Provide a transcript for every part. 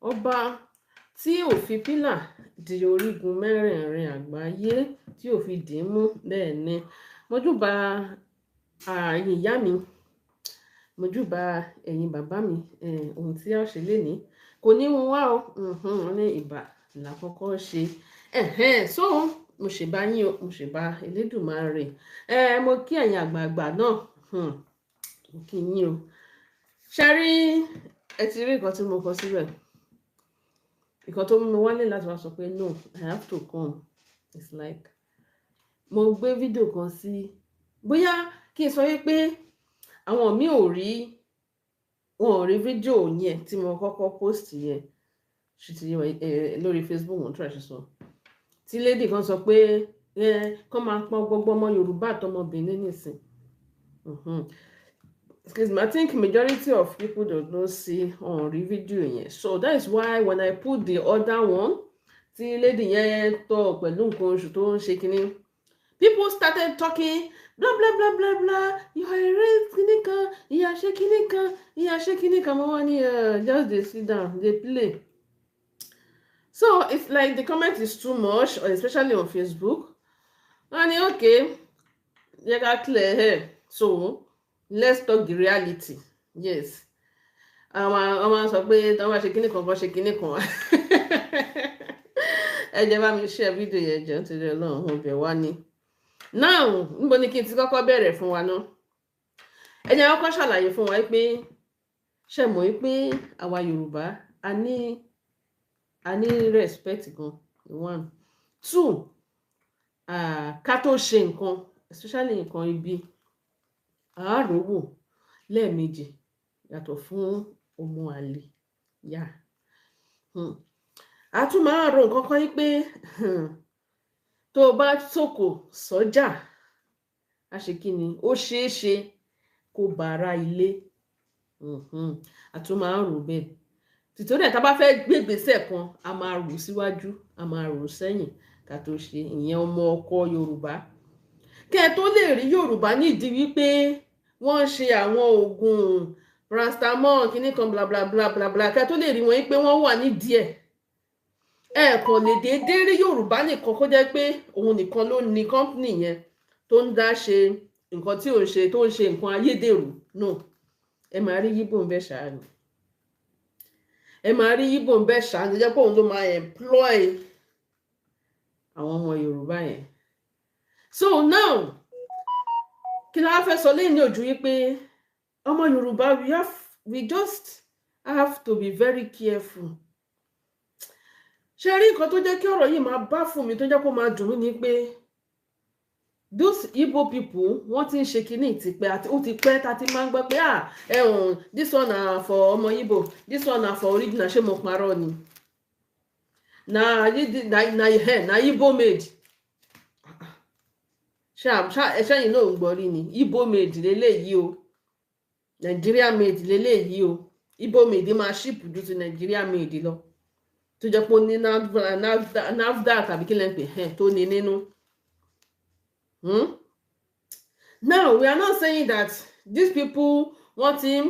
Ọba tí ò fi pillar di orígun mẹ́rẹ̀ẹ̀rin àgbáyé, tí ò fi dì í mú. Bẹ́ẹ̀ ni, mojúbà ẹ̀yin ìyá mi, mojúbà ẹ̀yin bàbá mi. Ohun tí a ó ṣe lénìí kò ní hun wá o. Ní ìbà là kọ́kọ́ ṣe. So mo ṣèbá yín o, mo ṣèbá Elédùmarè. Mo kí ẹ̀yin àgbààgbà náà, mo kí yín o. Ṣé rí, ẹ ti rí nǹkan tí mo kọ síbẹ̀. Nǹkan tó mú mi wálé láti wá sọ pé no, I have to come. It's like mo gbé fídíò kan sí, bóyá kí n sọ wípé àwọn mi ò rí, wọn ò rí fídíò yẹn tí mo kọ́kọ́ post yẹn. Ṣe ti lórí Facebook mo ń try ṣe sọ tí lady kan sọ pé ẹ kọ́ máa pọ́n gbogbo ọmọ Yorùbá àtọmọbìnrin nìsín. Excuse me, I think majority of people don't not see on rí fídíò yẹn. So that is why when I put the other one tí lady yẹn tọ̀ pẹ̀lú nǹkan oṣù tó ń ṣe kínní, people started talking blah blah blah blah blah, you are a race kínní kan, ìyá ṣe kínní kan, ìyá ṣe kínní kan. Mo wá ní just dey sit down dey play. So it's like the comment is too much, especially on Facebook. Wọ́n ní okay, yẹ ká clear hair, so let's talk the reality. Yes, àwọn sọ pé tí wọ́n bá ṣe kínní kan kan ṣe kínní kan. Ẹ jẹ́ bá mi share fídíò yẹn jẹ́, nítorí Ọlọ́run, mo bẹ̀ wá ní. Now, níbo ni kí n ti kọ́kọ́ bẹ̀rẹ̀ fún wa náà? Ẹ jẹ́ kọ́kọ́ ṣàlàyé fún wa pé, ṣe mọ̀ pé àwa Yorùbá a ní respect gan. One, two, ká tó ṣe nǹkan, especially nǹkan ibi, àárò wò lẹ́ẹ̀mejì, yàtọ̀ fún ọmọ àlè yá. A tún máa ń ro nǹkan kan yín pé tó o bá sòkò sọ́jà, a ṣe kí ni, ó ṣeé ṣe kó bá ara ilé. A tún máa ń rò bẹ́ẹ̀. Tìtorí ẹ̀, tá a bá fẹ́ gbé ìgbésẹ̀ kan, a máa rò síwájú, a máa rò sẹ́yìn ká tó ṣe ìyẹn. Ọmọ ọkọ Yorùbá, kẹ́ ẹ tó lè rí Yorùbá nídìí wípé wọ́n ń ṣe àwọn oògùn paracetamol kìíní kan, bla bla bla bla bla, kẹ́ ẹ tó lè rí wọn pé wọ́n wà nídìí ẹ̀, ẹ kàn lè déédéé rí Yorùbá nìkan kó jẹ́ pé òun nìkan ló ní company yẹn tó ń dá ṣe nǹkan tí ò ń ṣe, tó ń ṣe nǹkan ayédèrú. No, ẹ máa rí Yíbò ń bẹ ṣáà ni, ẹ máa rí Yíbò ń bẹ ṣáà ni, jẹ́ pé òun ló máa employ àwọn ọmọ Yorùbá yẹn. So now, kí la fẹ́ sọ lẹ́yìn ní ojú wípé ọmọ Yorùbá, we just have to be very careful. Ṣe rí, nǹkan tó jẹ́ kí ọ̀rọ̀ yìí máa bá fún mi, tó jẹ́ kó máa dùn mí ni pé those Igbo people, wọ́n ti ń ṣe kinní tipẹ́, àti ó ti pẹ́ tá a ti máa ń gbọ́ pé, ah, ẹ̀hún, this one na for ọmọ Igbo, this one na for original. Ṣé mo parọ́ ni? Na Igbo made. Ṣẹ́yìn náà ń gbọ́ rí ni? Igbo made lélẹ́yìí o, Nigeria made lélẹ́yìí o. Igbo made máa cheap ju ti Nigeria made lọ, tó jẹ́ pé ó ní NAFDAC tàbí kí lẹ́ ń pè tó ní nínú. Now, we are not saying that these people, wọ́n ti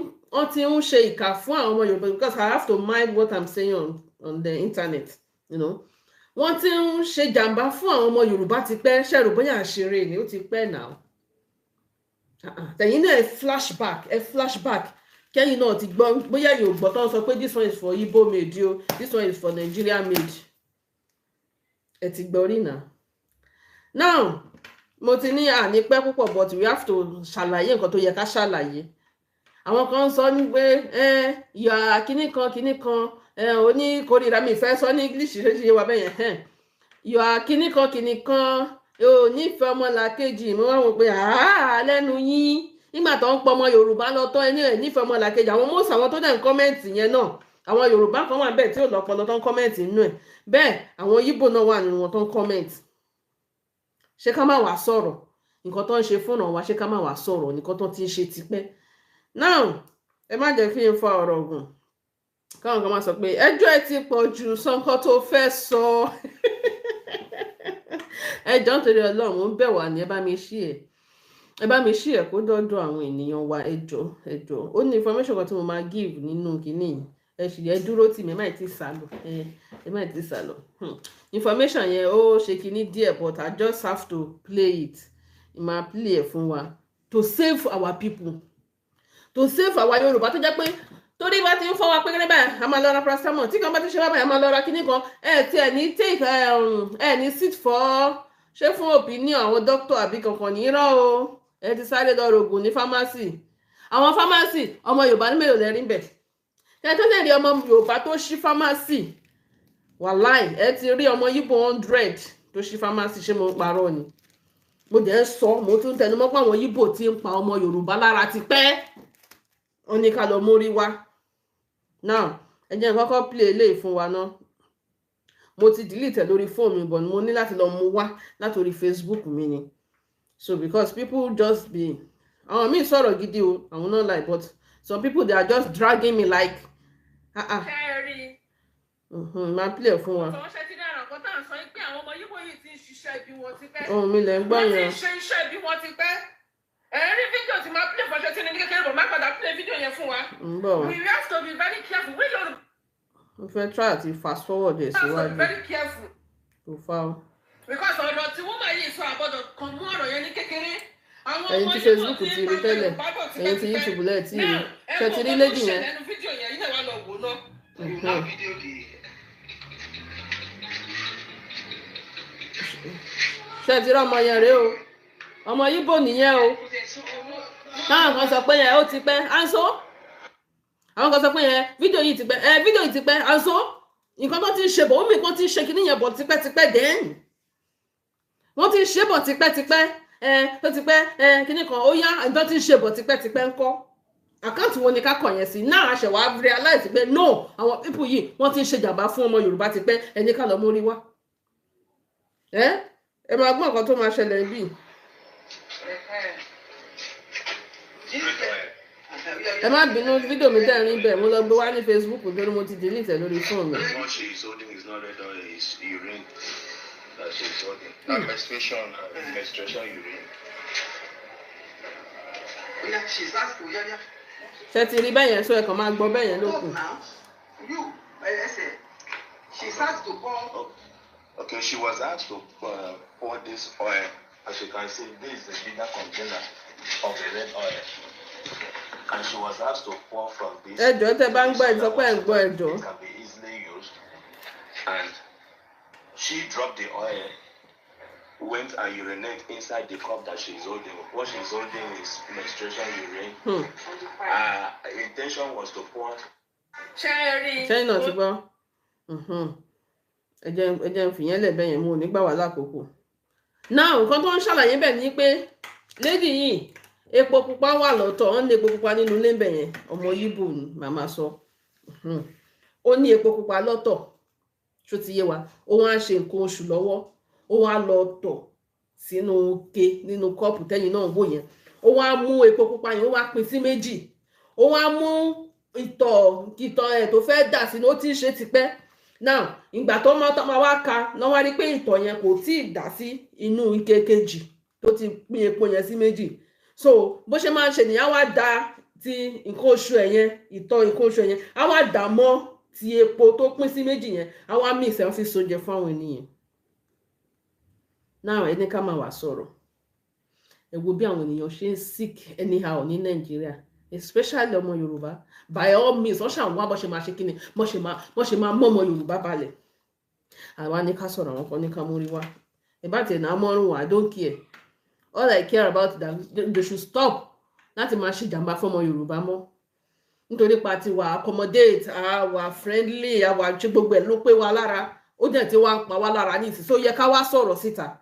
ń ṣe ìkà fún àwọn ọmọ Yorùbá, because I have to mind what I'm saying on the internet. Wọ́n ti ń ṣe jàǹbá fún àwọn ọmọ Yorùbá ti pẹ́. Ṣẹ̀rù bóyá àṣírí ni, ó ti pẹ́ náà. Tẹ̀yìn náà, ẹ flashback, ẹ flashback, kẹ́yìn náà ti gbọ́, bóyá yóò gbọ́ tó ń sọ pé this one is for Igbo made o, this one is for Nigeria made. Ẹ ti gbọ́ rí náà. Now, mo ti ní àní pẹ́ púpọ̀, but we have to ṣàlàyé nǹkan tó yẹ ká ṣàlàyé. Àwọn kan sọ ní pé ẹ yà kíní kan kíní kan, ẹ oníkórìíra mi fẹ́ sọ ní English, ṣe ṣe wà bẹ́yẹn, yà kíní kan kíní kan, ò nífẹ̀ẹ́ ọmọlàkejì. Mo wá wò pé lẹ́nu yín, nígbà tó ń pọ ọmọ Yorùbá lọ tọ́ ẹni ẹ̀ nífẹ̀ẹ́ ọmọlàkejì. Àwọn mọ́sà, àwọn tó dẹ̀ ń comment yẹn náà, àwọn Yorùbá kan wà bẹ́ẹ̀ tí ò lọ́pọlọ tó ń comment nínú ẹ̀ bẹ́ẹ̀, àwọn Yíbò náà wà nínú wọn tó ń comment. Ṣé ká má wàá sọ̀rọ̀ nǹkan tó ń ṣe fúnra wa? Ṣé ká má wàá sọ̀rọ̀ nǹkan tó ti ń ṣe tipẹ́? Now, ẹ má jẹ́ kí n fa ọ̀rọ̀ gùn, káwọn kan máa sọ pé ẹjọ́ ẹ ti pọ̀ jù, sọ nǹkan tó fẹ́ sọ. Ẹ jọ̀ọ́, nítorí Ọlọ́run, mo ń bẹ̀ wá ní, ẹ bá mi ṣí ẹ, ẹ bá mi ṣí ẹ kó dọ́dọ̀ àwọn ènìyàn wa. Ẹ jọ̀ọ́, ẹ jọ̀ọ́, ó ní information kan tí mo máa give nínú kínní yìí. Ẹ Ẹ sì ẹ dúró tì mí, ẹ má tí ì sálọ, ẹ má tí ì sálọ. Information yẹn, ó ṣe kinní díẹ̀, but I just have to play it. Máa play ẹ̀ fún wa to save our people, to save our Yorùbá, tó jẹ́ pé torí bá ti ń fọwọ́ pé báyìí, a máa lọ ra paracetamol. Tí kan bá ti ṣe báyìí, a máa lọ ra kinní kan. Ẹ tí ẹ ní take, ẹ ní sit for ṣé fún opinion àwọn doctor àbí kankan ní irọ́ o. Ẹ ti sáré lọ rògùn ní pharmacy. Àwọn pharmacy, ọmọ Yorùbá ní mélòó lẹ́rìí bẹ̀? Ẹ tó lè rí ọmọ Yorùbá tó ṣí pharmacy, wàláì, ẹ ti rí ọmọ Yíbò 100 tó ṣí pharmacy. Ṣé mo ń parọ́ ni? Mo dẹ̀ ń sọ, mo tún tẹnu mọ́ pé àwọn Yíbò ti ń pa ọmọ Yorùbá lára ti pẹ́. Wọ́n ní ká lọ mórí wá. Now, ẹ jẹ́ n kọ́kọ́ play eléyìí fún wa náà. Mo ti delete ẹ̀ lórí fóònù mi, but mo ní láti lọ mú wá látòrí Facebook mi ni. So because people just be, àwọn míì sọ̀rọ̀ gidi o, àwọn náà like, but some people, they are just dragging me like, ah ah. Máa play ẹ̀ fún wa. Tọ́ ṣe ti dára nǹkan tá à ń sọ pé àwọn ọmọ Yíbò yìí ti ń ṣiṣẹ́ ibi wọn ti pẹ́. Ohun mi lẹ̀ ń gbọ́ Wọ́n ti yẹn. ń ṣe iṣẹ́ ibi wọn ti pẹ́. Ẹ rí fídíò tí máa play fọṣọ tí ní kékeré bọ̀, má padà play fídíò yẹn fún wa. Ń bọ̀ wá. We have to be very careful. We Yorùbá Mo fẹ́ try àti fast forward ẹ̀ have to be síwájú. very careful. Kò fa o. Because ọ̀rọ̀ tí woman yìí sọ, àbọ̀dọ̀ kan mú ọ̀rọ̀ yẹn ní kékeré. Àwọn Ẹ̀yin ọmọ tí Yíbò Facebook ti ti ń rí pa tẹ́lẹ̀, Yorùbá bọ̀ ẹ̀yin tí tipẹ́tipẹ́. YouTube lẹ̀ tí rí. Now, ẹ Ṣé wo ti rí nǹkan tó lady yẹn? ṣẹlẹ̀ nínú fídíò yẹn, yín náà wá lọ wò náà. You now video the Ṣé ti rí ọmọ yẹn rèé o? Ọmọ Yíbò nìyẹn o. Táwọn kan sọ pé yẹn ó ti pẹ́ anso, àwọn kan sọ pé yẹn fídíò yìí ti pẹ́, ẹ fídíò yìí ti pẹ́ anso. Nǹkan tó ti ń ṣe bọ̀, ó mì kan ti ń ṣe kinní yẹn bọ̀ tipẹ́tipẹ́. Then wọ́n ti ń ṣe bọ̀ tipẹ́tipẹ́. Ẹ tó ti pẹ́, ẹ kinní kan ó yá. Nǹkan tó ti ń ṣe bọ̀ tipẹ́tipẹ́ ńkọ́? Account wo ni ká kọ̀ yẹn sí náà? A ṣẹ̀ wá realize pé no, àwọn people yìí, wọ́n ti ń ṣe jàmbá fún ọmọ Yorùbá tipẹ́. Ẹni ká lọ mórí wá. Ẹ máa gbọ́ nǹkan tó máa ṣẹlẹ̀ bíi. This Ẹ má bínú, fídíò mi tẹ́ ẹ rí bẹ́ẹ̀, mo lọ gbé wá ní Facebook torí mo ti delete ẹ̀ lórí fóònù mi. The one she is holding is not red oil, it's urine that she's holding. Menstruation urine. Yeah, she's asking, yeah. Ṣé ti rí bẹ́ẹ̀ yẹn? Sọ ẹ kàn máa gbọ́ bẹ́ẹ̀ yẹn ló Talk kù. now. You, say, she's asked to pour. Okay, she was asked to pour this oil. As you can see, this is the bigger container of the red oil. And she was asked to pour from this. Ẹ jọ̀ọ́, tẹ́ bá ń gbọ́, ẹ sọ pé ẹ ń gbọ́, ẹ jọ̀ọ́. It can be easily used. And she dropped the oil, went and urinate inside the cup that she's holding. What she's holding is menstruation urine. Intention was to pour Ṣé ẹ rí i? Ṣẹ́yìn náà ti gbọ́. Ẹ jẹ́ n fìyẹn lẹ̀ bẹ́yẹn, mo ò ní gbà wá lákòókò. Now, nǹkan tó ń ṣàlàyé bẹ̀ ni pé lady yìí, epo pupa wà lọ́tọ̀. Wọ́n ní epo pupa nínú ilé bẹ̀ yẹn. Ọmọ Yíbò ni màmá sọ. Ó ní epo pupa lọ́tọ̀. Ṣó ti yé wa? Ó wá ń ṣe nǹkan oṣù lọ́wọ́, ó wá lọ tọ̀ sínú ke nínú kọ́ọ̀pù tẹ́yìn náà wò yẹn. Ó wá mú epo pupa yẹn, ó wá pín sí méjì. Ó wá mú ìtọ̀ ìtọ̀ ẹ̀ tó fẹ́ dà sínú. Ó ti ń ṣe tipẹ́. Now, ìgbà tó máa tó máa wá ka náà, wá rí pé ìtọ̀ yẹn kò tí ì dà sí inú ike kejì tó ti pín epo yẹn sí méjì. So bó ṣe máa ń ṣe nìyẹn, á wá da ti nǹkan oṣù ẹ̀ yẹn, ìtọ̀ nǹkan oṣù ẹ̀ yẹn, á wá dà mọ́ ti epo tó pín sí méjì yẹn, á wá mix ẹ̀, fi sóúnjẹ fún àwọn ènìyàn. Now, ẹni ká máa wà sọ̀rọ̀. Ẹ wo bí àwọn ènìyàn ṣe ń sick anyhow ní Nàìjíríà, especially ọmọ Yorùbá. By all means, wọ́n ṣàn wá bó ṣe máa ṣe kíni, bó ṣe máa mọ́ ọmọ Yorùbá balẹ̀. Àwa ní ká sọ̀rọ̀, àwọn kan ní ká mórí wá. Ìbá tiẹ̀ náà mọ́rùn wá, I don't care. All I care about is that they should stop láti máa ṣe ìjàmbá fún ọmọ Yorùbá mọ́, nítorí pa ti wà accommodate, àwa friendly, àwa ṣe gbogbo ẹ̀ ló pé wa lára. Ó dẹ̀ ti wá ń pa wá lára ní ìsìn, so yẹ ká wá sọ̀rọ̀ síta.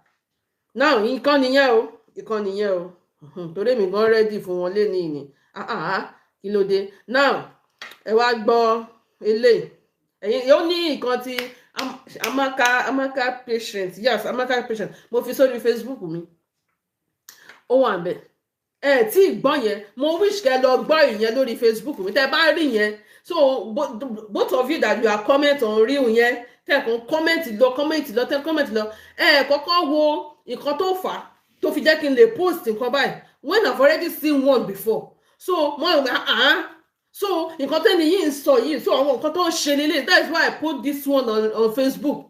Now, ìkan nìyẹn o, ìkan nìyẹn o. Torí èmi gan ready fún wọn lé ní ìní. Ah ah, kí ló dé? Now, ẹ wá gbọ́ eléyìí. Ẹ̀yin ó ní nǹkan tí Amaka Patient, yes, Amaka Patient, mo fi sórí Facebook mi, ó wà ńbẹ̀. Ẹ tí ì gbọ́ yẹn, mo wish kẹ́ lọ gbọ́ ìyẹn lórí Facebook mi tẹ́ bá rí yẹn. So both of you that you are comment on real yẹn, tẹ́ kàn comment lọ, comment lọ, tẹ́ comment lọ, ẹ kọ́kọ́ wo nǹkan tó fà á tó fi jẹ́ kí n lè post nǹkan báyìí when I've already seen one before. So mo ah. So nǹkan tẹ́ni yìí ń sọ yìí, so àwọn nǹkan tó ń ṣe lélẹ̀. That is why I put this one on Facebook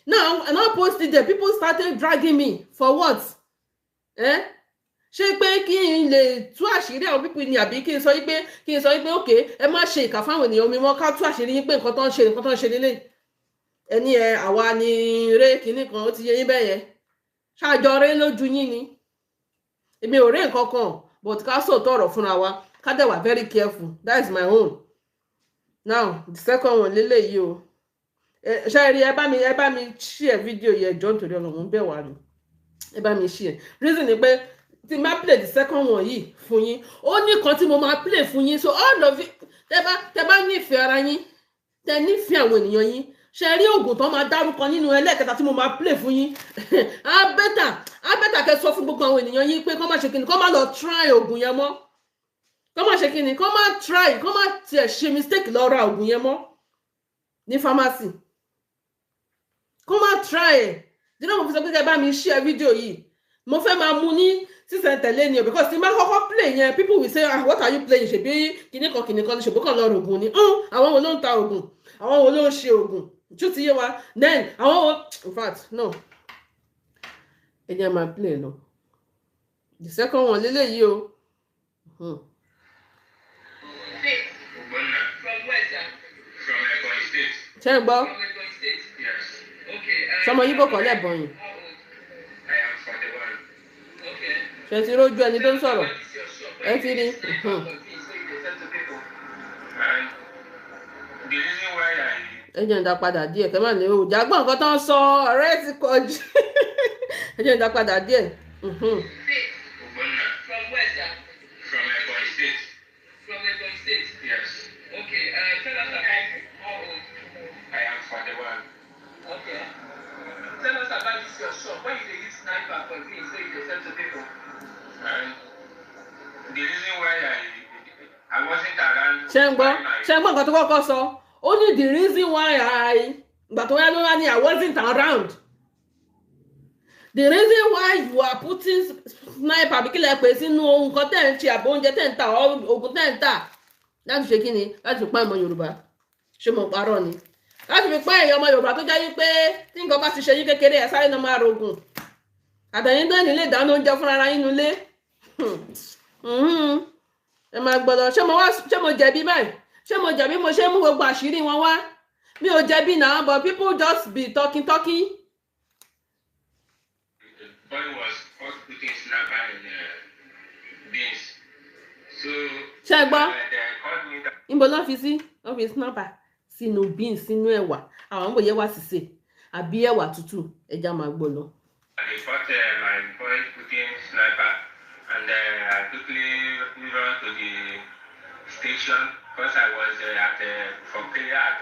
now, and I post it there. People started dragging me for what? Eh? Ṣé pé kí n lè tú àṣírí àwọn people ni, àbí kí n sọ pé ok, ẹ má ṣe ìkà fáwọn ènìyàn mi mọ́, ká tú àṣírí yín pé nǹkan tó ń ṣe lélẹ̀? Ẹni ẹ àwa ni eré kinní kan, ó ti yé yín bẹ́ẹ̀ yẹn. Ṣáàjọ rẹ lójú yín ni, èmi ò rí nǹkan kan, but ká sòótọ́ ọ̀rọ̀ fúnra wa, ká dẹ̀ wà very careful. That is my own. Now the second one lélẹ́yìí o. Ṣe rí, ẹ bá mi share fídíò yẹn jọ, nítorí Ọlọ́run bẹ̀ wá ni, ẹ bá mi share. Reason ni pé tí n bá play the second one yìí fún yín, ó ní kan tí mo máa play fún yín. So all of you, tẹ bá nífẹ̀ẹ́ ara yín, tẹ nífẹ̀ẹ́ àwọn ènìyàn yín, ṣe rí oògùn tó máa dárúkọ nínú ẹlẹ́ẹ̀kẹta tí mo máa play fún yín, á better kẹ́ sọ fún gbogbo àwọn ènìyàn yín pé kọ́ má ṣe kíni, kọ́ má lọ try oògùn yẹn mọ́. Kọ́ má ṣe kíni, kọ́ má try, kọ́ má tiẹ̀ ṣe mistake lọ ra oògùn yẹn mọ́ ní pharmacy. Kọ́ má try ẹ̀. Dínà mo fi sọ pé kẹ́ bá mi share fídíò yìí. Mo fẹ́ máa mú ní sísẹ̀ntẹ̀lé ni o, because tí n bá kọ́kọ́ play yẹn, people will say, "Ah, what are you playing? Ṣèbí kinní kan kinní kan ní, ṣèbí kan lọ rògùn ni." Àwọn wo ló ń ta oògùn? Àwọn wo ló ń ṣe oògùn? Tó ti yé wa? Then àwọn wo, in fact, no, ẹ jẹ́ máa play lọ. The second one lélẹ́yìí o. Ogbonna. From where, sir? From Ebonyi State. Ṣé ń gbọ́? From Ebonyi State. Yes. Okay. Sọmọ Yíbò kọ́ lẹ́bọ̀nyìn? How old? I am 41. Okay. Ṣe ti rójú ẹni tó ń sọ̀rọ̀? Ẹ ti rí. And the reason why I Ẹ jẹ́ ń dá padà díẹ̀, kẹ́ má ní o jágbọ́n nǹkan tó ń sọ, ọ̀rẹ́ ti kọjú. Ẹ jẹ́ ń dá padà díẹ̀. Ogbonna. From where, sir? From Ebonyi State. From Ebonyi State. Yes. Okay. Tell us about, how old? I am 41. Okay. Tell us about this your shop. Why you dey use sniper for beans wey you dey sell to people? And the reason why I wasn't around. Ṣé ń gbọ́? when my- Ṣé ń gbọ́ nǹkan tó kọ́kọ́ sọ? Ó ní the reason why I, ìgbà tó yá ló wá ní I wasn't around. The reason why you are putting sniper, àbí kí lẹ pè, sínú ohun kan tẹ̀ ń ṣe, àbí oúnjẹ tẹ̀ ń tà, oògùn tẹ̀ ń tà, láti ṣe kí ni? Láti fi pa ìmọ̀ Yorùbá. Ṣé mo parọ́ ni? Láti fi pa èèyàn ọmọ Yorùbá tó jẹ́ wípé tí nǹkan bá ti ṣe yín kékeré, ẹ̀ sáré náà máa rògùn àtẹ̀yìn náà nílé ìdáná oúnjẹ fúnra ara yín nulẹ̀. Ẹ máa gbọ́dọ̀. Ṣé mo wá, ṣé mo jẹ̀bi báyìí? Ṣé mo jẹ̀bi mo ṣe mú gbogbo àṣírí wọn wá? Mi ò jẹ̀bi náà, but people just be talking talking. The boy was caught putting sniper in beans. So Ṣé ẹ gbọ́? They called me that Níbo ló fi sí? Wọ́n fi sniper sínú beans, sínú ẹ̀wà. Àwọn bòye wá sísè àbí ẹ̀wà tútù. Ẹja máa gbọ́ lọ. They caught my boy putting sniper, and I quickly run to the station because I was at for prayer at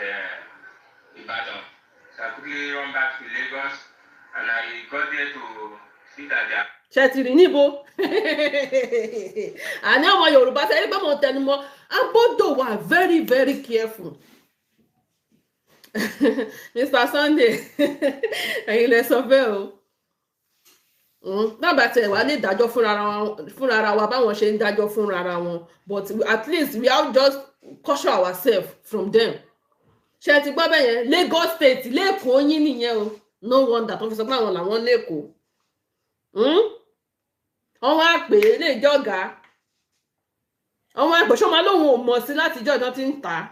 Ibadan. So I quickly run back to Lagos, and I got there to see that they are Ṣe ti rí níbo? Àní ọmọ Yorùbá, ṣe é pé mo tẹnu mọ́, a gbọ́dọ̀ wà very very careful. Mr Sunday, ẹ̀yin lẹ sọ bẹ́ẹ̀ o. Dábàá tẹ̀ wá lè dájọ́ fúnra ara wa báwọn ṣe ń dájọ́ fúnra ara wọn, but at least we have just caution ourselves from them. Ṣe ti gbọ́ bẹ́ẹ̀ yẹn? Lagos State, lẹ́kọ̀ọ́ yín nìyẹn o. No wonder tó fi sọ pé àwọn làwọn lẹ́kọ̀ọ́. Wọ́n wá pè é lè jọ́gà, wọ́n wá pè ṣọ́mọ lóun ò mọ̀ sí látijọ́ ìdán tí ń tà á.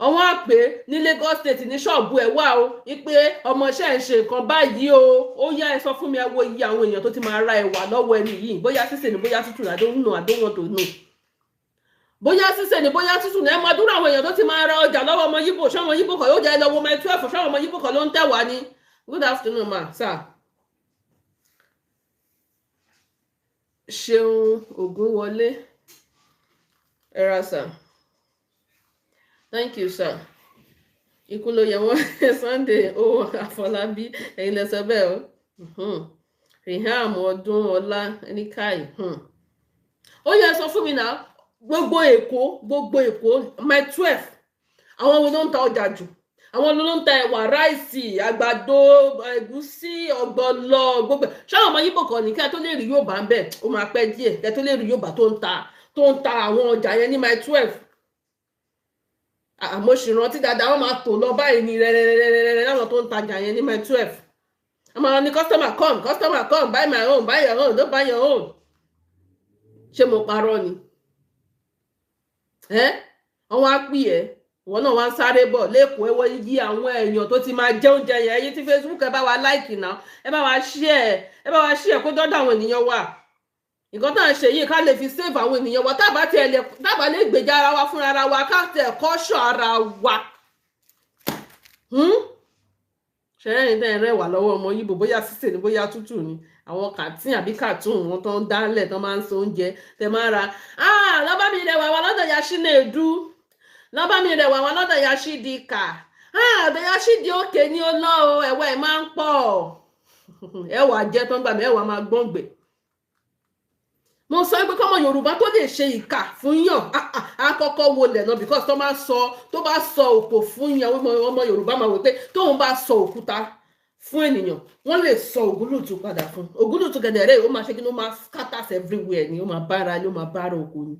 Wọ́n wá pè é ní Lagos State ní ṣọ́ọ̀bù ẹ̀ wá o, wípé ọmọọṣẹ́ ń ṣe nǹkan báyìí o. Ó yá, ẹ sọ fún mi, ẹ wo iye àwọn èèyàn tó ti máa ra ẹ̀wà lọ́wọ́ ẹni yìí, bóyá sísè ni, bóyá tútù. I don't know, I don't want to know. Bóyá sísè ni, bóyá tútù ní. Ẹ mọ dúró àwọn èèyàn tó ti máa ra ọjà lọ́wọ́ ọmọ Yíbò. Ṣé ọmọ Yíbò kan yóò jẹ́ ẹ lọ́wọ́ Mile 12? Ṣé ọmọ Yíbò kan ló ń tẹ̀ wá ní? Good afternoon, ma, sir. Ṣeun Ògúnwọlé, ẹ ra sir. Thank you, sir. Ikú ló yẹ wọ́n. Sunday o Àfọlábí, ẹ̀yin lẹ sọ bẹ́ẹ̀ o. Riham ọdún ọlá ẹnìkáì. Ó yẹ sọ fún mi náà, gbogbo Èkó, gbogbo Èkó, Mile 12, àwọn wo ló ń ta ọjà jù? Àwọn ló ń ta ẹ̀wà, rice, àgbàdo, ẹ̀gúsí, ọ̀gbọ̀nọ̀, gbogbo ẹ̀. Ṣáwọn ọmọ Yíbò kan ní kí ẹ tó lè rí Yorùbá ń bẹ̀, ó máa pẹ́ díẹ̀ kí ẹ tó lè rí Yorùbá tó ń ta àwọn ọjà yẹn ní Mile 12. Àmọ́ sì rántí dáadáa, wọ́n máa tò lọ báyìí ní rẹ́rẹ́rẹ́rẹ́rẹ́ láwọn tó ń tajà yẹn ní Mile 12. Àmọ́ ní, "Customer come, customer come, buy my own, buy your own, don't buy your own." Ṣé mo parọ́ ni? Ẹ́ wọ́n wá pì ẹ́, ìwọ náà wá ń sáré bọ̀ lẹ́kọ̀ọ́. Ẹ wọ́n yí àwọn èèyàn tó ti máa jẹ oúnjẹ yẹn. Ẹ̀yin tí Facebook, ẹ bá wa like náà, ẹ bá wa share, ẹ bá wa share kó dọ́dọ̀ àwọn ènìyàn wa. Nǹkan tá à ń ṣe yìí, ká lè fi save àwọn ènìyàn wa. Tábà tiẹ̀ lè, tábà lè gbèjà ara wa fúnra ara wa, ká tiẹ̀ kọ́ṣọ́ ara wa. Ṣẹlẹ́yìn tẹ́ ẹ rẹwà lọ́wọ́ ọmọ Yíbò, bóyá sísè ni, bóyá tútù ni, àwọn kàtín àbí kàtún wọn tó ń dálẹ̀ tó máa ń so oúnjẹ tẹ máa ra, lọ́bá mi rẹwà wà lọ́dọ̀ Yashinedu, lọ́bá mi rẹwà wà lọ́dọ̀ Yashidika, ọ̀dọ̀ Yashidi òkè ní ó lọ́ o, ẹ̀wà ẹ̀ máa ń pọ̀, ẹ̀wà jẹ́ tó ń gbà mí, ẹ̀wà máa gbọ́ngbẹ̀. Mo sọ pé kọ́mọ Yorùbá tó lè ṣe ìkà fún yàn, á kọ́kọ́ wọlé náà, because tó bá sọ òkò fún yàn, ọmọ Yorùbá máa wò pé tóun bá sọ òkúta fún ènìyàn, wọ́n lè sọ ògúlùtù padà fún ògúlùtù gẹ̀dẹ̀rẹ́. Ó máa ṣe kí ni? Ó máa scatters everywhere ni, ó máa bára ni, ó máa bára oko ni.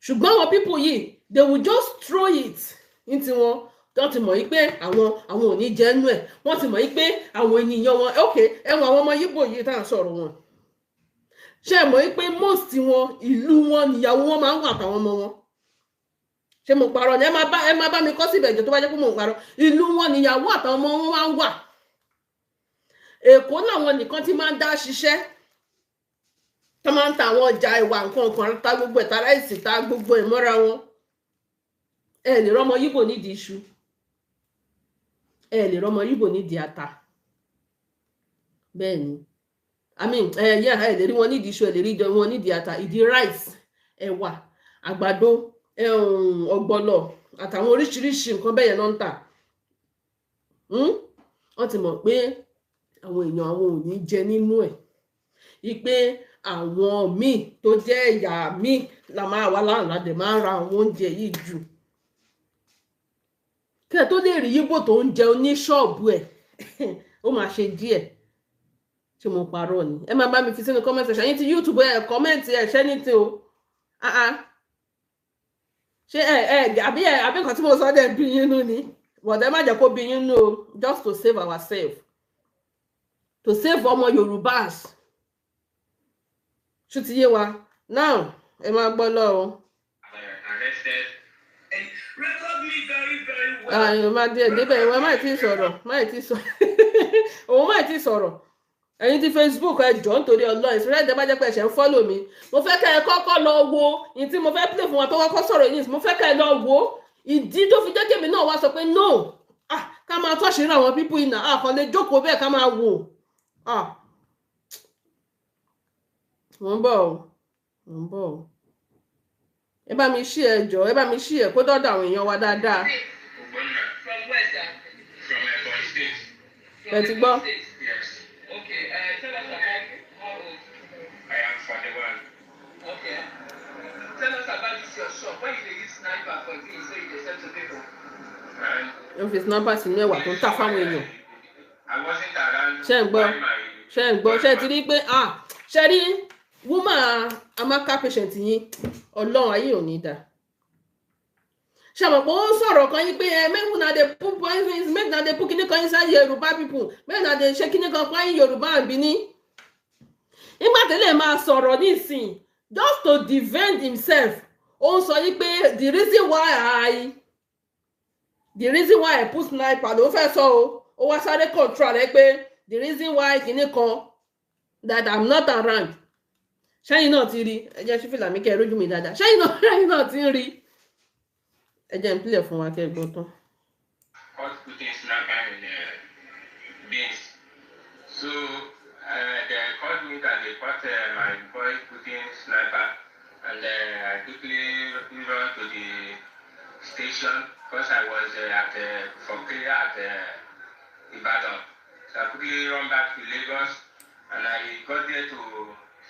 Ṣùgbọ́n àwọn people yìí, they will just throw it ní tiwọn. Tó ti mọ̀ yí pé àwọn ò ní jẹ́ nú ẹ̀, wọ́n ti mọ̀ yí pé àwọn ènìyàn wọn, ok, ẹ̀wọ̀n àwọn ọmọ Yíbò yìí tá à ń sọ̀rọ̀ wọn, ṣé ẹ mọ̀ yí pé most wọn, ìlú wọn níyàwó wọn máa ń wà àtàwọn ọmọ wọn? Ṣé mo parọ́ ni? Ẹ má bá mi kọ́ síbẹ̀ jẹ́ tó bá jẹ́ pé mo ń parọ́. Ìlú wọn níyàwó àtàwọn ọmọ wọn máa ń wà. Èkó làwọn nìkan ti máa ń dá ṣiṣẹ́, tó máa ń ta àwọn ọjà ìwà, nǹkan kan, ta gbogbo ẹ̀, ta rice, ta gbogbo ẹ̀ mọ́ra wọn. Ẹ lè rọ́mọ Yíbò nídìí iṣu, ẹ lè rọ́mọ Yíbò nídìí ata. Bẹ́ẹ̀ ni, I mean, ẹ yẹ, ẹ lè rí wọn nídìí iṣu, ẹ lè rí wọn nídìí ata, ìdí rice, ẹ̀wà, àgbàdo, ọ̀gbọ̀nọ̀ àtàwọn oríṣiríṣi nǹkan bẹ́ẹ̀ yẹn náà ń tà. Wọ́n ti mọ̀ pé àwọn èèyàn àwọn ò ní jẹ nínú ẹ̀, wípé àwọn míì tó jẹ́ ẹ̀yà míì la máa wà láǹlàdẹ̀ máa ń ra àwọn oúnjẹ yìí jù. Kí ẹ tó lè rí Yíbò tó ń jẹun ní ṣọ́ọ̀bù ẹ̀, ó máa ṣe díẹ̀. Ṣé mo parọ́ ni? Ẹ máa bá mi fi sínú comment section. Yín ti YouTube, ẹ comment, ẹ ṣẹ́ ní ti o. Ṣé ẹ àbí nǹkan tí mo sọ dẹ̀ bí yín nú ni? But ẹ má jẹ́ kó bí yín nú o. Just to save ourselves, to save ọmọ Yorùbás, ṣó ti yé wa now? Ẹ máa gbọ́ lọ o. Arrested. Record me very, very well. Ẹ má díẹ̀ débẹ̀, ìwọ má tí ì sọ̀rọ̀, má tí ì sọ̀rọ̀, òun má tí ì sọ̀rọ̀. Ẹ̀yin tí Facebook, ẹ jọ̀ọ́, nítorí Ọlọ́run, ìṣúná ẹ̀dá bá jẹ́ pé ẹ̀ṣẹ̀ ń follow mi, mo fẹ́ kẹ́ ẹ kọ́kọ́ lọ wo ìyí tí mo fẹ́ play fún wa tó kọ́kọ́ sọ̀rọ̀ yìí. Mo fẹ́ kẹ́ ẹ lọ wo ìdí tó fi jẹ́ kémi náà wá sọ pé no, ah, ká máa tọ́ṣì rí àwọn people iná àkàn lè jókòó bẹ́ẹ̀, ká máa wò. Ah, mo ń bọ̀ o, mo ń bọ̀ o. Ẹ bá mi ṣí, ẹ jọ̀ọ́, ẹ bá mi ṣí ẹ kó dọ́dọ̀ àwọn èèyàn wa dáadáa. Ogbonna. From where, sir? From Ebonyi State. From Ẹ ti gbọ́? Ebonyi State. Yes. Okay, tell us about how old. I am 41. Okay. Tell us about this your shop. When you dey use sniper for things so you dey sell to people. And Ó fi sniper sínú ẹ̀wà tó ń tà fáwọn èèyàn. I wasn't around Ṣé ń gbọ́? when my Ṣé ń gbọ́? Ṣé ti rí pé, ah, ṣe rí woman Amaka patient yín? Ọlọ́run, ayé ò ní dà. Ṣe mọ̀ pé ó ń sọ̀rọ̀ kan yín pé ẹ make una dey put poison, make una dey put kíní kan inside Yorùbá people, make una dey ṣe kíní kan pààyàn Yorùbá and Benin. Nígbà tẹ́lẹ̀ máa sọ̀rọ̀ nísìn, just to defend himself, ó ń sọ yín pé the reason why I put sniper ló fẹ́ sọ o. Ó wá sáré control rẹ pé the reason why kíní kan that I'm not around. Ṣẹ́yìn náà ti rí? Ẹ jẹ́ sífìlà mi kẹ́ ẹ rójú mi dáadáa. Ṣẹ́yìn náà ti ń rí? Ẹ jẹ́ n play fún wa kẹ́ ẹ gbọ́ tán. Caught putting sniper in beans. So they called me that they caught my boy putting sniper, and I quickly run to the station because I was at for prayer at Ibadan. So I quickly run back to Lagos, and I got there to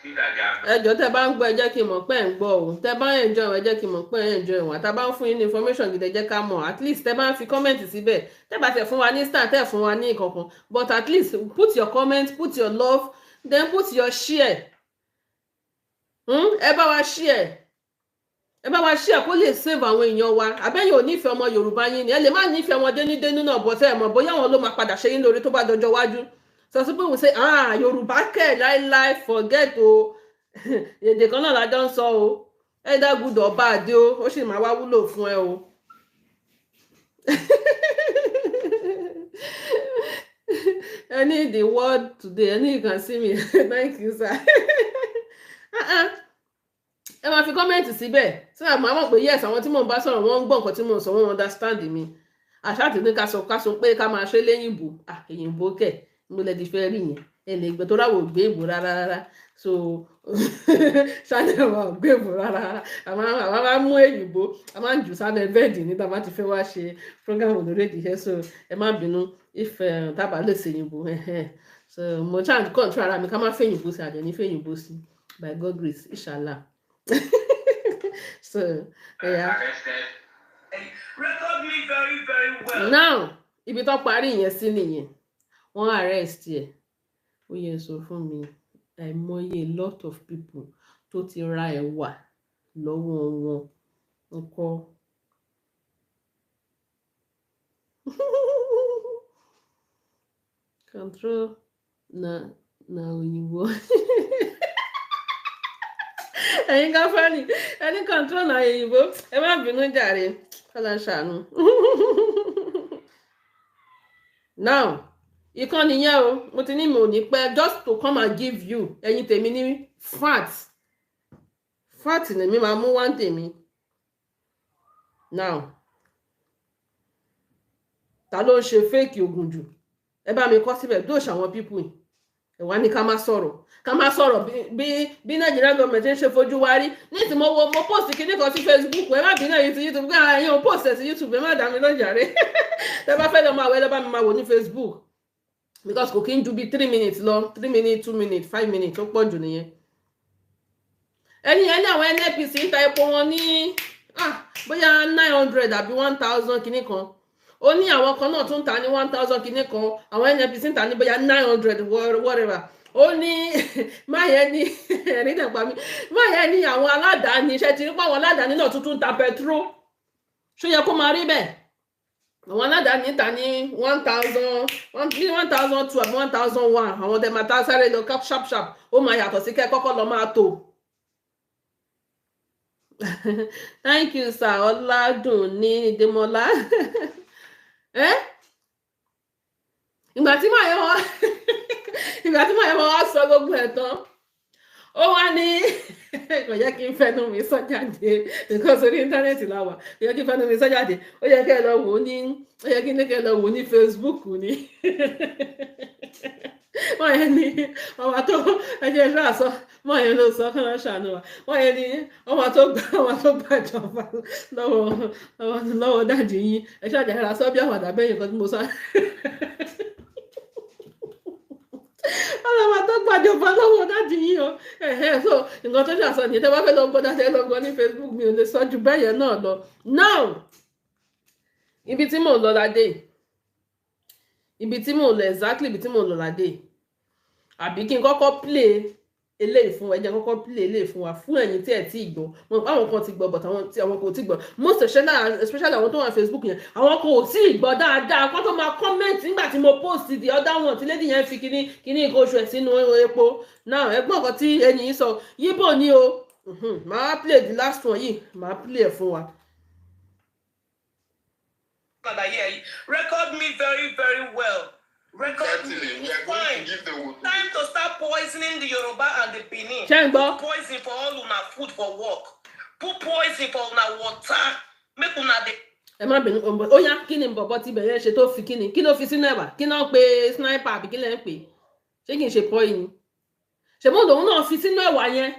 See that they are Ẹ jọ̀ọ́, tẹ́ bá ń gbọ́, ẹ jẹ́ kí n mọ̀ pé ẹ̀ ń gbọ́ o. Tẹ́ bá ń enjoy, ẹ jẹ́ kí n mọ̀ pé ẹ̀ ń enjoy wọn. Tá bá ń fún yín ní information gidi, ẹ jẹ́ ká mọ̀. At least tẹ́ bá ń fi comment síbẹ̀, tẹ́ bá tẹ̀ fún wa ní star, tẹ́ fún wa ní ìkankan, but at least put your comment, put your love, then put your share. Ẹ bá wa share, ẹ bá wa share kó lè save àwọn èèyàn wa. Àbẹ́yìn ò nífẹ̀ẹ́ ọmọ Yorùbá yín ni? Ẹ lè má nífẹ̀ẹ́ ọmọ dénúdénú náà bọ̀, tẹ́ ẹ mọ̀ bóyá àwọn ló máa padà ṣe yín lórí tó bá dọjọ́ wájú. So some people will say, "Ah, Yorùbá kẹ̀, láíláí, forget o, èdè kan náà la jọ ń sọ o." Either good or bad o, ó sì máa wá wúlò fún ẹ o. Any the word today, any you can see me. Thank you, sir. Uh-uh. Ẹ máa fi comment síbẹ̀ tí àwọn máa mọ̀ pé yes, àwọn tí mò ń bá sọ̀rọ̀, wọ́n ń gbọ́ nǹkan tí mò ń sọ, wọ́n understand mi. Àṣà tí ní ká sọ pé ká máa ṣe léyìnbó. Ah, èyìnbó kẹ̀, mo lè ti fẹ́ rí yẹn, ẹ lè gbẹ tó ráwọ̀ gbé ìbò rárá rárá. So ṣáná wa ò gbé ìbò rárá rárá. Àwọn máa mú èyìnbó, a máa ń jù sábẹ́ bed ní tá a bá ti fẹ́ wá ṣe program lórí èdè. So ẹ má bínú if tábà lè ṣe èyìnbó. So mo ṣáà control ara mi ká má fẹ́ èyìnbó sí, àjẹ́ ní fẹ́ èyìnbó sí, by God grace, inshallah. So yeah. Arrested. Record me very, very well. Now, ibi tó parí ìyẹn sí nìyẹn, wọ́n arrest ẹ̀. Ó yẹ sọ fún mi, àìmọye a lot of people tó ti ra ẹ̀wà lọ́wọ́ wọn ńkọ́? Control na òyìnbó. Ẹ̀yin kan fẹ́ni ẹni control na òyìnbó. Ẹ má bínú jàre, kọ́lá ṣàánú. Now, ìkan nìyẹn o. Mo ti ní mi ò ní pẹ́, just to come and give you, ẹ̀yin tèmi, ní fact. Fact lèmi máa mú wá ń tèmi. Now, ta ló ń ṣe fake oògùn jù? Ẹ bá mi kọ síbẹ̀. Dóòṣì àwọn people yìí, ẹ wá ní ká má sọ̀rọ̀, ká má sọ̀rọ̀ bí Nàìjíríà gọọmenti ń ṣe fojú wa rí. Ní tí mo wo, mo post kinní kan sí Facebook. Ẹ má bínú ẹ̀yin ti YouTube pé ẹ̀yin ò post ẹ̀ sí YouTube, ẹ má dá mi lọ́jà rẹ̀. Tẹ bá fẹ́ lọ máa wọ, ẹ lọ bá mi máa wò ní Facebook, because kò kí ń ju bí 3 minutes lọ, 3 minutes, 2 minutes, 5 minutes, ó pọ̀ jù nìyẹn. Ẹni yẹn ní àwọn NNPC ń ta epo wọn ní, ah, bóyá 900 àbí 1,000 kinní kan. Ó ní àwọn kan náà tún ń ta ní 1,000 kinní kan, àwọn NNPC ń ta ní bóyá 900, whatever. Ó ní máyẹ ní ẹ̀rín náà pa mí. Máyẹ ní àwọn aládàáni iṣẹ́ ti rí pé àwọn aládàáni náà tuntun ń ta petrol. Ṣó yẹ kó máa rí bẹ́ẹ̀? Àwọn aládàáni ta ní 1,000, ní 1,002 àbí 1,001. Àwọn ọdẹ máa ta sáré lọ sharp sharp, ó máa yàtọ̀ sí kẹ́ kọ́kọ́ lọ máa tò. Thank you, sir. Ọládùnní Dèmọ́lá. Ìgbà tí màá yẹ wọn wá sọ gbogbo ẹ̀ tán, ó wá ní kò yẹ kí n fẹnu mi sọ jáde, because orí internet la wà. Kò yẹ kí n fẹnu mi sọ jáde. Ó yẹ kẹ́ ẹ lọ wò ó ní, ó yẹ kí n ní kẹ́ ẹ lọ wò ó ní Facebook ní. Wọ́n yẹn ní ọmọ tó ẹjẹ́ ṣáà sọ, wọ́n yẹn ló sọ kí wọ́n ṣàánú wa. Wọ́n yẹn ní ọmọ tó gbàjọba lọ́wọ́ daddy yín. Ẹ ṣáà jẹ́ ara sọ bí àwàdà bẹ́yìn kan tí mo sọ. Ọlọ́mọ tó gbàjọba lọ́wọ́ daddy yín o. Ẹ̀hẹ́, so nǹkan tó ṣàṣọ nìyẹn. Tẹ́ bá fẹ́ lọ gbọ́ dáadáa, ẹ lọ gbọ́ ní Facebook. Mi ò lè sọ ju bẹ́ẹ̀ yẹn náà lọ. Now, ibi tí mò ń lọ ládé, ibi tí mò ń lọ, exactly ibi tí mò ń lọ ládé. Àbí kí n kọ́kọ́ play eléyìí fún wa? Ẹ jẹ́ kọ́kọ́ play eléyìí fún wa, fún ẹ̀yin tí ẹ̀ tí ì gbọ́. Mo rò pé àwọn kan ti gbọ́, but àwọn tí àwọn kò tí gbọ́, most especially àwọn tó wà Facebook yẹn, àwọn kò tí ì gbọ́ dáadáa kó tó máa comment nígbà tí mo post the other one tí lady yẹn fi kíní kíní nǹkan oṣù ẹ̀ sínú epo. Now, ẹgbọ́n nǹkan tí ẹni yìí sọ, yíbò ni o. Màá play the last one yìí, màá play ẹ̀ fún wa. Àlàyé. Record me very, very well. Record me. Certainly, we are going Fine. to give the Time to start poisoning the Yoruba and the Benin. Ṣé ń gbọ́? Put poison for all una food for work. Put poison for una water. Make una dey Ẹ má bínú. Ó yá, kí ni bọ̀bọ̀ tí bẹ̀rẹ̀ ṣe tó fi kíni, kí ló fi sínú ẹ̀wà? Kí náà pé sniper àbí kí lẹ́ ń pè? Ṣé kì í ṣe pọ́ì ni? Ṣèmọ́ lòun náà fi sínú ẹ̀wà yẹn?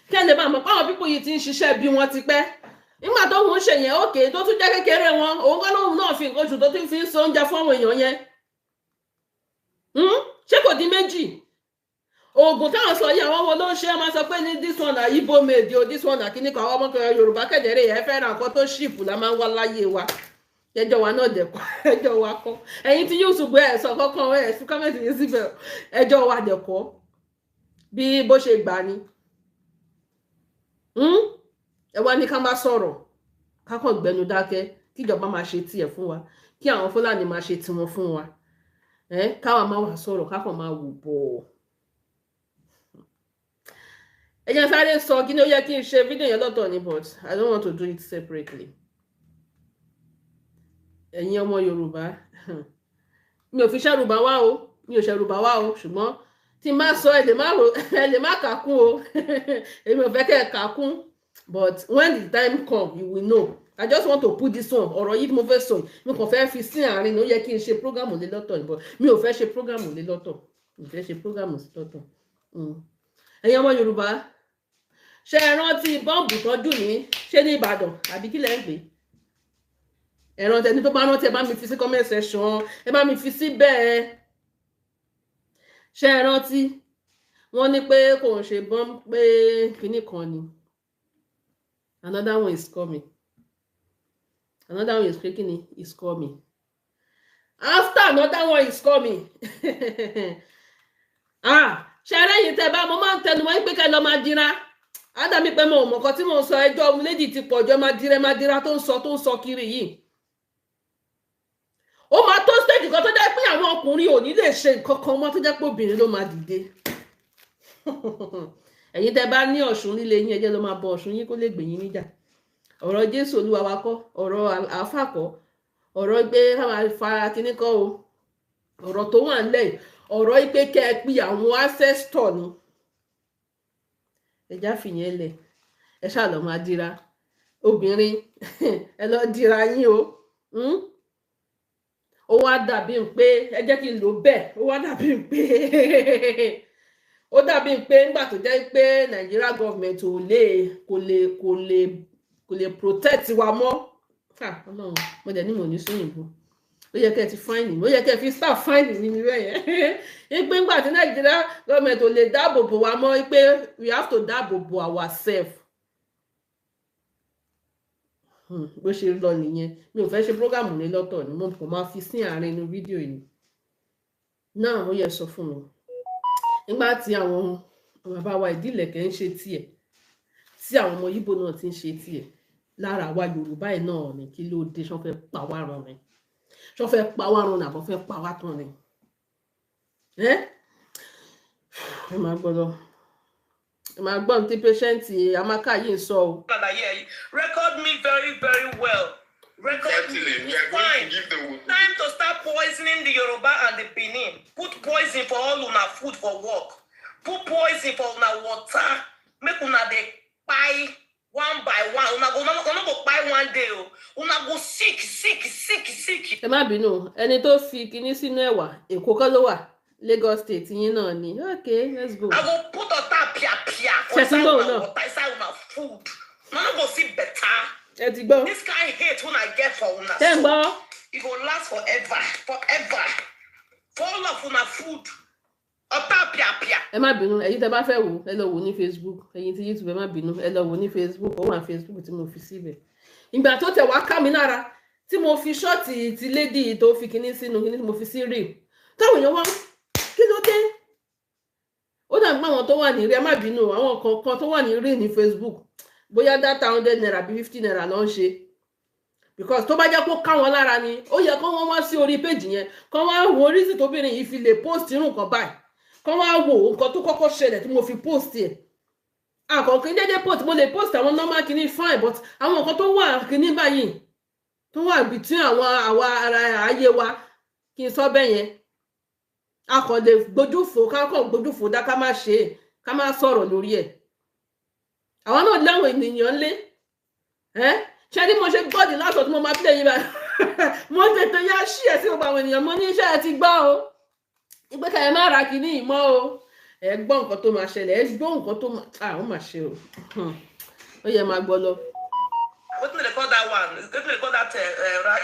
Kí ẹ lè máa mọ̀ pé àwọn people yìí ti ń ṣiṣẹ́ bí wọ́n ti pẹ́. Nígbà tó ń ṣe yẹn òkè tó tún jẹ́ kékeré wọn, òun kọ́ lóun náà fi nǹkan oṣù tó ti fi ń so oúnjẹ fún àwọn èèyàn yẹn. Ṣé kò dín méjì? Oògùn táwọn sọ yìí, àwọn wo ló ń ṣe é? Máa sọ pé ní this one na Igbo made o, this one na kíní kan. Àwọn ọmọkùnrin Yorùbá kẹ̀dẹ̀rẹ̀ yẹn fẹ́ràn nǹkan tó cheap la máa ń wá láyé wa. Ẹjọ́ wa náà dẹ̀kọ́, ẹjọ́ wa kọ́. Ẹ̀yin tí YouTube, ẹ̀ sọ kọ́kọ́, ẹ̀ fi comment yìí síbẹ̀. Ẹjọ́ wa dẹ̀kọ́ bí bó ṣe gbà ni. Ẹ wá ní ká má sọ̀rọ̀, ká kàn gbẹnu dákẹ́, kíjọba máa ṣe tiẹ̀ fún wa, kí àwọn Fúlàní máa ṣe tiwọn fún wa, káwa máa wà sọ̀rọ̀, ká kàn máa wò bọ̀. Ẹ jẹ́ sáré sọ kí ni ó yẹ kí n ṣe fídíò yẹn lọ́tọ̀ ni, but I don't want to do it separately. Ẹ̀yin ọmọ Yorùbá, mi ò fi ṣẹ́rùbá wá o, mi ò ṣẹ̀rùbá wá o, ṣùgbọ́n tí n bá sọ, ẹ lè má ro, ẹ lè má kà kún o. Èmi ò fẹ́ kẹ́ ẹ kà kún, but when the time come, you will know. I just want to put this one. Ọ̀rọ̀ yìí tí mo fẹ́ sọ yìí, mo kàn fẹ́ fi sí àárín ní. Ó yẹ kí n ṣe program lé lọ́tọ̀ ni, but mi ò fẹ́ ṣe program lé lọ́tọ̀, mi ò fẹ́ ṣe program sí lọ́tọ̀. Ẹ̀yin ọmọ Yorùbá, ṣé ẹ rántí bọ́ǹbù tọ́jú ní ṣé ní Ìbàdàn àbí kí lẹ́ ń pè é? Ẹ rántí? Ẹni tó bá rántí, ẹ bá mi fi sí comment section, ẹ bá mi fi sí bẹ́ẹ̀. Ṣé ẹ rántí? Wọ́n ní pé kò ń ṣe bọ́ǹbù, pé kinní kan ni. Another one is coming, another one is kíni, is coming. After another one is coming, ah, ṣe ẹlẹ́yìn tẹ́ bá mo máa ń tẹnu mọ́ pé kẹ́ lọ máa dira ádàmí pé mo ò mọ̀ nǹkan tí mo ń sọ. Ẹjọ́ lédì ti pọ̀ jọ, máa dira, máa dira tó ń sọ kiri yìí. Ó máa tó stage kan tó jẹ́ pé àwọn ọkùnrin ò ní lè ṣe nǹkan kan mọ́, tó jẹ́ pé obìnrin ló máa dìde. Ẹ̀yin tẹ́ bá ní Ọ̀ṣun líle yín, ẹjẹ́ ló máa bọ Ọ̀ṣun yín kó lè gbè yín níjà. Ọ̀rọ̀ Jésù Olúwa wa kọ́, ọ̀rọ̀ àáfà kọ́, ọ̀rọ̀ pé ká máa fa kinní kọ́ o. Ọ̀rọ̀ tó wà nílẹ̀ yìí, ọ̀rọ̀ pé kẹ́ ẹ pe àwọn ancestor ni. Ẹjá fìyẹn lẹ̀, ẹ ṣáà lọ máa dira. Obìnrin, ẹ lọ dira yín o. Ó wá dàbí pé, ẹ jẹ́ kí n lò bẹ́ẹ̀, ó wá dàbí pé, ó dàbí pé nígbà tó jẹ́ pé Nigeria government ò lè kò lè protect wa mọ́. Ah, Ọlọ́run, mo dẹ̀ ní mò ní sóyìnbó. Ó yẹ kẹ́ ẹ ti fine mi, ó yẹ kẹ́ ẹ fi star fine mi ní bẹ́ẹ̀ yẹn pé nígbà tí Nigeria government ò lè dáàbò bò wá mọ́, pé we have to dáàbò bò ourselves. Bó ṣe lọ nìyẹn. Mi ò fẹ́ ṣe program ní lọ́tọ̀ ni, mo kàn máa fi sí àárín inú fídíò yìí náà. Ó yẹ sọ fún mi nígbà tí àwọn bàbá wa ìdílẹ̀kẹ̀ ń ṣe tiẹ̀, tí àwọn ọmọ Yíbò náà ti ń ṣe tiẹ̀ lára àwa Yorùbá ẹ̀ náà ni, kí ló dé? Ṣọ́ fẹ́ pa wá run ni? Ṣọ́ fẹ́ pa wá run ni àbọ̀ fẹ́ pa wá tán ni? Ẹ máa gbọ́ lọ, ẹ máa gbọ́ ní tí patient Amaka yìí ń sọ o. Record me very, very well. Record me. Certainly, we are going Fine. To give the Time to start poisoning the Yoruba and the Benin. Put poison for all una food for work. Put poison for una water. Make una dey kpai one by one. Una go una go kpai one day o. Una go sick, sick, sick, sick. Ẹ má bínú, ẹni tó fi kinní sínú ẹ̀wà, Èkó kọ́ ló wà, Lagos State yín náà ni. Okay, let's go. I go put water pia pia for Ṣé ti inside gbọ́ una náà? water, inside una food. Una no go see better. Ẹ ti gbọ́? This kind hate una get for una Ṣé ń so, gbọ́? e go last forever, forever. For all of una food. Ọ̀tá pia pia. Ẹ má bínú, ẹ̀yin tẹ́ bá fẹ́ wò, ẹ lọ wò ní Facebook. Ẹ̀yin tí YouTube, ẹ má bínú, ẹ lọ wò ní Facebook. Ó wà ní Facebook tí mo fi síbẹ̀. Ìgbà tó tẹ̀ wá ká mi lára tí mo fi short ti lady tó fi kinní sínú kinní tí mo fi sí reel, táwọn èèyàn wá, kí ló dé? Ó dàbí pé àwọn tó wà ní rí, ẹ má bínú, àwọn kọ̀ọ̀kan tó wà ní rí ní Facebook, bóyá data ₦100 bí ₦50 ló ń ṣe, because tó bá jẹ́ kó ká wọn lára ni, ó yẹ kó wọ́n wá sí orí péjì yẹn, kó wọ́n á wo orísìí tóbìnrin yìí fi lè post irú nǹkan báyìí, kó wọ́n á wo nǹkan tó kọ́kọ́ ṣẹlẹ̀ tí mo fi post ẹ̀. Àkọ́kọ́ dédé post, mo lè post àwọn normal kinní, fine, but àwọn nǹkan tó wà kinní báyìí, tó wà between àwọn àwa ara ayé wa, kí n sọ bẹ́ẹ̀ yẹn, a kàn lè gbójú fò, ká kàn gbójú fò dá, ká má ṣe é, ká má sọ̀rọ̀ lórí ẹ̀. Àwọn náà láwọn ènìyàn lé ẹ. Ṣé ní mo ṣe gbọ́dì lásán tí mo máa play yín báyìí, mo tètè yá ṣí ẹ̀ sí gbogbo àwọn ènìyàn. Mo ní iṣẹ́ ẹ ti gbọ́ o, ìgbé ká ẹ má ra kinní yìí mọ́ o. Ẹ gbọ́ nǹkan tó máa ṣẹlẹ̀, ẹ gbọ́ nǹkan tó máa, ah, ó máa ṣe o. Ó yẹ máa gbọ́ lọ. Wetin dey call that one? Wetin dey call that rat?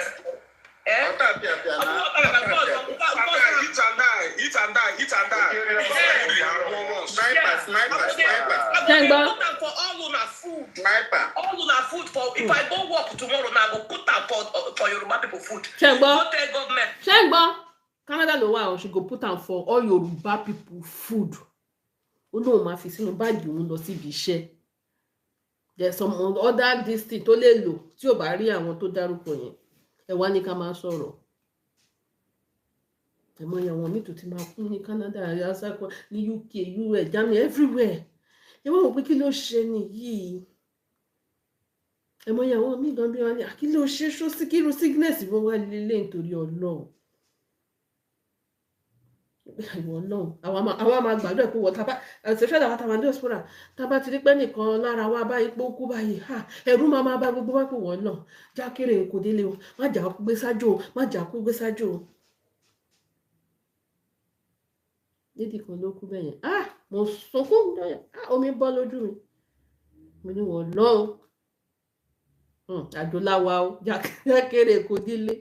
Eh? Ọtapịapịa Ọ na bụghị ọtapịapịa, nke ọzọ, nke ọzọ. Hit and die, hit and die, hit and die. Sniper, sniper, sniper, I go Ṣé ń dey gbọ́? put am for all una food. Sniper. All una food for, if I go work tomorrow now, I go put am for Yoruba people food. Ṣé ń gbọ́? Go tell government. Ṣé ń gbọ́? Canada ló wà o. She go put am for all Yorùbá people food. Ó lóun máa fi sínú báàgì òun lọ síbi iṣẹ́. There's some other this thing tó lè lò tí ò bá rí àwọn tó dárúkọ yẹn. Ẹ wá ní ká máa sọ̀rọ̀. Ẹ mọ àwọn míì tó ti máa kú ní Canada, asako ní UK, US, Germany, everywhere. Ẹ wọ́n wò pé kí ló ṣe nìyí. Ẹ mọ àwọn míì gan bí wọn ní kí ló ṣe ṣó sí kí irú sickness wọn wá lélẹ̀ nítorí Ọlọ́run. Ìwọ Ọlọ́run, àwa máa gbàdúrà pé wọ́n tábà, especially àwọn táwọn diaspora, tábà ti rí pé nìkan lára wa báyìí pé ó kú báyìí, ha, ẹ̀rù máa bá gbogbo wa pé wọ́n náà jákèrè kò délé o, má jà kú gbé sájò o, má jà kú gbé sájò o. Lédì kan ló kú bẹ́yẹn. Ah, mo sunkún lọ́yẹ̀. Ah, omi bọ́ lójú mi. Mo ní wọ́n lọ́hùn àjòláwa o, jákèrè kò délé.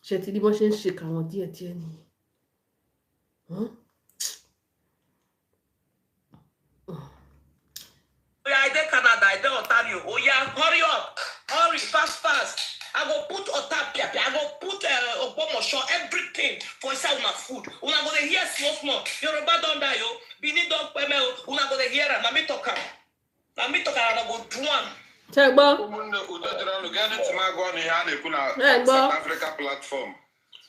Ṣe ti rí bọ́n ṣe ń ṣe kàwọn díẹ̀díẹ̀ nìyẹn? Oya, I dey Canada, I dey Ontario. Oya, hurry up, hurry, fast, fast. I go put otapia, I go put Ogbomoso, everything for inside una food. Una go dey hear small small. Yoruba don die o, Benin don peme o. Una go dey hear am. Na me talk am. Na me talk am, and I go do am. Ṣe gbọ́? Ụmụnne, udo dịrị ọnụ. Gaa ntị m agwa ọnụ ihe a na-ekwu na Ẹ gbọ́. South Africa platform.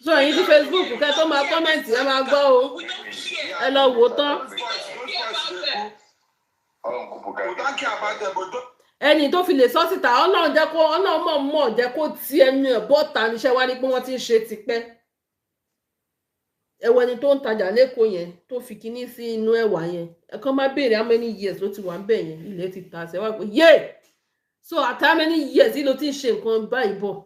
So ẹ̀yin tí Facebook, kẹ́ tó máa comment, ẹ máa gbọ́ o. We don't care. Ẹ lọ wò ó tán. Those boys, those boys dey kú. Ọlọ́run kò We don't care about them, but Ẹni tó fi lè sọ síta, Ọlọ́run jẹ́ kó, Ọlọ́run mọ̀ mọ̀ jẹ́ kó ti ẹnu ẹ̀ bọ́ta níṣẹ́ wá ní pé wọ́n ti ń ṣe tipẹ́. Ẹwọ ẹni tó ń tajà lẹ́kọ̀ọ́ yẹn tó fi kinní sí inú ẹ̀wà yẹn, ẹ̀kan má béèrè how many years ló ti wà ń bẹ̀ yẹn. Ilẹ̀ ti ta ṣẹ́ wá pé yé. So at how many years yìí ló ti ń ṣe nǹkan báyìí bọ̀?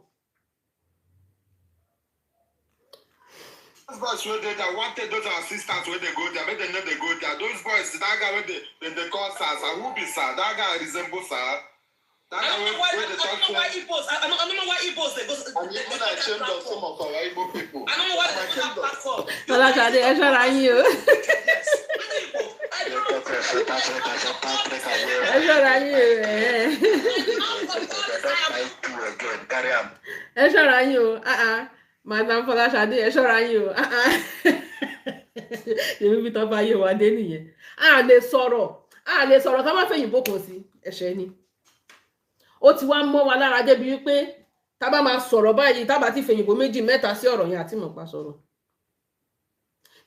Those boys wey dey there wanted those assistants wey dey go there, make dem no dey go there. Those boys, that guy wey dey dem dey call sir, sir, who be sir? That guy resemble sir. That I guy don't wey know why. wey dey I talk don't know why to. Igbos. I don't know why Igbos they go. I'm They, even they go that ashamed of platform. some of our Igbo people. I don't know why I'm they go that ashamed of. platform. Fọláṣadé, ẹ ṣọ́ra yín o. Wickedness. Ndị Igbo, I don't know. South Africa, South Africa. Ẹ ṣọ́ra yín o. Carry am. Ẹ ṣọ́ra yín o. Ah ah, Madam Fọláṣadé, ẹ ṣọ́ra yín o. Ah ah, èmi bí tán bá yé wa dé nìyẹn. A lè sọ̀rọ̀, a lè sọ̀rọ̀ ká má fẹ̀yìnbó kan sí ẹ̀ṣẹ̀ ni. Ó ti wá mọ́ wa lára débi wípé tá bá máa sọ̀rọ̀ báyìí, tá bá ti fẹ̀yìnbó méjì mẹ́ta sí ọ̀rọ̀ yẹn, àti mọ̀ pa sọ̀rọ̀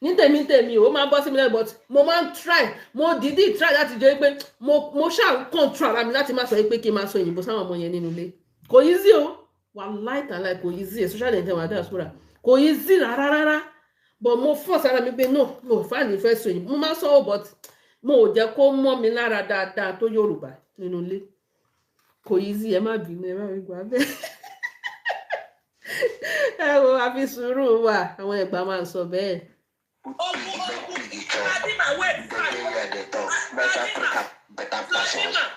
ní tèmi tèmi, ó máa ń bọ́ sí mi lẹ́nu, but mo máa ń try, mo dídì try láti jẹ́ pé mo ṣáà ń control ara mi láti má sọ pé kí n máa sọ òyìnbó sáwọn ọmọ yẹn nínú ilé. Kò easy o, wàláì tàláì kò easy, especially ní tẹ̀wọ̀n diaspora, kò easy rárá rárá, but mo force ara mi pé no, mo fà ní fẹ́ sọ òyìnbó. Mo máa ń sọ ọ́, but mo ò jẹ́ kó mọ́ mi lára dáadáa tó Yorùbá nínú ilé. Kò easy. Ẹ má bínú, ẹ má fi gbà bẹ́ẹ̀. Ẹ wo, àfi sùúrù wà. Àwọn Ẹ̀gbá máa ń sọ bẹ́ẹ̀. Ogun ogun Pig chop. Vladimir wait. The way dey talk. Better Africa, better pass us. Vladimir,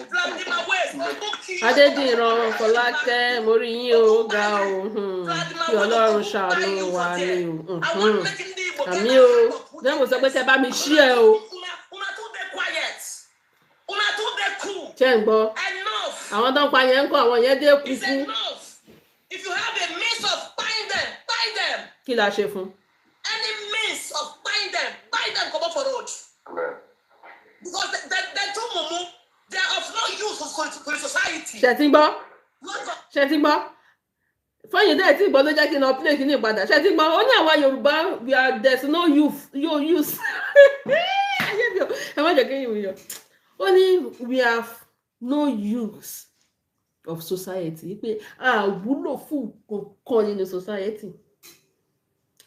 Vladimir wait. Ogun kill. Adédìran Fọlákẹ́, mo rí yín o. Ó ga o. Kí Ọlọ́run ṣàánú wa ni o. Àmín o. Jẹ́ mo sọ pé tẹ́ bá mi ṣí ẹ o. Una too dey quiet. Una too dey cool. Ṣé ń gbọ́? Enough. Àwọn tó ń pa yẹn ń kọ́, àwọn yẹn dé It's kúkú. enough. If you have a means of find them, find them. Kí la ṣe fún? Any means of find them, find them, come up for road. Because they too mumu. They are of no use to the society. Ṣé ti ń gbọ́? Lot of Ṣé ti ń gbọ́? Fọyín dẹ́ tí ìgbọ́ ló jẹ́ kí n lọ play kí ní ìpadà. Ṣé ti ń gbọ́? Ó ní àwa Yorùbá, we are, there's no youth, no use. Ayé mi o, ẹ má jẹ́ kí n yọ. Ó ní we have no use of society, pé a wúlò fún kankan nínú society.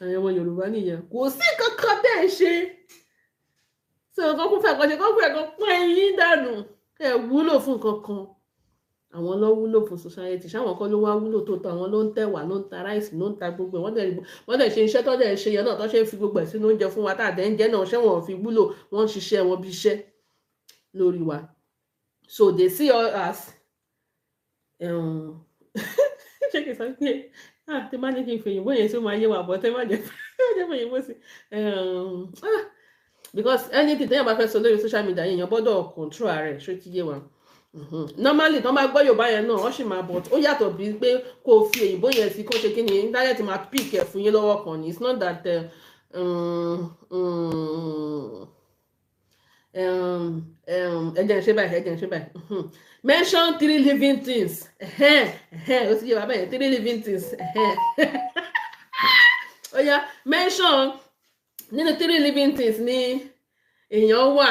Àwọn ọmọ Yorùbá nìyẹn, kò sí kankan tẹ́ ẹ ṣe tí ọkọ kún fẹ́ kan ṣe kọ́ fẹ́ kan pọ́n ẹyin dànù. Ẹ wúlò fún kankan. Àwọn ló wúlò fún society? Ṣáwọn kan ló wá wúlò tó tó? Àwọn ló ń tẹ̀wà, ló ń ta rice, ló ń ta gbogbo ẹ̀. Wọ́n dẹ̀ ṣe iṣẹ́ tó dẹ̀ ṣe yẹn náà, tó ṣe ń fi gbogbo ẹ̀ sínú oúnjẹ fún wa tá àdẹ́ ń jẹ́ náà. Ṣé wọn ò fi wúlò? Wọ́n ń ṣiṣẹ́ wọn bí iṣẹ́ lórí wa. So they see us as Ṣé kìí sọ pé, ah, tí bá ní kí n fi òyìnbó yẹn sí, ó máa yé wa bọ̀ tẹ́ má jẹ́ fẹ́ òyìnbó sí, ah, because anything téèyàn bá fẹ́ sọ lórí social media, èèyàn gbọ́dọ̀ control ara ẹ̀. Ṣó ti yé wa? Normally, tán bá gbọ́ Yorùbá yẹn náà, wọ́n sì máa, but ó yàtọ̀ bíi pé kó o fi òyìnbó yẹn sí, kó ṣe kí ni, internet máa pick ẹ̀ fún yín lọ́wọ́ kan ni. It's not that ẹ jẹ́ n ṣe báyìí, ẹ jẹ́ n ṣe báyìí. Mention three living things. Ó ti yé wa bẹ́ẹ̀, three living things. Ó yá, mention nínú three living things ní èèyàn wà,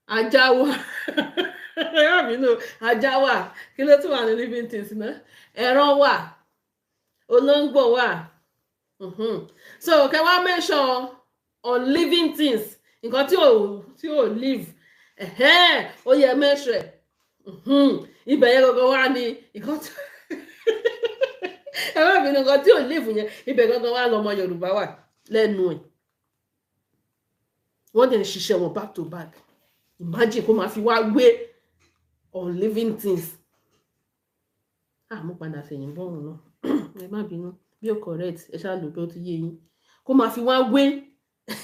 ajá wà, ẹ̀rọ mi nù, ajá wà, kí ló tún wà ní living things náà? Ẹran wà, olóńgbò wà. So kẹ wá mention on living things, nǹkan tí ò live, ó yẹ mention ẹ̀. Ibẹ̀ yẹn gangan wá ní nǹkan tí, ẹ má bínú, nǹkan tí ò live yẹn, ibẹ̀ gangan wá lọmọ Yorùbá wà lẹ́nu ẹ̀. Wọ́n dẹ̀ ń ṣiṣẹ́ wọn back to back. Imagine kó máa fi wá gbé on living things. Ah, mo padà fẹ̀yìn bọ́ọ̀rùn náà, ẹ má bínú bí ó correct, ẹ ṣáà lò bí ó ti yé yín, kó máa fi wá wé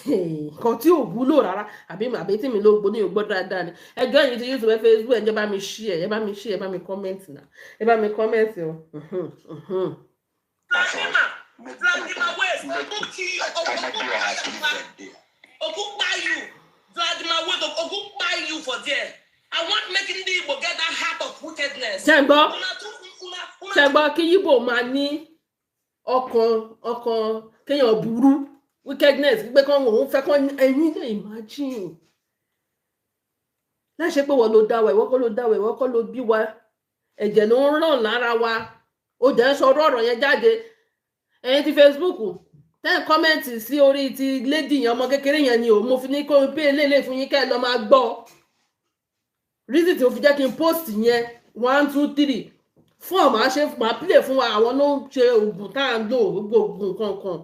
nǹkan tí ò wúlò rárá. Àbí tí mi ló gbó ní ògbó dáadáa ni. Ẹjọ́ yìí ti YouTube, ẹ Facebook, ẹ jẹ́ bá mi share, ẹ bá mi share, ẹ bá mi comment náà, ẹ bá mi comment o. Vladimir, Vladimir, wait, Ogun kill you, Ogun kpai you. Vladimir, wait, Ogun kpai you for there. I want making the Igbo get that heart of wickedness. Ṣé ń gbọ́? Ṣé ń gbọ́? Kí Yíbò máa ní ọkàn kéèyàn burú, wickedness, pé kán òun fẹ́ kán. Ẹ̀yin náà imagine, láì ṣe pé wọ́n ló dá wa, ìwọ kọ́ ló dá wa, ìwọ kọ́ ló bí wa, ẹ̀jẹ̀ ló ń ràn lára wa, ó jẹ́ ń sọ ọ̀rọ̀ yẹn jáde. Ẹ̀yin ti Facebook tẹ́ ń comment sí orí ti lady yẹn, ọmọ kékeré yẹn ni o, mo fi ní kó n pé eléyìí fún yín kẹ́ ẹ lọ máa gbọ́ reason tí o fi jẹ́ kí n post yẹn. One, two, three, fún ọ̀ máa ṣe máa play fún wa. Àwọn ló ń ṣe oògùn tá à ń lò, gbogbo oògùn kankan.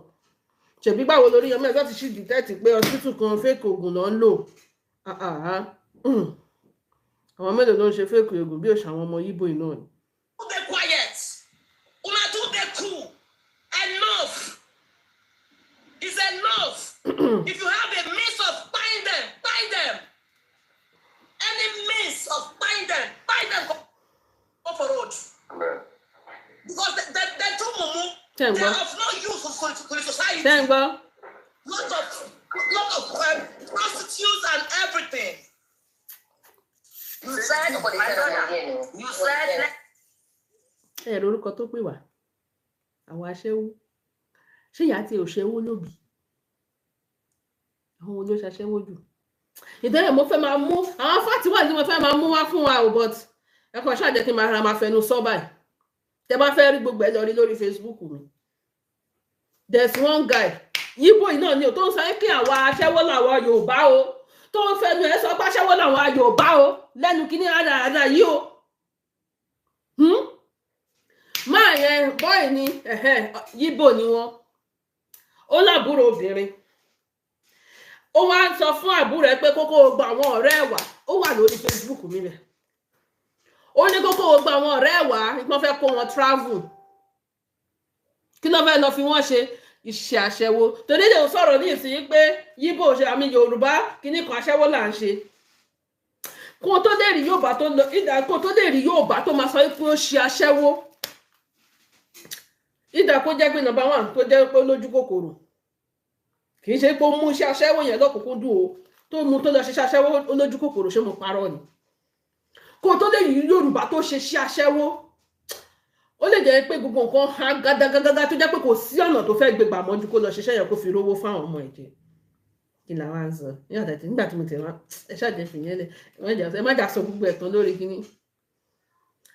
Ṣèbí báwo lórí yẹn mẹ́ta ti ṣì detect pé hospital kan, fake oògùn ló ń lò? Àwọn mélòó ló ń ṣe fake oògùn bí òṣà àwọn ọmọ Yíbò yìí náà ni? Dey quiet. Una too dey cool. Enough. It's enough. If you have a means of find them, find them. Any means of find them, find them. Go for road. Because they too mumu. Ṣé ń They gbọ́? are of no use for the society. Ṣé ń gbọ́? Lot of prostitutes and everything. You said, my brother, you said, Ẹ lórúkọ tó pè wá, àwọn aṣẹ́wó. Ṣé ìyá tí ò ṣẹ́wó lóbi? Àwọn wo ló ṣaṣẹ́wó jù? Ìtẹ́lẹ̀ mo fẹ́ máa mú àwọn fact wà tí mo fẹ́ máa mú wá fún wa o, but ẹ kàn ṣáà jẹ́ kí n máa ra máa fẹnu sọ báyìí. Tẹ bá fẹ́ rí gbogbo ẹ, lọ rí lórí Facebook mi. There's one guy, Yíbò yìí náà ni o, tó ń sọ pé àwa aṣẹ́wó làwọn Yorùbá o, tó ń fẹnu ẹ sọ pé aṣẹ́wó làwọn Yorùbá o, lẹ́nu kíní rádaràda yìí o. Máa yẹn bọ́ì ni, Yíbò ni wọ́n. Ó lábúrò obìnrin, ó wá ń sọ fún àbúrò ẹ pé kókó gba àwọn ọ̀rẹ́ ẹ̀ wá. Ó wà lórí Facebook mi bẹ̀. Ó ní kókó gba àwọn ọ̀rẹ́ ẹ̀ wá, wọ́n fẹ́ kó wọn travel. Kí ló fẹ́ lọ fi wọ́n ṣe? Iṣẹ́ aṣẹ́wó. Torí lè sọ̀rọ̀ ní ìsìn pé Yíbò ṣe àmì Yorùbá kíní kan, aṣẹ́wó là ń ṣe. Kó tó lè rí Yorùbá tó lọ ìdá, kó tó lè rí Yorùbá tó máa sọ pé ó ṣe aṣẹ́wó, ìdá kó jẹ́ pé number one, kó jẹ́ pé ó lójú kòkòrò. Kì í ṣe pé ó mú iṣẹ́ aṣẹ́wó yẹn lọ́kùnkúndùn o, tó mú tó lọ ṣiṣẹ́ aṣẹ́wó, ó lójú kòkòrò. Ṣé mo parọ́ ni? Kó tó lè rí Yorùbá tó ṣe iṣẹ́ aṣẹ́wó, ó lè jẹ́ pé gbogbo nǹkan há gádágágá, tó jẹ́ pé kò sí ọ̀nà tó fẹ́ gbé gbà mọ́jú kó lọ ṣiṣẹ́ yẹn, kó fi rówó fáwọn ọmọ ẹ̀ jẹ. Kí làwọn á ń sọ nígbà tí mo tẹ̀ wá? Ẹ ṣáàjẹ́ fìyẹn lẹ̀, ẹ má jà sọ gbogbo ẹ̀tàn lórí kínní.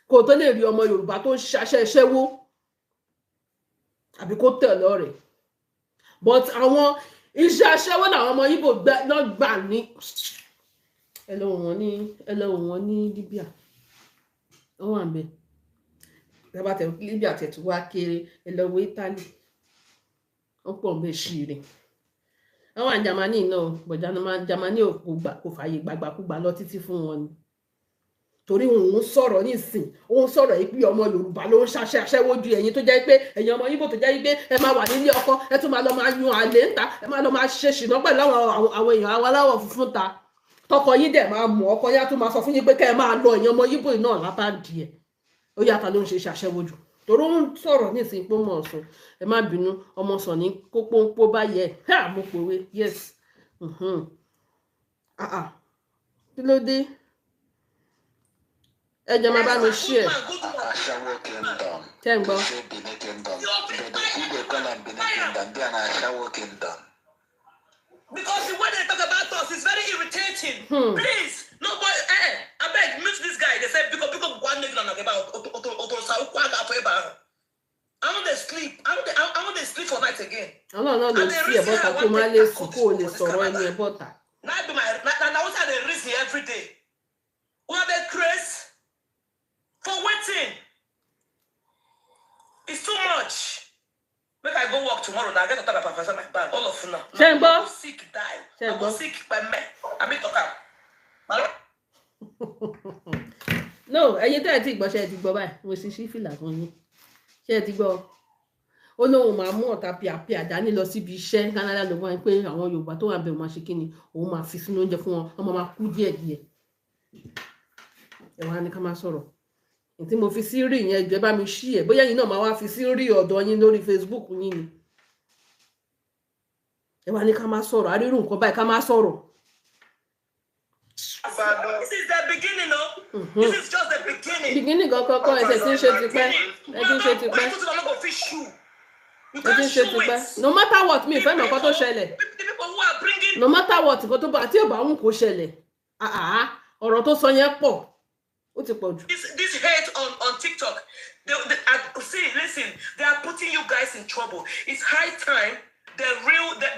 Kó tó lè rí ọmọ Yorùbá tó ń ṣaṣẹ́ iṣẹ́wó, àbí kó tẹ̀ lọ́rẹ̀, but àwọn iṣẹ́ aṣẹ́wó làwọn ọmọ Ìgbò náà gbà ní. Ẹ lọ wò wọ́n ní, ẹ lọ wò wọ́n ní Libya, wọ́n wà ń bẹ̀. Tẹ́bá tẹ Libya tẹ̀ tó wá kéré, ẹ lọ wo Italy, wọ́n pọ̀ ń bẹ̀ ṣíire. Wọ́n wà ní Germany náà, but Germany ò kò gbà, kò fààyè gbàgbàkúgbà lọ títí fún wọn ni. Torí òun sọ̀rọ̀ nísìn, òun sọ̀rọ̀ yìí pé ọmọ Yorùbá ló ń ṣaṣẹ́ aṣẹ́wó ju ẹ̀yin tó jẹ́ pé ẹ̀yin ọmọ Ìgbò tó jẹ́ pé ẹ máa wà nílé ọkọ, ẹ tún máa lọ máa yan àlè ńta, ẹ máa lọ máa ṣe ṣìnà pẹ̀lú àwọn èèyàn àwọn aláwọ̀ funfun ta. Tọkọ yín dẹ̀ máa mú ọkọ yá tún máa sọ fún yín pé kẹ́ ẹ máa lọ, ẹ̀yin ọmọ Ìgbò náà lápá díẹ̀. Ó yàtọ̀ ló ń ṣe ṣaṣẹ́wó jù. Torí ó ń sọ̀rọ̀ nísìn pé mọ̀ ọ̀sùn, ẹ má bínú, ọmọ sàn ní kópónpó báyẹ̀ ẹ̀ mo pòwe, yes. Kí ló dé? Ẹ jẹ́ máa bá mi share. Ashawo Kingdom. Ṣé ń gbọ́? They say Benin Kingdom. But the who they call am Benin Kingdom, they are Ashawo Kingdom. Because the way they talk about us is very irritating. Please, nobody, I beg, mute this guy. They say, because one nigga about I want to sleep. I want to sleep for night again. Ọlọ́run náà ló sí ẹ̀ bọ́ta kó má lè sùn kó o lè sọ̀rọ̀ ẹnu ẹ̀ bọ́ta. Now be my now what I dey reason every day. Una dey craze for waiting. It's too much. Make I go work tomorrow. Now I get to talk about my bag. All of una. Ṣé ń gbọ́? I go sick die. Ṣé ń I go gbọ́? sick by me. I mean talk am. No, ẹ̀yin tẹ́ ẹ ti gbọ́, ṣé ẹ ti gbọ́ báyìí? Mo sì ṣí fìlà fún yín. Ṣé ẹ ti gbọ́? Ó lóun máa mú ọ̀tá pìàpìà dání lọ síbi iṣẹ́ Canada ló wáyé pé àwọn Yorùbá tó wà bẹ̀ máa ṣe kí ni òun máa fi sínú oúnjẹ fún wọn, wọ́n máa kú díẹ̀díẹ̀. Ẹ wá ní ká máa sọ̀rọ̀. Tí mo fi sí rí yẹn, jẹ́ bá mi ṣí ẹ̀, bóyá ẹ̀yin náà máa wá fi sí rí ọ̀dọ̀ yín lórí Facebook yín ni. Ẹ wá ní ká máa sọ̀rọ̀, arírù nǹkan báyìí ká máa sọ̀rọ̀. This is the beginning, no? This is just the beginning. Beginning gan kọ́kọ́ ẹsẹ̀ tí ń ṣe tipẹ́, ẹ ti ń ṣe tipẹ́, ẹ ti ń ṣe tipẹ́. No matter what, mi ì fẹ́ mọ̀ nǹkan tó ṣẹlẹ̀. No matter what, nǹkan tó bá tí ò bá wù kó ṣẹlẹ̀. Ọ̀rọ̀ tó sọ yẹn pọ̀. Ó ti pọ̀ jù. This hate on TikTok, they see, listen, they are putting you guys in trouble. It's high time the real the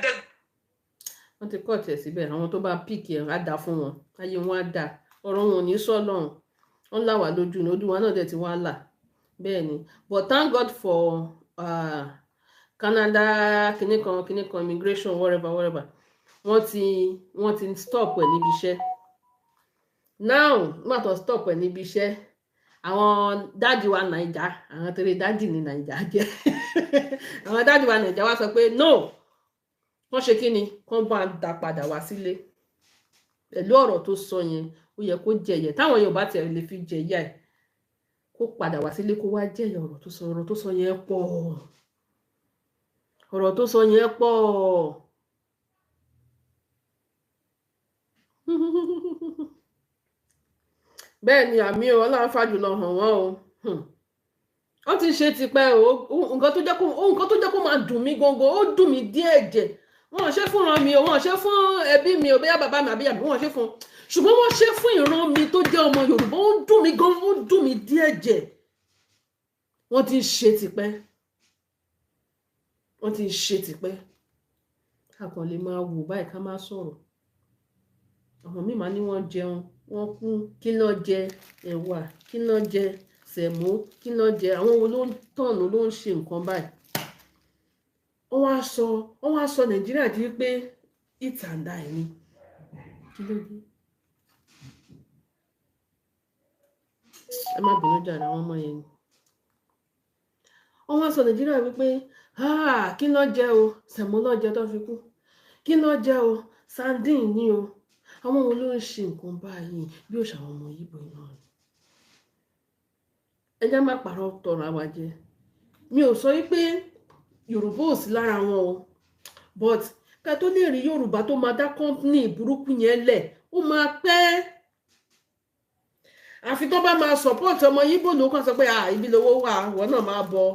Wọ́n ti kọ́ tiẹ̀ síbẹ̀, àwọn tó bá píìkì ẹ̀ á dà fún wọn, ayé wọn á dà, ọ̀rọ̀ wọn ò ní sọ lọ́hùn, wọ́n là wá lójú ní ojú wa náà dẹ̀ ti wá là bẹ́ẹ̀ ni. But thank God for Canada kìnnìkan immigration whatever whatever, wọ́n ti stop ẹ̀ níbi iṣẹ́. Now nígbà tó stop ẹ̀ níbi iṣẹ́, àwọn dáàdì wa Naija, àwọn torí dáàdì ní Naija jẹ́, àwọn dáàdì wa Naija wá sọ pé no, wọ́n ṣe kí ni kán bá dá padà wá sílé. Pẹ̀lú ọ̀rọ̀ tó sọ yẹn, ó yẹ kó jẹ̀yẹ̀ táwọn Yorùbá tiẹ̀ lè fi jẹ̀yà ẹ̀, kó padà wá sílé kó wá jẹ̀yẹ̀. Ọ̀rọ̀ tó sọ yẹn pọ̀, ọ̀rọ̀ tó sọ yẹn pọ̀. Bẹ́ẹ̀ ni àmì o, Ọlọ́run fàjùlọ hàn wọ́n o. Wọ́n ti ṣe tipẹ́ o. Nǹkan tó jẹ́ kó máa dùn mí gangan, ó dùn mí díẹ̀ jẹ̀. Wọ́n ṣe fún ìran mi o, wọ́n ṣe fún ẹbí mi o, bóyá bàbá mi àbí ìyá mi, wọ́n ṣe fún, ṣùgbọ́n wọ́n ṣe fún ìran mi tó jẹ́ ọmọ Yorùbá. Ó dùn mí gan, ó dùn mí díẹ̀ jẹ̀. Wọ́n ti ṣe tipẹ́, wọ́n ti ṣe tipẹ́. A kàn lè máa wò báyìí ká má sọ̀rọ̀. Àwọn míì máa ní wọ́n jẹun, wọ́n kú, kí ló jẹ ẹ̀wà, kí ló jẹ sẹ̀mó, kí ló jẹ, àwọn wo ló ń tọ̀nù ló ń ṣe nǹkan báyìí. Wọ́n wá sọ Nàìjíríà di pé eat and die ni. Kí ló dé? Ẹ má bínú jàre, àwọn ọmọ yẹn ni. Wọ́n wá sọ Nàìjíríà wípé kí ló jẹ o, sẹ̀mó ló jẹ tó fi kú, kí ló jẹ o, sardine ni o. Àwọn wo ló ń ṣe nǹkan báyìí bí ó ṣàwọn ọmọ Ìgbò náà ni? Ẹ jẹ́ má pàrọ̀ tọrọ àwa jẹ. Mi ò sọ wípé Yorùbá ò sí lára wọn o, but ká tó lè rí Yorùbá tó máa dá kọ́ńpínì burúkú yẹn lẹ̀, ó máa pẹ́. Àfi tó bá máa support ọmọ Ìgbò ló kàn sọ pé ibi lówó wà, wọ́n náà máa bọ̀.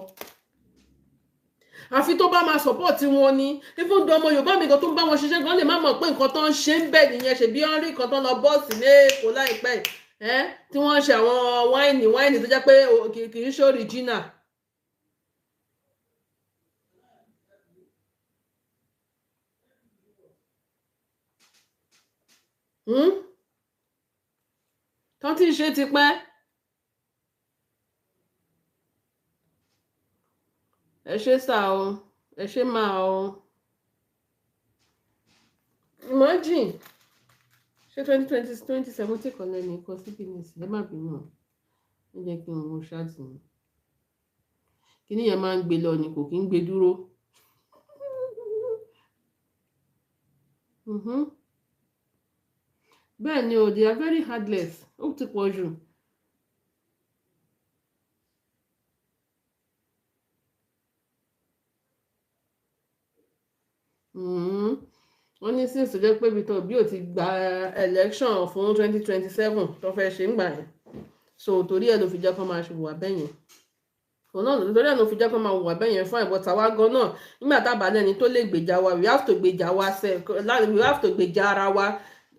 Àfi tó bá máa support wọn ni. Even though ọmọ Yorùbá mi kan tó ń bá wọn ṣiṣẹ́ gan lè má mọ̀ pé nǹkan tó ń ṣe ń bẹ̀ nìyẹn. Ṣe bí wọ́n rí nǹkan tó ń lọ bọ́ọ̀sì lẹ́ẹ̀kọ́ láìpẹ́ ẹ́ tí wọ́n ń ṣe àwọn wáìnì tó jẹ́ pé kì í ṣe original. Tó ti ṣe tipẹ́. Ẹ ṣé sà o, ẹ ṣé máa o. Imagine, Ṣé 2020, 2017 kan lẹ́nu ikọ̀ síbi nísìnyí? Ẹ má bínú o, ẹ jẹ́ kí n wo chat mi. Kíní yẹn máa ń gbé lọ ni, kò kí ń gbé dúró. Bẹ́ẹ̀ ni o, they are very heartless. Ó ti pọ̀ jù. Wọ́n ní since tó jẹ́ pé ibi tó bí ò ti gba election fún 2027 tó fẹ́ ṣe ń gbà yẹn, so torí ẹ̀ ló fi jẹ́ kó máa ṣe wà bẹ́yẹn. Òun náà torí ẹ̀ ló fi jẹ́ kó máa wà bẹ́yẹn fún ìbọn tàwa gan náà. Nígbà tá a bá lẹ́ni tó lè gbèjà wa, we have to gbèjà wa sẹ́, we have to gbèjà ara wa.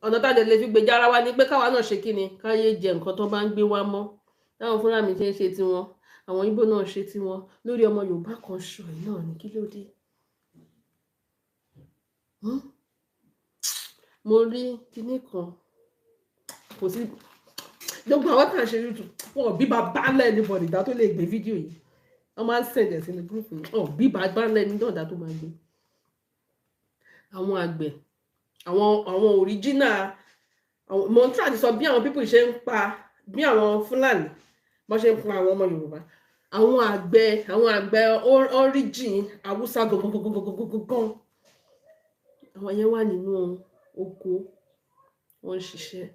Ọ̀nà tá a lè fi gbèjà ara wa ni pé káwa náà ṣe kí ni, káyé jẹ nǹkan tó bá ń gbé wa mọ́. Táwọn fúnra mi ṣe ń ṣe tiwọn, àwọn Ìgbò náà ṣe tiwọn lórí ọmọ Yorùbá kan ṣọ yìí náà ní, kí ló dé? Mo rí kinní kan, kò sí gbogbo àwọn tá à ń ṣe YouTube, wọn ò bí bàbá lẹ́ni bọ̀dìdá tó lè gbé fídíò yìí. Wọ́n máa ń sẹ̀dẹ̀ sínú gúrúùpù yìí, wọn ò bí bàbá lẹ́ni dọ̀dá tó máa gbé. Àwọn àgbẹ̀, àwọn original, àwọn mo ń try àti sọ bí àwọn people ṣe ń pa, bí àwọn Fúlàní bọ́n ṣe ń pa àwọn ọmọ Yorùbá. Àwọn àgbẹ̀ origin Haúsá gangan, àwọn yẹn wà nínú oko, wọ́n ń ṣiṣẹ́.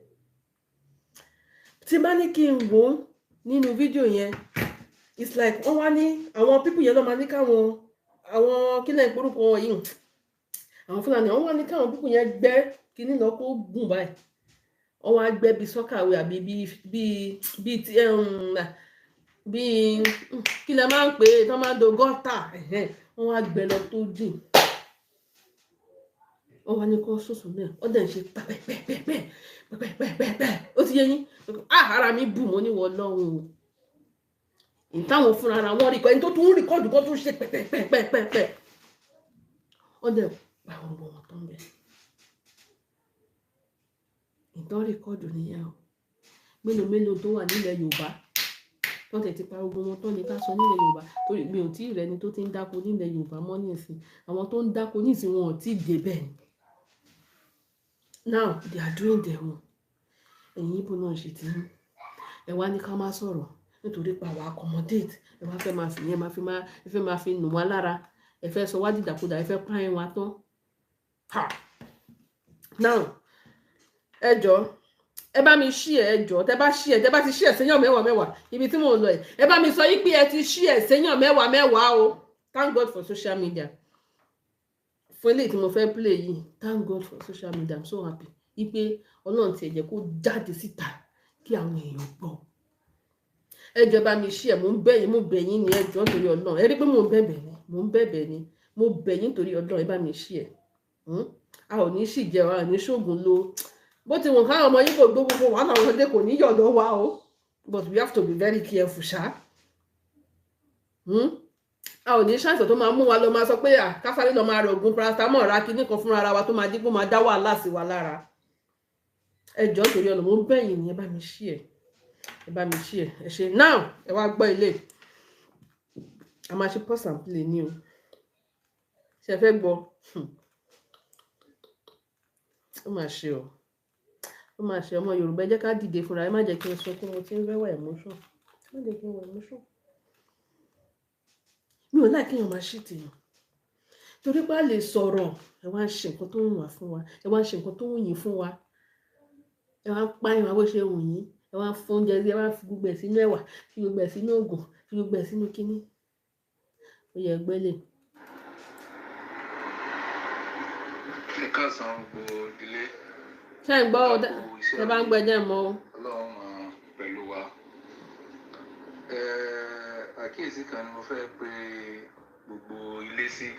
Tí bá ní kí n wò ó nínú fídíò yẹn, it's like wọ́n wá ní àwọn people yẹn ló máa ní káwọn, àwọn kílẹ̀ ìporúkọ wọn yìí, àwọn Fúlàní, wọ́n wá ní káwọn people yẹn gbẹ́ kíní lọ kó gùn báyìí. Wọ́n wá gbẹ́ bíi soakaway àbí bíi ti bíi kí lẹ máa ń pè é tó máa ń do gọ́tà. Wọ́n wá gbẹ́ lọ tó jìn, wọ́n wá ní kó sòsò náà, wọ́n dẹ̀ ń ṣe pẹ́pẹ́pẹ́pẹ́ pẹ́pẹ́pẹ́pẹ́. Ó ti yé yín. Ah, ara mi bù mọ́ níwọ̀ lọ́hùn o. Ìtàwọn fúnra ara wọn rí kọ́, ẹni tó tún ń record kó tún ṣe pẹ́pẹ́pẹ́pẹ́. Wọ́n dẹ̀ pa gbogbo wọn tó ń bẹ̀. Ìtàn record nìyẹn o. Mélòó mélòó tó wà nílẹ̀ Yorùbá tó tẹ̀ ti pa gbogbo wọn tó ní ká sọ nílẹ̀ Yorùbá, torí mi ò tí ì rẹni tó ti ń dáko nílẹ̀ Yorùbá mọ́ nísìn. Àwọn tó ń dáko nísìn, wọn ò tí ì débẹ̀ ni. Now they are doing their own. Ẹ̀yin Ìgbò náà ṣe ti yín. Ẹ wá ní ká má sọ̀rọ̀ nítorí pé àwa accommodate. Ẹ wá fẹ́ máa fi yẹn máa fi máa, ẹ fẹ́ máa fi nù wá lára. Ẹ fẹ́ sọ wá dìdàkudà, ẹ fẹ́ pààyàn wa tán. Ha! Now, ẹ jọ̀ọ́, ẹ bá mi share. Ẹ jọ̀ọ́, tẹ bá share, tẹ bá ti share séyàn mẹ́wàá mẹ́wàá, ibi tí mò ń lọ ẹ, ẹ bá mi sọ yí pé ẹ ti share séyàn mẹ́wàá mẹ́wàá o. Thank God for social media. Fún eléyìí tí mo fẹ́ play yìí, thank God for social media. I'm so happy wípé Ọlọ́run tiẹ̀ jẹ́ kó jáde síta kí àwọn èèyàn gbọ́. Ẹ jọ̀ọ́, bá mi share. Mò ń bẹ̀ yín, mo bẹ̀ yín ni. Ẹ jọ̀ọ́, nítorí Ọlọ́run. Ẹ rí pé mò ń bẹ̀bẹ̀ ni, mò ń bẹ̀bẹ̀ ni, mo bẹ̀ yín nítorí Ọlọ́run, ẹ bá mi share. A ò ní sì jẹ, a ò ní ṣoògùn lo. Bó ti wọ̀n káwọn ọmọ yín kò gbó gbogbo wàhálà wọn dé, kò ní yọ̀dọ̀ wa o, but we have to be very careful ṣá. A ò ní ṣàìsàn tó máa mú wa lọ máa sọ pé à kásáré lọ máa rẹ oògùn paracetamol, ra kinní kan fúnra ara wa tó máa dín kó máa dá wàhálà sí wa lára. Ẹ jọ̀ọ́, nítorí ọ̀nà, mo ń bẹ̀yìn ni, ẹ bá mi share, ẹ bá mi share. Ẹ ṣe. Now, ẹ wá gbọ́ ilé. A máa ṣe pause and play ní o. Ṣe fẹ́ gbọ́? Ó máa ṣe o, ó máa ṣe. Ọmọ Yorùbá, ẹ jẹ́ ká dìde fúnra. Ẹ má jẹ́ kí n sọ pé mo ti ń fẹ́ wà emotion. Má jẹ́ kí n wà emotion. Mi ò láì kéèyàn máa ṣì tèèyàn torí pé a lè sọ̀rọ̀. Ẹ wá ń ṣe nǹkan tó ń wà fún wa, ẹ wá ń ṣe nǹkan tó ń yìn fún wa, ẹ wá ń pààyàn wá bó ṣe wù yín, ẹ wá ń fún oúnjẹ sí, ẹ wá ń fi gbogbo ẹ̀ sínú ẹ̀wà, fi gbogbo ẹ̀ sínú ògùn, fi gbogbo ẹ̀ sínú kínní. Ó yẹ gbẹ́lẹ̀. Ẹ káàsán gbogbo ilé. Ṣé ń gbọ́ ọ? Ẹ bá ń gbọ́, ẹ jẹ́ mọ́ o. Ọlọ́run máa pẹ̀lú wa. Àkíyèsí kan ni mo fẹ́ pe gbogbo ilé sí.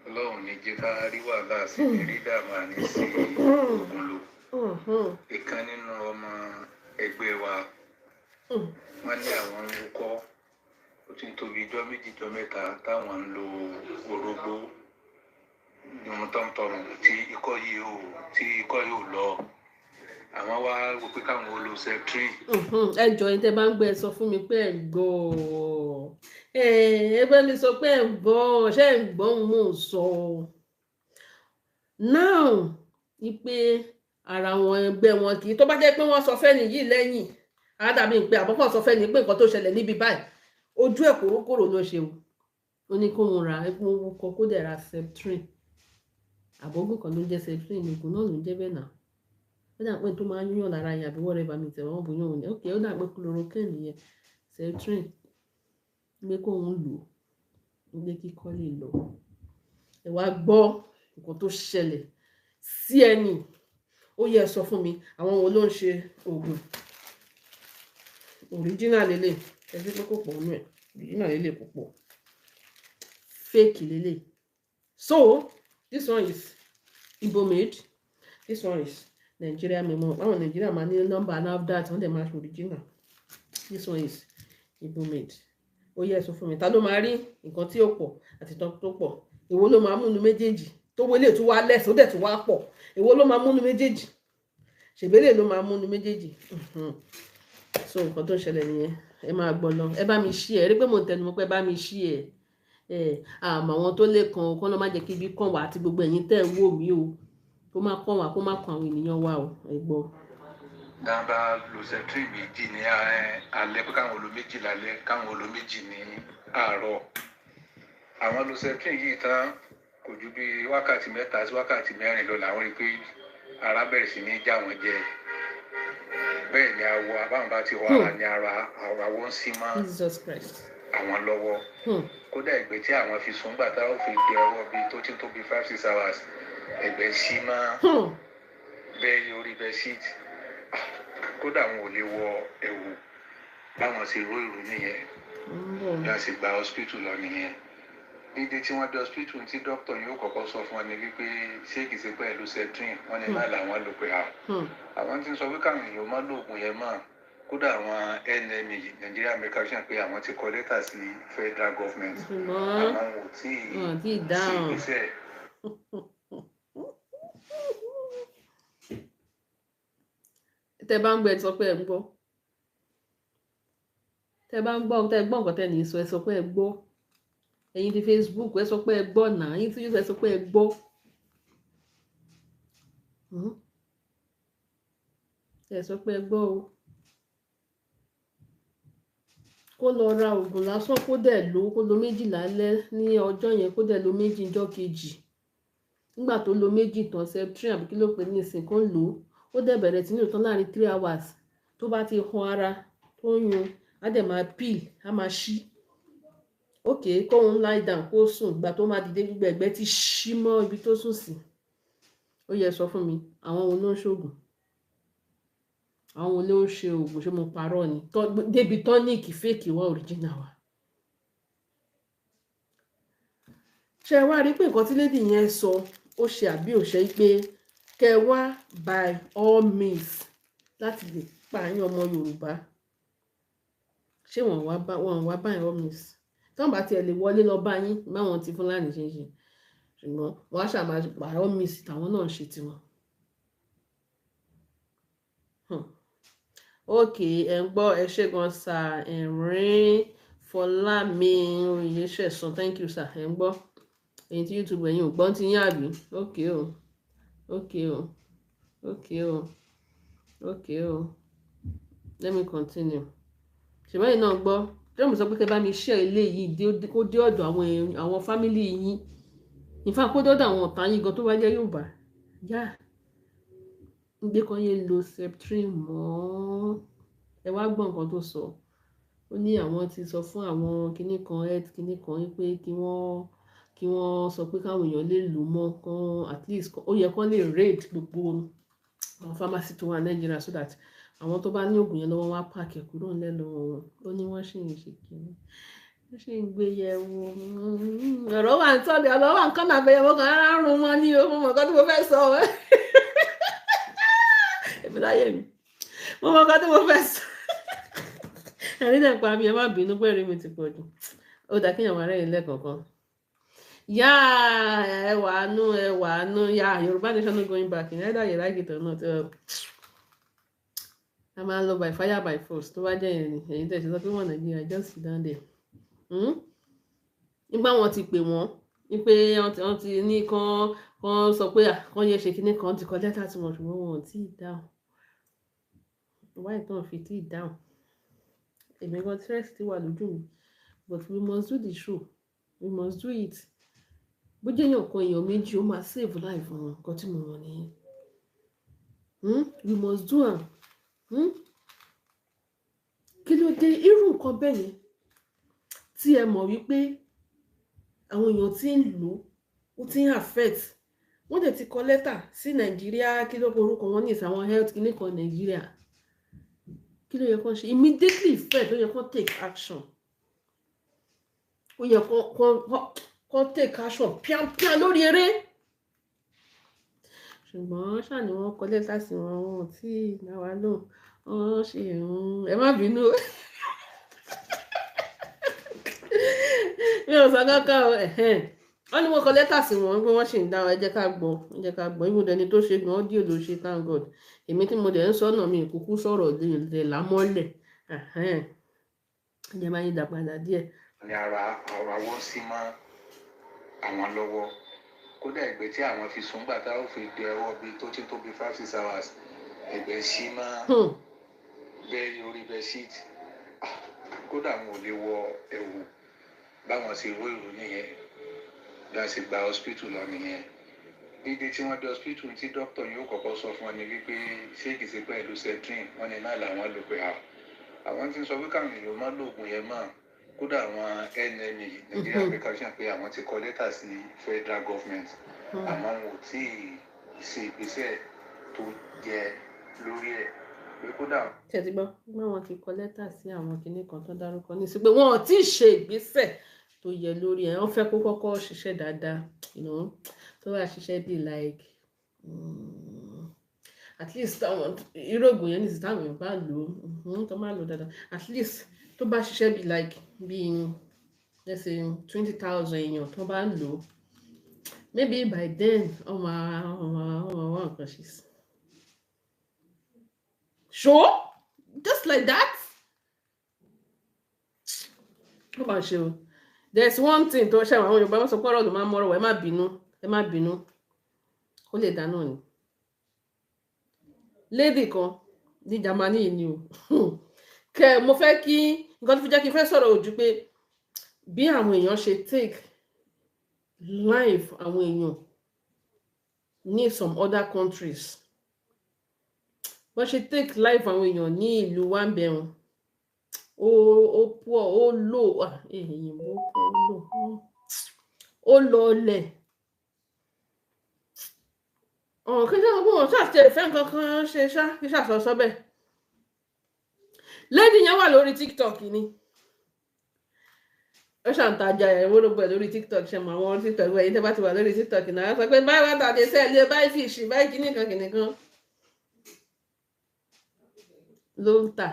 Ọlọ́run ní jẹ́ ká rí wàhálà sí ní rí dààmú, àní sí ogun lò. Ìkan nínú ọmọ ẹgbẹ́ wa, wọ́n ní àwọn ń wúkọ́. Ó ti ń tóbi ijọ́ 2, ijọ́ 3 táwọn ń lo orógbó ní tọ́mtọ́mù tí ikọ́ yìí ò lọ. Àwọn wá wò pé káwọn ó lo Septrin. Ẹ jọ̀ọ́, ẹni tẹ́ bá ń gbọ́, ẹ sọ fún mi pé ẹ ń gbọ́. Ẹ bá mi sọ pé ẹ ń gbọ́. Ṣé ẹ ń gbọ́? Mò ń sọ now wípé Ara wọn ẹgbẹ́ wọn kì í tó bá jẹ́ pé wọ́n sọ fẹ́ni yìí lẹ́yìn, á dàbí pé àbọ̀kọ̀ sọ fẹ́ni pé nǹkan tó ṣẹlẹ̀ níbi báyìí, ojú ẹ̀ kòrókòrò ló ṣe o. Ó ní kóun ra epo kọ, kó dẹ̀ ra Septrin àbọ̀gùn kan ló ń jẹ́ Septrin, oògùn náà ló ń jẹ́ bẹ́ẹ̀ náà. Ó dà pé tó máa ń yún lára yẹn àbí whatever mi tẹ̀ wọ́n bóyá òun ni. Ok, ó dà pé chloroquine yẹn, Septrin, gbé kóun lò ó, gbé kíkọ́ lè lọ. Ẹ wá gbọ́ nǹkan tó ṣẹlẹ̀ sí ẹni. Ó yẹ sọ fún mi, àwọn wo ló ń ṣe oògùn original lélẹ̀? Ẹ fi pé kò pọ̀ nínú ẹ̀. Original lélẹ̀, kò pọ̀. Fake lélẹ̀. So this one is Igbo made, this one is Nigeria memo. Àwọn Nigeria máa ní nọ́mbà NAFDAC, wọ́n dẹ̀ máa ṣe original. This one is Igbo made. Ó yẹ sọ fún mi, ta ló máa rí nǹkan tí ó pọ̀ àti tó pọ̀? Èwo ló máa múnu méjèèjì? Tó wọlé tó wá lẹ́sẹ̀, ó dẹ̀ tó wá pọ̀, èwo ló máa múnu méjèèjì? Ṣèbélé ló máa múnu méjèèjì. So nǹkan tó ń ṣẹlẹ̀ nìyẹn. Ẹ máa gbọ́ lọ, ẹ bá mi ṣí ẹ rí pé mò ń tẹnu mọ́ pé ẹ bá mi ṣí ẹ. Ẹ àmọ́ àwọn tó lè kàn kọ́ ló má jẹ́ kí ibi kàn wá àti gbogbo ẹ̀yin tẹ́ ẹ wò mí o, kó má kàn wá, kó má kàn àwọn ènìyàn wa o. Ẹ gbọ́. Dábàá lo Septrin 2 ní alẹ́, pé káwọn lo 2 lálẹ́, káwọn lo 2 ní àárọ̀. Àwọn lo Septrin yìí tán, kò ju bí wákàtí 3 sí wákàtí 4 lọ, làwọn rí i pé ara bẹ̀rẹ̀ sí ní já wọn jẹ. Bẹ́ẹ̀ ni awọ àbáwọn bá ti wọ ara ní ara àwọ̀ ń sí mọ́ Jesus Christ. àwọn lọ́wọ́. Kódà ẹ̀gbẹ́ tí àwọn fi sùn gbà táwọn fi gbé ọwọ́ bíi tó ti tó bíi 5-6 hours, ẹ̀gbẹ́ sí mọ́ bẹ́ẹ̀ orí bẹ́ẹ̀ sheet. Kódà àwọn ò lè wọ ẹ̀wù. Báwọn ṣe ró ìrù nìyẹn, bí wọ́n ṣe gba hospital lọ nìyẹn. Dídé tí wọ́n dé hospital, tí dókítà yóò kọ́kọ́ sọ fún wọn ni wípé ṣé kìí ṣe pé ẹ lo Septrin? Wọ́n ní náà làwọn lò, pé àwọn tí ń sọ pé káwọn èèyàn má lo oògùn yẹn mọ́. Kódà àwọn NMA, Nigeria Medical Association, pé àwọn ti kọ lẹ́tà sí federal government, àwọn ò tí ì sí ìgbésẹ̀. Tẹ bá ń gbọ́, ẹ sọ pé ẹ ń gbọ́. Tẹ bá ń gbọ́, tẹ gbọ́ nǹkan tẹ ní sọ, ẹ sọ pé ẹ gbọ́. Ẹ̀yin ti Facebook, ẹ sọ pé ẹ gbọ́ náà. Ẹ̀yin tí YouTube, ẹ sọ pé ẹ gbọ́. Ẹ sọ pé ẹ gbọ́ o. Kó lọ ra oògùn lásán, kó dẹ̀ lò, kó lo 2 lálẹ́ ní ọjọ́ yẹn, kó dẹ̀ lo 2 ọjọ́ kejì. Nígbà tó lo 2 tán, Septrin àbí kí ló pè ní ìsìn, kó lò ó, ó dẹ̀ bẹ̀rẹ̀ sí ní òtán láàrin 3 hours. Tó bá ti han ara tó ń yun, á dẹ̀ máa peel, á máa ṣí. Ok, kóun lie down, kó sùn. Ìgbà tó máa dìde, gbogbo ẹ̀gbẹ́ ti ṣí mọ́ ibi tó sùn sí. Ó yẹ sọ fún mi, àwọn wo ló ń ṣoògùn? Àwọn wo ló ń ṣe oògùn? Ṣé mo parọ́ ni? Débi tonic fake wá, original wa. Ṣé ẹ wá rí pé nǹkan tí lady yẹn sọ, ó ṣe àbí ò ṣe? Pé kẹ wá by all means láti lè pa yín ọmọ Yorùbá. Ṣé wọ́n wá bá wọ́n wá by all means, tí wọ́n bá tiẹ̀ lè wọlé lọ bá yín báwọn ti Fúlàní ṣe ń ṣe, ṣùgbọ́n wọ́n á ṣàmà by all means tàwọn náà ń ṣe tiwọn. Ok, ẹ ń gbọ́. Ẹ ṣé gan sir. Ẹ̀rín Fọlámi Oyèṣẹ̀sán, thank you sir. Ẹ ń gbọ́. Ẹ̀yin tí YouTube, ẹ̀yin ò gbọ́n ti yín àbí? Ok o, ok o, ok o, ok o. Let me continue. Ṣùgbọ́n ẹ̀yin náà gbọ́ tí mo sọ pé kẹ́ bá mi share eléyìí kó dé ọ̀dọ̀ àwọn family yín. In fact, kó dọ́dọ̀ àwọn ọ̀tá yín gan tó bá jẹ́ Yorùbá. Yá gbé kan yẹn lo Septrin mọ́. Ẹ wá gbọ́ nǹkan tó sọ. Ó ní àwọn ti sọ fún àwọn kinní kan, health kinní kan, pé kí wọ́n sọ pé káwọn èèyàn lè lò mọ́ kan. At least ó yẹ kán lè raid gbogbo àwọn pharmacy tó wà Nàìjíríà, so that àwọn tó bá ní oògùn yẹn lọ́wọ́, wọn á pack ẹ̀ kúrò nílẹ̀ lọ́wọ́ wọn. Ó ní wọ́n sì ń ṣe kínní, wọ́n sì ń gbé yẹ̀wò. Ọ̀rọ̀ wà ń tọ́lẹ̀, ọ̀rọ̀ wà ń kọ́nà àbẹ̀yẹ̀wò kan rárá ń rún wọn ní o. Mo mọ̀ nǹkan tí mo fẹ́ sọ ọ́. Èmi láyé mi, mo mọ̀ nǹkan tí mo fẹ́ sọ. Ẹ̀rín náà pa mi. Ẹ má bínú pé ẹ̀rín mi ti pọ̀ jù. Ó dà kéèyàn máa rẹ́rìn lẹ́ẹ̀kọ̀ọ̀kan. Yá, ẹ wà á nú, ẹ wà á nú. Yá, Yorùbá nation no going back, either you like it or not. A máa ń lọ by fire by force. Tó bá jẹ́ yẹn ni ẹ̀yin tẹ̀ ṣe sọ pé wọ́n Nàìjíríà, just sit down there. Nígbà wọn ti pè wọ́n Wípé wọ́n ti ní kán sọ pé kán yẹ ṣe kinní kan, ti kọ lẹ́tà tí wọ́n, ṣùgbọ́n wọn ò tí ì dáhùn. Wáyé tán fi tí ì dáhùn, èmi gan stress ti wà lójú mi, but we must do the show, we must do it. Bó jẹ́ èèyàn kan, èèyàn méjì, ó máa save life wọn. Nǹkan tí mo mọ̀ nìyẹn. We must do am. Kí ló dé irú nǹkan bẹ́ẹ̀ yẹn tí ẹ mọ̀ wípé àwọn èèyàn tí ń lò ó ti ń affect wọ́n? Dẹ̀ ti kọ lẹ́tà sí Nàìjíríà, kí ló kọ orúkọ wọn ní ìsàwọn health kìíní kan Nàìjíríà. Kí ló yẹ kó ṣe immediately? First, ló yẹ kó take action, ó yẹ kó take action píápíá lórí eré. Ṣùgbọ́n ṣáà ni wọ́n kọ lẹ́tà sí wọn, wọn ò tí ì dá wa lóhùn. Wọ́n ṣe ń, ẹ má bínú, mi ò sọ kankan o. Wọ́n ní wọ́n kọ lẹ́tà sí wọn pé wọ́n ṣì ń dá wa. Ẹ jẹ́ ká gbọ́, ẹ jẹ́ ká gbọ́. Ibùdó ẹni tó ṣe gan audio ló ṣe. Thank God, èmi tí mo dẹ̀ ń sọ̀nà mi kúkú sọ̀rọ̀ lè lámọ́lẹ̀. Ẹ jẹ́ máa yí dà padà díẹ̀. Ní ara àwọ̀ sí mọ́ àwọn lọ́wọ́. Kódà ẹ̀gbẹ́ tí àwọn fi sùn gbà tá ó fi di ọwọ́ bíi tó ti tó bíi 5-6 hours, ẹ̀gbẹ́ sí mọ́ bẹ́ẹ̀ orí bedsheet. Kódà àwọn ò lè wọ ẹ̀wù. Báwọn ṣe ró ìròyìn yẹn bí wọ́n ṣe gba hospital lọ nìyẹn. Dídé tí wọ́n dé hospital, tí doctor yóò kọ́kọ́ sọ fún wọn ni wípé ṣé kìí ṣe pẹ̀lú Septrin. Wọ́n ní náà làwọn lò, pé àwọn ti ń sọ pé káwọn èèyàn má lóògùn yẹn mọ́. Kódà àwọn NMA, Nigeria Precaution, pé àwọn ti kọ lẹ́tà sí federal government, àmọ́ wọn ò tí ì ṣe ìgbésẹ̀ tó yẹ lórí ẹ̀, pé kódà. Ṣe ti gbọ́ pé wọ́n ti kọ lẹ́tà sí àwọn kinní kan tó dárúkọ ní sí, pé wọ́n ò tí ì ṣe ìgbésẹ̀ tó yẹ lórí ẹ̀? Wọ́n fẹ́ kó kọ́kọ́ ṣiṣẹ́ dáadáa, tó bá ṣiṣẹ́ bíi like at least àwọn irú oògùn yẹn nìsí táwọn èèyàn bá lò ó, tó máa lò dáadáa, at least tó bá ṣiṣẹ́ bíi like bíi let's say 20,000 èèyàn tó bá lò ó, maybe by then ọmọ wọn nǹkan ṣe sí. Sure, just like that. Ó máa ṣe o. There's one thing tó ṣe, àwọn Yorùbá wọn sọ pé ọ̀rọ̀ ló máa ń mọ́rọ̀ wá. Ẹ má bínú, ẹ má bínú, ó lè dáná ni. Lady kan ní Germany ni o. Kẹ mo fẹ́ kí nǹkan tó fi jẹ́ kí n fẹ́ sọ̀rọ̀ ojú pé bí àwọn èèyàn ṣe take life àwọn èèyàn ní some other countries, bọ́n ṣe take life àwọn èèyàn ní ìlú wa ń bẹ̀rùn, ó poor, ó low, èyìnbó, ó low, ó lọlẹ̀. Ọ̀hún kí sáà wọ́n ṣáà ṣe ìfẹ́ nǹkan kan ṣe ṣá kí ṣáà sọ bẹ́ẹ̀. Lady yẹn wà lórí TikTok ni, ó ṣàǹtajà ẹ̀ wórógbó ẹ̀ lórí TikTok. Ṣe mọ àwọn TikTok ẹ̀yin tẹ́ bá ti wà lórí TikTok náà, sọ pé báyìí wá tàdé sẹ́ẹ̀lì báyìí, fish báyìí, kìnnìkan kìnnìkan ló ń tà.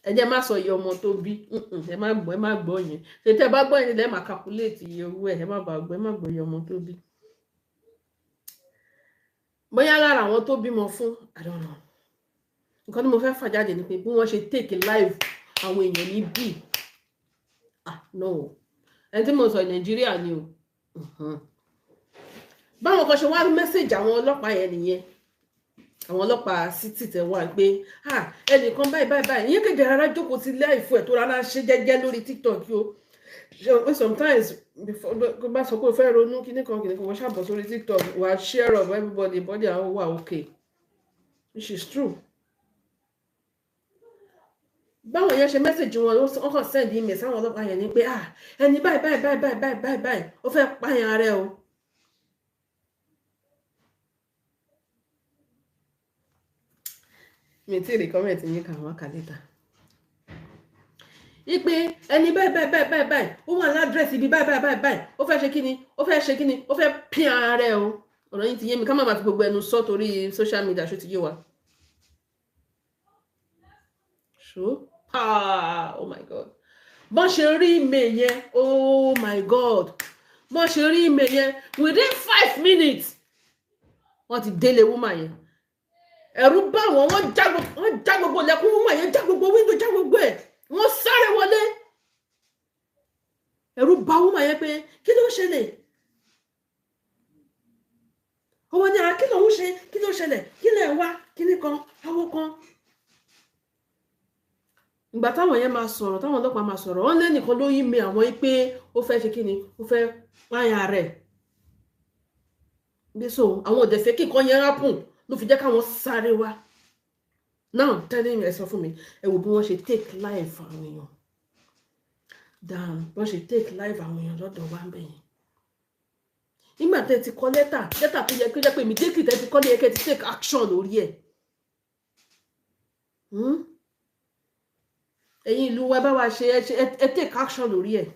Ẹ jẹ́ má sọ iye ọmọ tó bí. Ẹ má gbọ́, ẹ má gbọ́ yẹn. Ṣètò ẹ bá gbọ́ yẹn lẹ́ẹ̀ máa calculate iye owó ẹ̀. Ẹ má bàa gbọ́, ẹ má gbọ́ iye ọmọ tó bí. Bóyá lára àwọn tó bímọ fún, I don't know. Nǹkan tí mo fẹ́ fà jáde ni pé bí wọ́n ṣe take life àwọn èèyàn ní bí, ah no, ẹni tí mo sọ Nàìjíríà ni o. Báwọn kan ṣe wá message àwọn ọlọ́pàá yẹn nìyẹn, àwọn ọlọ́pàá city tẹ̀ wá pé ah, ẹnìkan báyìí báyìí báyìí. Ìyẹn kejì rárá jókòó sí ilé àìfọ ẹ̀ tó rárá ṣe jẹ́jẹ́ lórí TikTok o. Ṣe pé sometimes before kó bá sọ pé o fẹ́ ronú kíní kan kíní kan, wọ́n ṣàbọ̀ sórí TikTok, wà á share of everybody body, àwọn wà okay, which is true. Báwọn yẹn ṣe message wọn, wọ́n kàn send email sáwọn ọlọ́pàá yẹn ni pé ah, ẹni báyìí báyìí báyìí báyìí báyìí báyìí báyìí, ó fẹ́ pààyàn rẹ o. Mi tí ì rí comment yín kà, wọ́n kà later. Ipe ẹni báyìí báyìí báyìí báyìí báyìí, ó wà ládírẹ́sì ibi báyìí báyìí báyìí báyìí, ó fẹ́ ṣe kíni, ó fẹ́ ṣe kíni, ó fẹ́ pín ara rẹ o. Ọ̀rọ̀ yín ti yé mi. Ká má máa fi gbogbo ẹnu sọ torí social media. Ṣó ti yé wa? Ṣó, ah, oh my God, bọ́n ṣe rí email yẹn, oh my God, bọ́n ṣe rí email yẹn, within 5 minutes wọ́n ti délé woman yẹn. Ẹ̀rù bá wọn, wọ́n já gbogbo lẹ́kùn woman yẹn, já gbogbo window, já gbogbo ẹ̀, wọ́n sáré wọlé. Ẹ̀rù bà woman. woman yẹn pé kí ló ń ṣẹlẹ̀? Ọmọ ní ara kí ló ń ṣe, kí ló ń ṣẹlẹ̀, kí lẹ̀ wá, kíní kan àwọn kan. Ìgbà táwọn yẹn máa sọ̀rọ̀, táwọn ọlọ́pàá máa sọ̀rọ̀, wọ́n lẹ́nìkan ló yí mi àwọn yìí pé ó fẹ́ ṣe kíni, ó fẹ́ páyà rẹ̀ bí. So àwọn ò dẹ̀ fẹ́ kí nǹkan yẹn happen ló fi jẹ́ káwọn sáré wá. Now tell me, ẹ sọ fún mi, ẹ wò bí wọ́n ṣe take life àwọn èèyàn down, bí wọ́n ṣe take life àwọn èèyàn lọ́dọ̀ wa ń bẹ̀yẹn. Nígbà tẹ́ ti kọ lẹ́tà, lẹ́tà tó yẹ kó jẹ́ pé immediately tẹ́ ti kọ́ lé yẹ kẹ́ ti take action lórí ẹ̀. Ẹ̀yin ìlú wa, ẹ bá wa ṣe, ẹ take action lórí ẹ̀.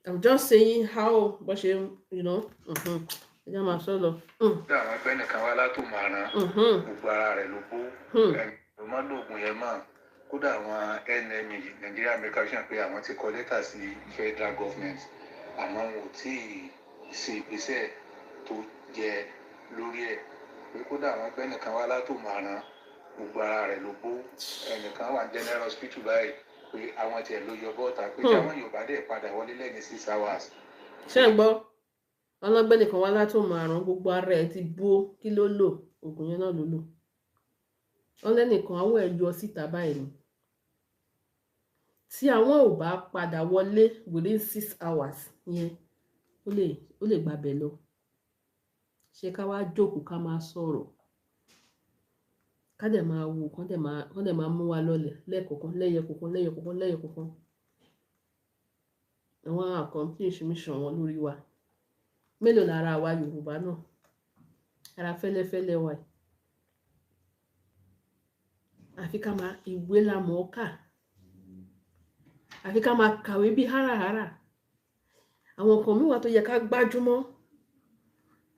I'm just saying how bó ṣe ẹ jẹ́ máa sọ lọ. Bí àwọn ẹgbẹ́ nìkan wá látò márùn, gbogbo ara rẹ̀ ló bó. Ẹni ló má lóògùn yẹn mọ́. Kódà àwọn NME, Nigeria Medical Association, pé àwọn ti kọ lẹ́tà sí federal government, àmọ́ wọn ò tí ì ṣe ìgbésẹ̀ tó yẹ lórí ẹ̀. Pé kódà àwọn ẹgbẹ́ nìkan wá látò márùn, gbogbo ara rẹ̀ ló bó. Ẹnìkan wà ní general hospital báyìí, pé àwọn tiẹ̀ ló yọ bọ́ọ̀tà, pé tí àwọn Yorùbá dẹ̀ padà wọlé lẹ́yìn 6 hours. Ṣé ń gbọ́? Ọlọ́gbẹ́ nìkan wá látò márùn, gbogbo ara ẹ̀ ti bó. Kí ló lò? Oògùn yẹn náà ló lò. Ọlẹ́nìkan àwọ̀ ẹ̀ yọ síta báyìí ni. Tí àwọn ò bá padà wọlé within 6 hours yẹn, ó lè gbàbẹ̀ lọ. Ṣé ká wá jókòó, ká máa sọ̀rọ̀, ká dẹ̀ máa wò, kán dẹ̀ máa mú wa lọlẹ̀ lẹ́ẹ̀kọ̀ọ̀kan, lẹ́yọkọ̀ọ̀kan, lẹ́yọkọ̀ọ̀kan, lẹ́yọkọ̀ọ̀kan? Àwọn accomplish mission wọn lórí wa. Mélòó lára wa Yorùbá náà, ara fẹ́lẹ́fẹ́lẹ́ wa yìí? Àfi ká máa ìwé la mọ̀ ọ́ kà, àfi ká máa kàwé bí háràhárà. Àwọn nǹkan míì wà tó yẹ ká gbájúmọ́,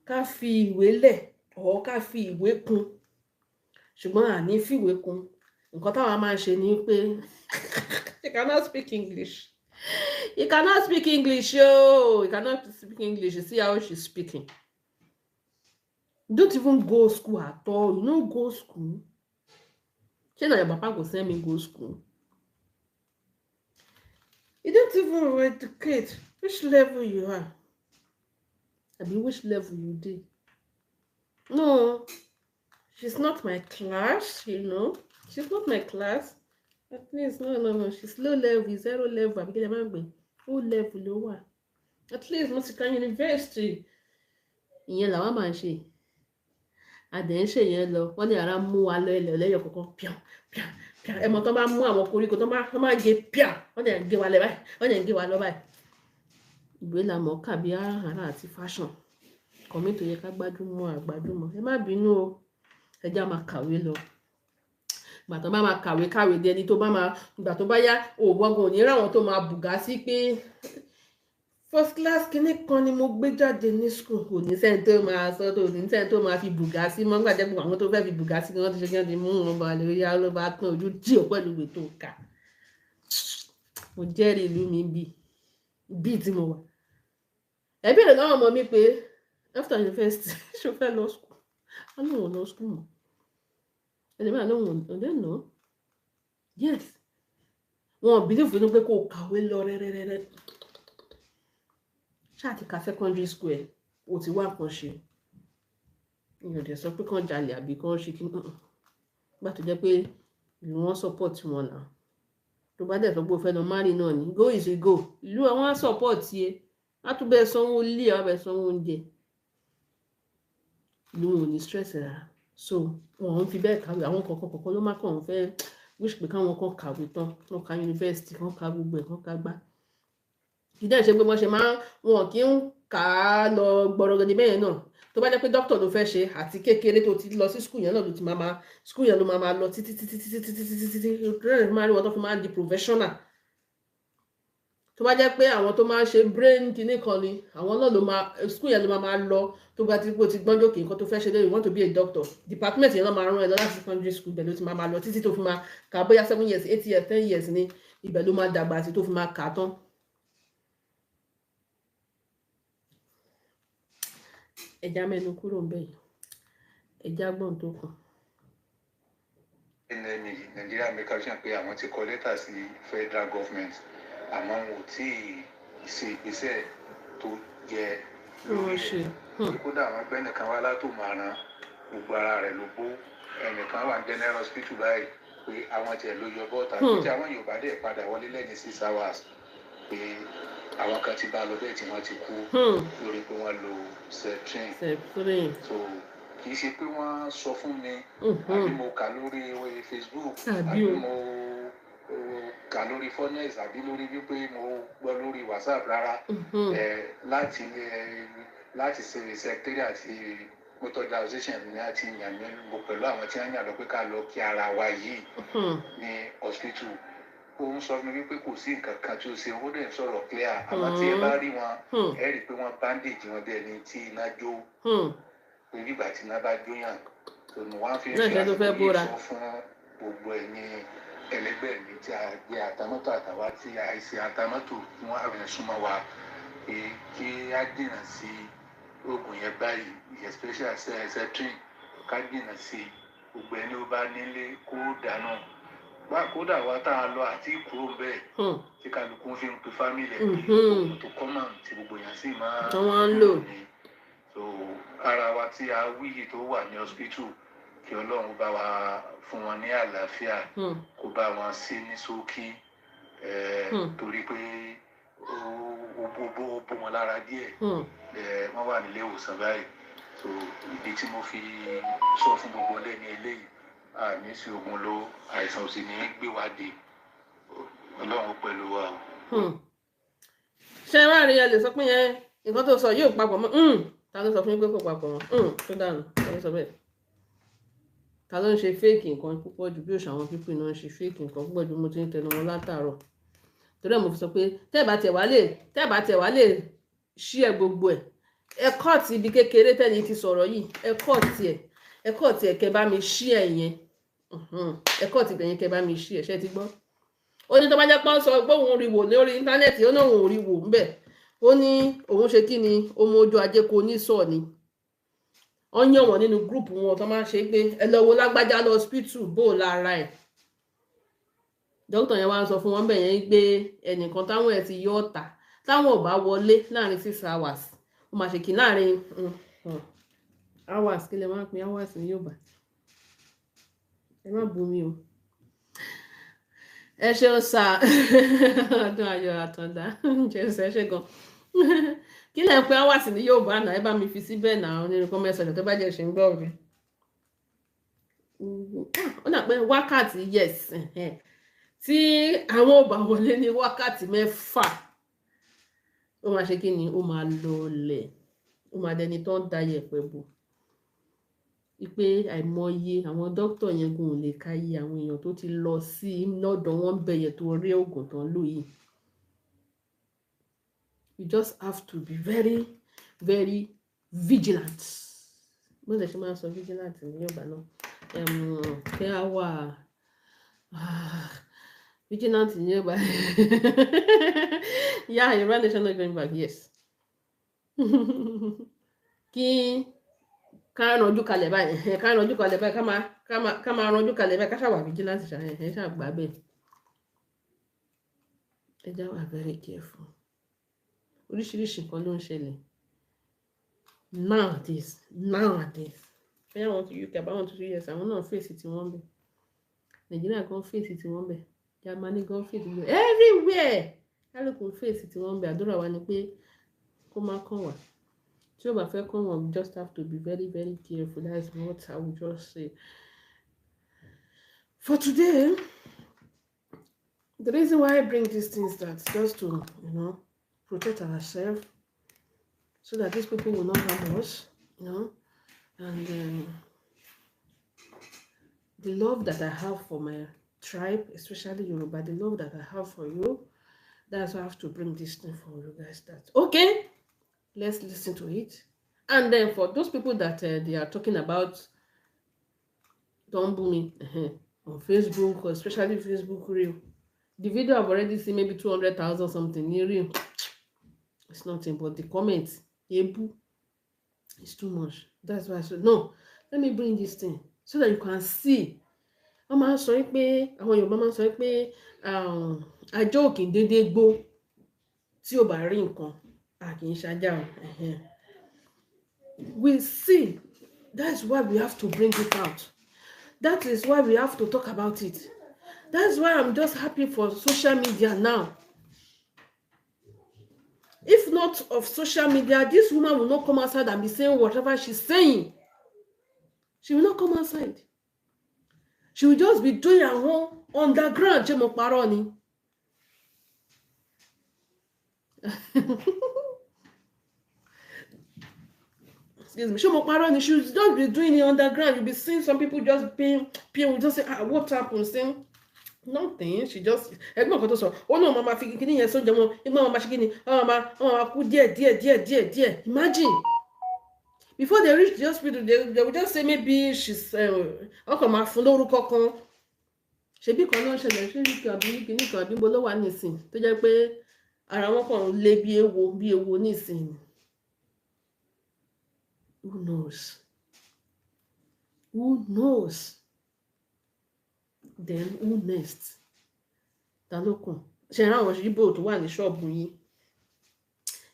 ká fi ìwé lẹ̀ ọ̀ ká fi ìwé kún, ṣùgbọ́n àní fìwé kún. Nǹkan táwa máa ń ṣe ni pé you cannot speak English, you cannot speak English ooo, you cannot speak English. You see how she's speaking? You don't even go school at all. You no go school. Shey na your papa go send me go school? You don't even educate. Which level you are, abi which level you dey? No, she's not my class. She's not my class. At least, no, no, no, she's low level, zero level, àbí kí lè máa ń gbé, ó level ló wà. At least mo ti ka university. Ìyẹn làwọn máa ń ṣe. Adẹ̀ ń ṣe yẹn lọ. Wọ́n ní ara mú wa lọ ilẹ̀ lẹ́yọ̀ kọ̀ọ̀kan, píà píà píà. Ẹ̀mọ́ tó bá mú àwọn koríko tó máa gé píà, wọ́n dẹ̀ ń gé wa lẹ̀ báyìí, wọ́n dẹ̀ ń gé wa lọ báyìí. Ìwé la mọ̀ kà bí ara àti fashion kọ̀mí tó yẹ ká gbájúmọ́ àgbájúmọ́. Ẹ má bínú o, ẹ já máa kàwé lọ. Ìgbà tó bá máa kàwé kàwé di ẹni tó bá máa, ìgbà tó bá yá, òwò gan ò ní ráwọn tó máa bùgá sí pé first class kinní kan ni mo gbé jáde ní school. Kò ní sẹ́ni tó máa sọ, tó ní sẹ́ni tó máa fi bùgá sí mọ́. Nígbà jẹ́ pé àwọn tó fẹ́ fi bùgá sí ni wọ́n ti ṣe kí wọ́n ti mú wọn bá lórí yá ló bá tán ojú jí ò pẹ̀lú ìwé tó kà. Mo jẹ́rìí ìlú mi bí bí tí mo wà. Ẹ béèrè lọ́wọ́ ọmọ mi pé after university, ṣó fẹ́ lọ school? Á lóun ò lọ school mọ́. Ẹlẹ́mìíràn lóun ò dẹ́ nà. Yes, wọn ò believe nínú pé kó o kàwé lọ rẹ́rẹ́rẹ́rẹ́. Ṣáà ti ka secondary school ẹ̀, o ti wá nǹkan ṣe. Ìyẹn ò dẹ̀ sọ pé kàn jalè àbí kàn ṣe kí gbà tó jẹ́ pé ìlú wọn support wọn náà. Tó bá dẹ̀ sọ pé o fẹ́ lọ marry náà ni, go is a go. Ìlú àwọn á support yẹ, á tún bẹ́ẹ̀ sanwó ilé, á bẹ́ẹ̀ sanwó oúnjẹ. Ìlú wọn ò ní stress rárá. So wọn ò ń fi bẹ́ẹ̀ kàwé. Àwọn kọ̀ọ̀kan kọ̀ọ̀kan ló má kàn ń fẹ́ wish pé káwọn kan kàwé tán, wọn ka university, kan ka gbogbo ẹ̀, kan ka gbá. Kì í dẹ̀ ṣe pé wọ́n ṣe máa, wọn kì í kà á lọ gbọ̀rọ̀gẹ̀dẹ̀ bẹ́ẹ̀ náà. Tó bá jẹ́ pé doctor ló fẹ́ ṣe, àti kékeré tó ti lọ sí school yẹn náà ló ti máa school yẹn ló máa lọ títí títí títí títí títí títí rẹ̀ máa rí wọn tó fi máa di professional. Tó bá jẹ́ pé àwọn tó máa ń ṣe brain kinní kan ni, àwọn náà ló máa school yẹn ló máa lọ. Tó bá ti kó ti gbọ́njọ́ kì nǹkan tó fẹ́ ṣe lórí, you want to be a doctor, department yẹn náà máa rán ẹ lọ láti secondary school. Ibẹ̀ ló ti máa lọ títí tó fi máa kà, bóyá 7 years, 8 years, 10 years ni. Ibẹ̀ ló máa dàgbà àti tó fi máa kà á tán. Ẹja mẹ́nu kúrò ń bẹ̀ yìí, ẹja gbọ́n tó kàn. NME, Nigeria Medical Association, pé àwọn ti kọ lẹ́tà sí federal government. Àmọ́ wọn ò tí ì ṣe ìgbésẹ̀ tó yẹ Kí wọ́n lórí ṣe. ẹ̀. Kódà àwọn ẹgbẹ́ nìkan wá látòmọ̀ràn, gbogbo ara rẹ̀ ló bó. Ẹnìkan wà ní general hospital báyìí pé àwọn tiẹ̀ ló yọ bọ́ọ̀tà, pé tí àwọn Yorùbá dẹ̀ padà wọlé lẹ́yìn 6 hours, pé àwọn kan ti bá a lọ bẹ́ẹ̀ tí wọ́n ti kú lórí pé wọ́n lo Septrin. Septrin. So kì í ṣe pé wọ́n sọ fún mi àbí mo kà lórí Facebook Àbí àbí o. mo kà lórí Phoenix àbí lórí wípé mo gbọ́ lórí WhatsApp rárá. Láti ṣe secretary àti motor association ní àti yàn mí mo pẹ̀lú àwọn tí wọ́n yàn lọ pé ká lọ kí ara wa yìí ní hospital. Ó ń sọ fún mi wípé kò sí nǹkan kan tí ó ṣe, ó dẹ̀ ń sọ̀rọ̀ clear. Àmọ́ tí ẹ bá rí wọn, ẹ rí i pé wọ́n bandage wọn bí ẹni tí iná jó, pé nígbà tí iná bá jóyàn tó ní wọ́n á fi ń Náà fi ṣe tó fẹ́ àsìkò yìí bóra. sọ fún gbogbo ẹ̀yin ẹlẹgbẹ́ mi tí a gbé atamọ́tò àtàwa tí a ṣe atamọ́tò tí wọ́n àwọn súnmọ́ wa pé kí á dènà sí oògùn yẹn báyìí, especially Septrin, ká dènà sí. Gbogbo ẹni ó bá nílé kó dànù. Kódà wa tá a lọ àti kúrò ń bẹ́ẹ̀ tí kálukú fi ń pe family ẹ̀ pé oògùn tó common tí gbogbo èèyàn sì máa Tí wọ́n ń lò. ní. So ara wa tí a wí yìí tó wà ní hospital, kí Ọlọ́run bá wa fún wọn ní àlàáfíà, kó bá wọn sí ní ṣókí, torí pé ó bó wọn lára díẹ̀. Wọ́n wà nílé ìwòsàn báyìí. So ìdí tí mo fi sọ fún gbogbo lẹ́ni eléyìí, àní sí ogun ló àìsàn ò sì ní gbé wa dé. Ọlọ́run pẹ̀lú wa o. Ṣé wàá rí, ẹ lè sọ pé yẹn nǹkan tó sọ yóò papọ̀ mọ́. Ta ló sọ fún yín pé kò papọ̀ mọ́? Tó dànù. Ta ló sọ bẹ́ẹ̀? Ta ló ń ṣe fake nǹkan púpọ̀ jù bí òṣà? Àwọn people náà ń ṣe fake nǹkan púpọ̀ jù. Mo ti ń tẹnu wọn látàárọ̀. Torí ẹ̀ mo fi sọ pé tẹ́ ẹ̀ bá tiẹ̀ wá lè ṣí ẹ gbogbo ẹ̀, ẹ cut ibi kékeré tẹ́ni ti sọ̀rọ̀ yìí, ẹ cut ẹ̀, ẹ cut ẹ̀, kẹ́ bá mi ṣí ẹ̀ yẹn. Ẹ cut ibẹ̀ yẹn, kẹ́ bá mi ṣí ẹ̀. Ṣẹ́ ti gbọ́? Ó ní tó bá jẹ́ pọ́n sọ pé òun rí wò lórí íńtánẹ́ẹ̀tì, ó ní òun ò rí wò ńbẹ̀. Ó ní òun ṣe kí ni, ó mú ojú ajé kò ní sọ ni wọ́n yàn wọ́n nínú group wọn tó máa ń ṣe pé ẹ lọ wo lágbájá lọ hospital, bó o lára ẹ̀. Dókítà yẹn wá ń sọ fún wọn bẹ̀ yẹn pé ẹnìkan táwọn ẹ̀ ti yọ ọ̀tà, táwọn ò bá wọlé láàrin 6 hours, ó máa ṣe kí láàrin hours. Kí lè máa ń pín hours ní Yorùbá? Ẹ má bú mi o. Ẹ ṣeun sá, ọdún ayọ̀ àtàndá jẹ́sẹ̀ ṣe gan. Kí lẹ̀ ń pín hours ní Yorùbá náà? Ẹ bá mi fi síbẹ̀ náà nínú comment section tó bá jẹ́ ṣe ń gbọ́ mi. Ó nà pé wákàtí, yes, tí àwọn ò bá wọlé ní wákàtí 6, ó máa ṣe kí ni, ó máa lọlẹ̀, ó máa dẹni tó ń da yẹ̀pẹ̀ bò. Wípé àìmọye àwọn dókítà yẹn gan ò lè ka iye àwọn èèyàn tó ti lọ sí lọ́dọ̀ wọn bẹ̀ yẹn tó rí oògùn tó ń lò yìí. You just have to be very, very vigilant. Bó ṣe máa ń sọ vigilant ní Yorùbá náà, kí á wà vigilant ní Yorùbá. Yeah, Yorùbá nation not going back, yes. Kí ká ranjú kalẹ̀ báyìí, ká ranjú kalẹ̀ báyìí, ká máa ranjú kalẹ̀ báyìí, ká ṣàwà vigilant ṣá, ẹ̀ ṣàgbà bẹ́ẹ̀. Ẹ já wà very careful. Oríṣiríṣi nǹkan ló ń ṣẹlẹ̀ nowadays. Bóyá àwọn ti UK àbáwọn tó ti US, àwọn náà fèsì tí wọ́n bẹ̀. Nàìjíríà gan fèsì tí wọ́n bẹ̀. Germany gan fèsì tí wọ́n bẹ̀. Everywhere kálukú fèsì tí wọ́n bẹ̀. Àdúrà wa ni pé kó má kàn wá. Tí ó bá fẹ́ kàn wọ́n, we just have to be very, very careful. That's what I will just say for today. The reason why I bring these things, that just to protect ourselves so that these people will not harm us, and the love that I have for my tribe, especially Yoruba, the love that I have for you, that's why I have to bring this thing for you guys. That okay, let's listen to it. And then for those people that they are talking about, don't boo me on Facebook, or especially Facebook Reel. The video I've already seen maybe 200,000 something ní reel. It's nothing, but the comments, ebu, it's too much. That's why I said, no, let me bring this thing so that you can see. Wọ́n máa ń sọ pé àwọn Yorùbá máa ń sọ pé ajá ò kì í dédé gbó tí ò bá rí nǹkan, a kì í ṣajá o. We see, that's why we have to bring it out. That is why we have to talk about it. That's why I'm just happy for social media now. If not of social media, this woman will not come outside and be saying whatever she's saying. She will not come outside. She will just be doing her own underground. Ṣé mo parọ́ ni? Excuse me. Ṣé mo parọ́ ni? She will just be doing it underground. You'll be seeing some people just being, will just say, "Ah, what happened?" Saying nothing. She just, ẹgbẹ́ nǹkan tó sọ, ó náà máa fi kíní yẹn sóúnjẹ wọn, ìgbà wọn máa ṣe kíní, wọn máa kú díẹ̀ díẹ̀ díẹ̀ díẹ̀ díẹ̀. Imagine. Before they reach the hospital, they will just say maybe she's ọkàn máa fún lórúkọ kan. Ṣebí kan ló ń ṣẹlẹ̀ ṣé ní kan àbí kíní kan àbí mo ló wà nísìn tó jẹ́ pé ara wọn kàn ń lé bí ewo nísìn. Who knows? Who knows? Then who next? Ta ló kàn? Ṣe ra àwọn Ìgbò tó wà ní ṣọ́ọ̀bù yín?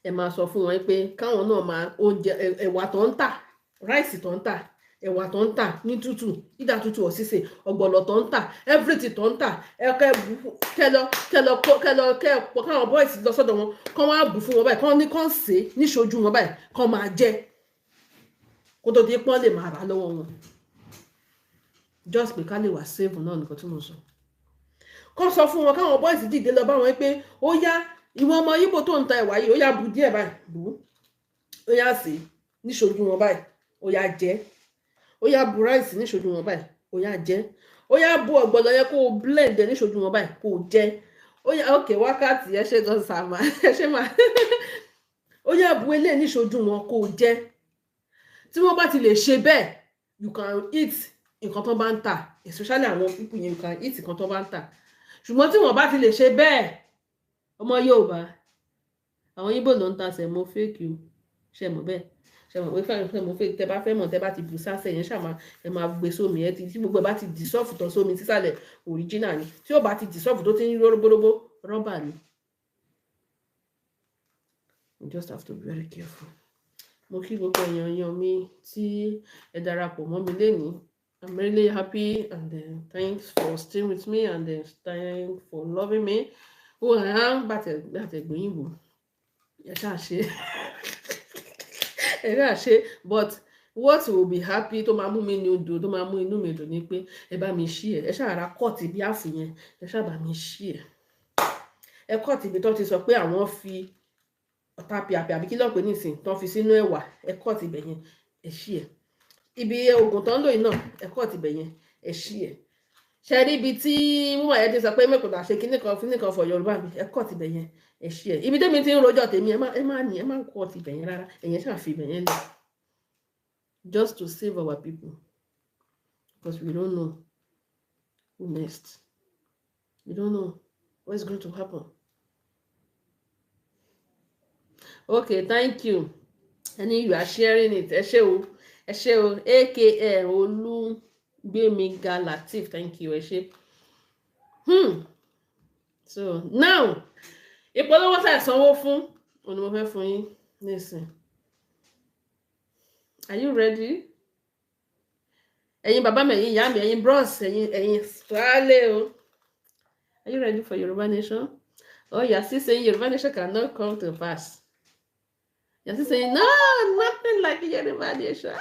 Ẹ máa sọ fún wọn pé káwọn náà máa oúnjẹ ẹ̀wà tó ń tà, rice tó ń tà, ẹ̀wà tó ń tà ní tútù, ìdá tútù ọ̀sísè, ọ̀gbọ̀nọ̀ tó ń tà, everything tó ń tà, ẹ kẹ́ kẹ́ lọ kẹ́ lọ kẹ́ lọ kẹ́ pọ̀ káwọn boys lọ sọ́dọ̀ wọn, kán wá bù fún wọn báyìí, kán ní kán sè é níṣojú wọn báyìí, kán máa jẹ kó tó di pọ́n lè máa rà lọ́wọ́ wọn. Just pé ká lè wà save náà nìkan tí mo sọ. Kán sọ fún wọn káwọn boys dìde lọ bá wọn pé ó yá, ìwọ ọmọ Ìgbò tó ń ta ẹ̀wà yìí, ó yá bu díẹ̀ báyìí, bù ú, ó yá sè é níṣojú wọn báyìí, ó yá jẹ, ó yá bu rice níṣojú wọn báyìí, ó yá jẹ, ó yá bu ọ̀gbọ̀nọ̀ yẹn kó o blend ẹ níṣojú wọn báyìí, kó o jẹ, ó yá ok wákàtí ẹ ṣe gan sàmà ẹ ṣe máa ó yá bu eléyìí níṣojú wọn kó o jẹ. Tí wọ́n bá ti lè ṣe bẹ́ẹ̀, you can eat nǹkan tó bá ń tà, especially àwọn people yẹn, you can eat nǹkan tó bá ń tà. Ṣùgbọ́n tí wọ́n bá ti lè ṣe bẹ́ẹ̀, ọmọ Yorùbá, àwọn Ìgbò ló ń ta semo fake o. Ṣe mọ̀ bẹ́ẹ̀? Ṣe mọ̀ pé fẹ́ràn semo fake? Tẹ bá fẹ́ mọ̀, tẹ bá ti bù sásẹ̀ yẹn ṣàmà ẹ máa gbé sómi ẹ ti tí gbogbo ẹ bá ti dissolve tán sómi sísàlẹ̀, original ni. Tí ó bá ti dissolve tó ti ń róbóróbó, rọ́bà ni. You just have to be very careful. Mo kí gbogbo èèyàn mi tí ẹ darapọ̀ mọ́ mi lénìí. I'm really happy and thanks for staying with me and thanks for loving me. Who I am, bàtẹ̀ gbòyìnbó. Ẹ ṣáà ṣe. Ẹ ṣáà ṣe. But what will be happy tó máa mú mi ní odò tó máa mú inú mi dùn ni pé ẹ bá mi share. Ẹ ṣáà ra cut bí àfù yẹn. Ẹ ṣáà bá mi share. Ẹ cut ibi tó ti sọ pé àwọn fi ọ̀tá pìàpìà àbí kí ló pè nísìn tó fi sínú ẹ̀wà. Ẹ cut ibẹ̀ yẹn. Ẹ share. Ibi oògùn tó ń lò yìí náà, ẹ cut ibẹ̀ yẹn. Ẹ share. Ṣe rí ibi tí wọ́n yẹn ti sọ pé mẹ́kọ̀ọ́ ṣe kíní kan kíní kan for Yorùbá mi, ẹ cut ibẹ̀ yẹn. Ẹ share. Ibi tẹ́mi ti ń rojọ́ tèmi, ẹ má ní ẹ má cut ibẹ̀ yẹn rárá. Ẹ̀yẹn ṣáà fi ibẹ̀ yẹn lẹ̀. Just to save our people, because we don't know who next. We don't know what is going to happen. Okay, thank you. And you are sharing it. Ẹ ṣé o. Ẹ ṣé o. AKL Olúgbémiga Lateef. Thank you. Ẹ ṣé. So now, ìpolówó tá ẹ sanwó fún, òun ni mo fẹ́ fún yín nísìn. Are you ready? Ẹ̀yin bàbá mi, ẹ̀yin ìyá mi, ẹ̀yin bros, ẹ̀yin sálẹ̀ o. Are you ready for Yoruba Nation? Oh, you are still saying Yoruba Nation cannot come to pass. You are still saying, no, nothing like Yoruba Nation.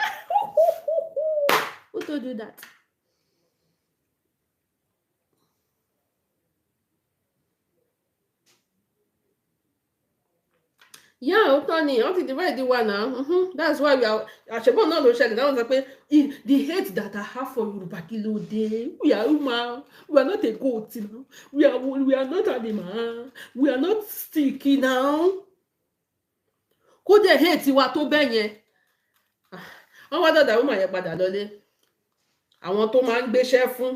Who told you that? Yeah, òótọ́ ni, wọ́n ti divide wa now. That's why we are, àṣẹbọ́n náà ló ṣẹlẹ̀ náà, wọ́n sọ pé the hate that I have for Yorùbá, kí ló dé? We are human, we are not a goat now. We are not animal, we are not sticky now. Kó dẹ̀ hate wa tó bẹ́ẹ̀ yẹn. Wọ́n wá dọ̀dà woman yẹn padà lọlé. Àwọn tó máa ń gbéṣẹ́ fún,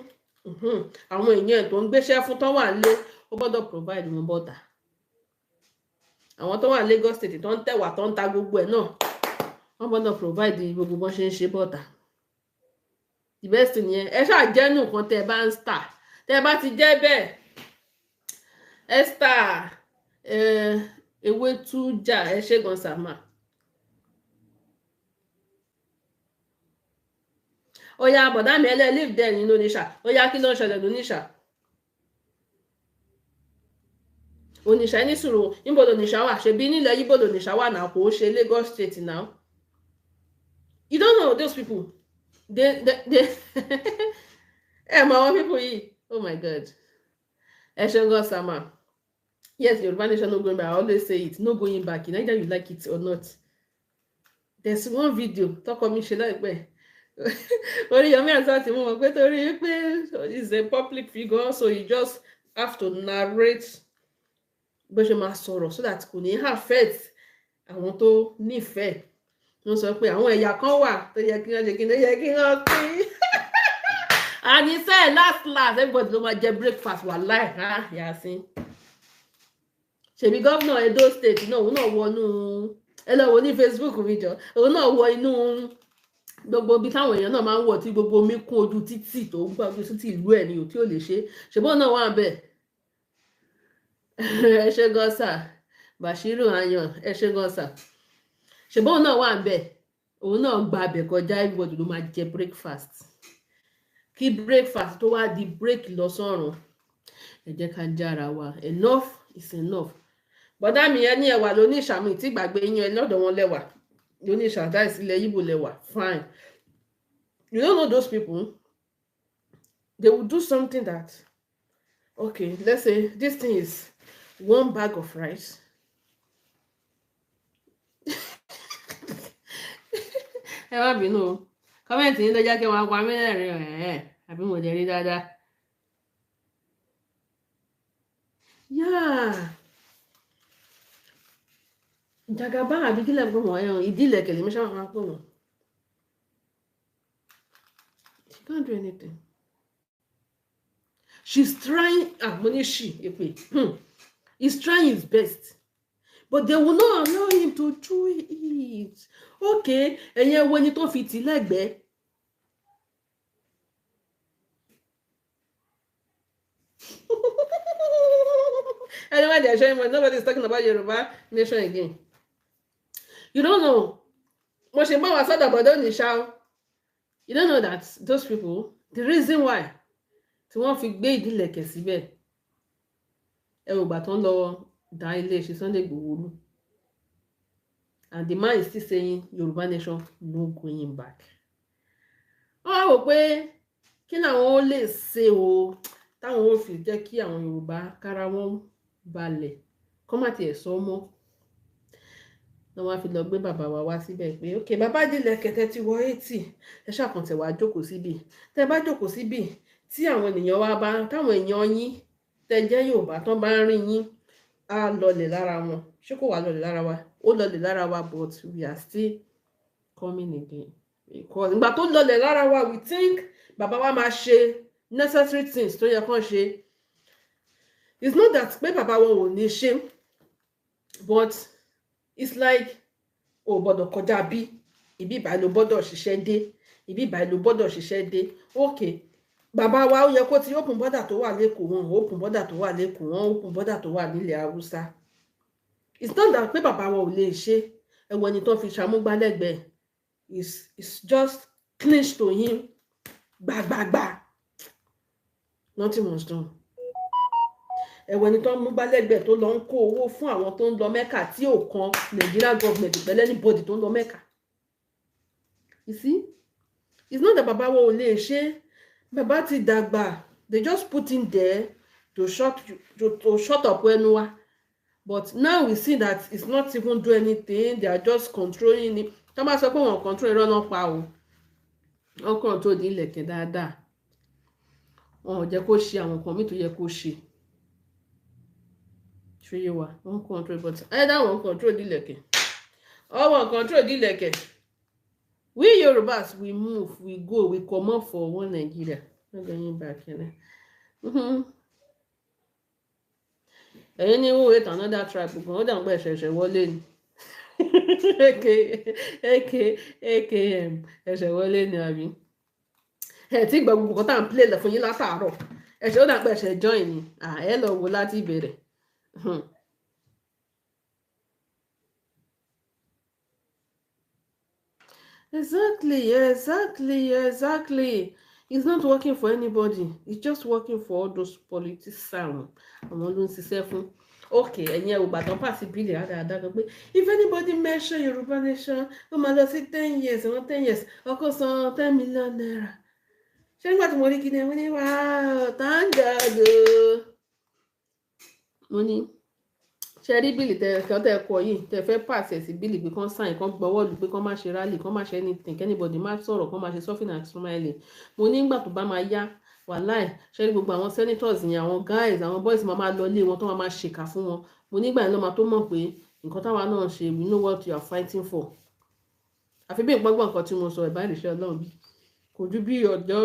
àwọn èèyàn tó ń gbéṣẹ́ fún tó wà nílé, ó gbọ́dọ̀ provide wọn bọ́tà. Àwọn tó wà ní Lagos State tó ń tẹ̀wà tó ń ta gbogbo ẹ̀ náà, wọ́n gbọ́dọ̀ provide gbogbo bọ́n ṣe ń ṣe bọ́tà. The best thing yẹn, ẹ ṣáà jẹ́ nǹkan tẹ́ ẹ bá ń tà, tẹ́ ẹ bá ti jẹ́ bẹ́ẹ̀. Esther Ewétújà, ẹ ṣé gan sàmà. Ó yá, bọ̀dá mi, ẹlẹ́ live there nínú Oníṣà. Ó yá, kí ló ń ṣẹlẹ̀ lóníṣà? Oníṣà, ní sùúrù, níbo lóníṣà wà? Ṣebí nílẹ̀ Yíbò lóníṣà wà náà, kò ó ṣe Lagos State now. You don't know those people. They ẹ mọ àwọn people yìí. Oh my God, ẹ ṣe gan sama. Yes, Yorùbá nation no going back. I always say it, no going back, either you like it or not. There's one video tọkọ mi ṣe láìpẹ́. Oríyọmí Hamzat mú wọn pé torí pé he's a public figure, so you just have to narrate bó ṣe máa sọ̀rọ̀ so that kò ní affect àwọn tó nífẹ̀ẹ́. Wọ́n sọ pé àwọn ẹ̀yà kan wà tó yẹ kí wọ́n ṣe kí wọ́n yẹ kí wọ́n pín. And he said last last, everybody ló máa jẹ breakfast. Wà láì ha yàsín. Ṣèbí gómìnà Edo State náà, òun náà wọnú, ẹ lọ wo ní Facebook mi jọ, òun náà wọ inú gbogbo ibi táwọn èèyàn náà máa ń wọ̀ tí gbogbo omi kún ojú títì, tó ń gbà ojú títì ìlú ẹ̀ ni ò tí ò lè ṣe. Ṣùgbọ́n náà wà bẹ́ẹ̀. Ẹ ṣe gan sà, Bashiru Ayan, ẹ ṣe gan sà. Ṣùgbọ́n náà wà bẹ́ẹ̀, òun náà gba abẹ kọjá. Everybody ló máa jẹ breakfast. Kí breakfast tó wá di break lọ sọ́run, ẹ jẹ́ ká jára wa. Enough is enough. Bọ́dá mi, ẹ ní ẹwà lóní ìṣàmì tí gbàgbé yín ẹ lọ́dọ̀ wọn lẹ́wà lóní ìṣàdá ìsílẹ̀ Yíbò lẹ́wà. Fine, you don't know those people. They will do something that, okay, let's say this thing is one bag of rice. Ẹ má bínú o, comment yín ló jẹ́ kí wọ́n pa mí lẹ́rìn ẹ̀, àbí mo jẹ́ rí dáadáa. Yeah, Jagaba àbí kílẹ̀ pé wọ́n ẹ̀hún ìdílé kẹ̀lé mi ṣáà máa pè wọ́n. She can't do anything. She's trying. Ah, mo ní she èpè. He's trying his best, but they will not allow him to do it. Okay, ẹ̀yin ẹ wo ẹni tó fi tì lẹ́gbẹ̀ẹ́. Anyway, they are showing money. Nobody is talking about Yoruba nation again. You don't know. Mo ṣe bá wa sọ́dọ̀ bọ̀dọ̀ ní ṣá o. You don't know that those people, the reason why tí wọ́n fi gbé ìdílẹ̀kẹ̀ síbẹ̀, ẹ ò gbà tó ń lọ dá ilé iṣẹ́ Sunday Igboho rú. And the man is still saying Yoruba nation no going back. Wọ́n wá wò pé kí làwọn ó lè ṣe o táwọn ó fi jẹ́ kí àwọn Yorùbá kára wọn balẹ̀, kọ́ má tiẹ̀ sọ mọ́. Wọ́n wá fi lọ gbé bàbá wa wá síbẹ̀ pé, ok, bàbá ìdílẹ̀kẹ̀, tẹ́ ti wọ 80, ẹ ṣàkàntẹ̀ wá jókòó síbì. Tẹ́ bá jókòó síbì, tí àwọn ènìyàn wa bá, táwọn èèyàn yín tẹ́ jẹ́ Yorùbá tán bá ń rí yín, á lọlẹ̀ lára wọn. Ṣé kò wá lọlẹ̀ lára wa? Ó lọlẹ̀ lára wa, but we are still coming again, because ìgbà tó lọlẹ̀ lára wa, we think bàbá wa máa ṣe necessary things tó yẹ kán ṣe. It's not that pé bàbá wọn ò ní ṣe, but it's like o gbọ́dọ̀ kọjá bí ibi ìbáyìí, ló gbọ́dọ̀ ṣiṣẹ́ dé ibi ìbáyìí, ló gbọ́dọ̀ ṣiṣẹ́ dé. Okay, bàbá wa, ó yẹ kó ti open border tó wà l'Ékòó. Wọn open border tó wà l'Ékòó, wọn open border tó wà nílẹ̀ Haúsá. It's not that pé bàbá wọn ò lè ṣe. Ẹwọ ẹni tó fi ṣàmúgbálẹ́gbẹ̀ẹ́ is just clinch to him gbàgbàgbà. Nothing was done. Ẹ̀wọ̀n ẹni tó ń mú gbálẹ́gbẹ̀ẹ́ tó lọ ń kó owó fún àwọn tó ń lọ Mẹ́kà, tí ò kan Nigeria government pẹ̀lú anybody tó ń lọ Mẹ́kà. You see, it's not that bàbá wọn ò lè ṣe. Bàbá ti dàgbà. They just put him there to shut up ẹnu wa. But now we see that it's not even do anything. They are just controlling it. Tó bá sọ pé wọn control, irọ́ náà pa o. Wọn control ní ilẹ̀kẹ̀ dáadáa. Wọn ò jẹ́ kó ṣe àwọn nǹkan míì tó yẹ kó ṣe. Ṣé yé wa? Wọn control, but either wọn control ní ilẹ̀kẹ̀ or wọn control ní ilẹ̀kẹ̀, we Yorubas, we move, we go, we comot for one Nigeria, no going back. Ẹ̀yin ní who hate another tribe gan, ó dà ń pẹ́ ṣẹ̀ṣẹ̀ wọlé ni. Ak ak akm ẹ̀ṣẹ̀ wọlé ni àbí? Ẹ tí gbọ́ gbogbo nǹkan tá à ń play lọ fún yín látàárọ̀. Ẹ ṣe ó dà pé ẹ ṣe join ni. Ẹ lọ wo láti ìbẹ̀rẹ̀. Exactly. It's not working for anybody. It's just working for all those politicians. Àwọn ló ń ṣiṣẹ́ fún. Okay, ẹ̀yin ẹ̀ wò gbàtàn pàṣẹ bill rádaràda kan pé if anybody mention Yorùbá nation, ó máa lọ sí 10 years, wọ́n 10 years, ọkọ̀ san ₦10 million. Ṣé nígbà tí mo rí kíni, mo ní wow, thank God o. Mo ní ṣe rí bill tẹ kan tẹ kọ yìí, tẹ fẹ́ pàṣẹ sí bill pé kán sign, kán gbọ́wọ́ lù pé kán má ṣe rally, kán má ṣe anything, anybody má sọ̀rọ̀, kán má ṣe suffering and smiling. Mo ní nígbà tó bá máa yá, wàláì, ṣe rí gbogbo àwọn senators yẹn, àwọn guys, àwọn boys máa máa lọ ilé wọn tó máa máa ṣèkà fún wọn. Mo nígbà yẹn ló máa tó mọ̀ pé nǹkan táwa náà ṣe, we know what you are fighting for. Àfi bí ìpọ́ngbọ̀n nǹkan tí mo sọ ìbá ìrìṣẹ́ Ọlọ́run bí kò ju bí ọjọ́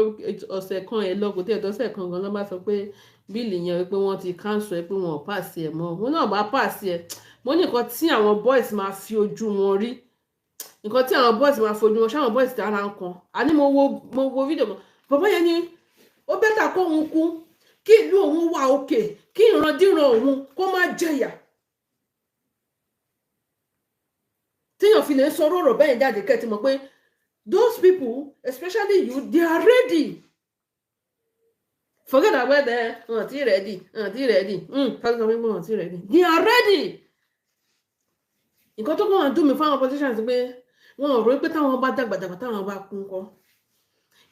ọ̀sẹ̀ kan ẹ̀ lọ, kò tí ẹ̀ tọ́sẹ̀ kan gan ló bá sọ pé bill yẹn pé wọ́n ti cancel ẹ, pé wọn ò pass ẹ̀ mọ́. Wọn náà bá pass ẹ̀, mo ní nǹkan tí àwọn boys máa fi ojú wọn rí, nǹkan tí àwọn boys máa fojú wọn ṣáwọn boys dára ń kan. Àní mo wo fídíò kan, bàbá yẹn ní ó better kó òun kú, kí ìlú òun wà òkè, kí ìrandíran òun kó má jẹyà. Téèyàn fi lè sọ ọ̀rọ̀ bẹ́ẹ̀ jáde, kẹ́ ti mọ̀ pé those people, especially you, they are ready. Forget about that, wọn ti ready, wọn ti ready, fọlọ́sọ pé wọn ti ready, they are ready. Nǹkan tó kàn wá dùn mí fáwọn politicians pé wọn ò rò pé táwọn bá dàgbàdàgbà, táwọn bá kú ńkọ́,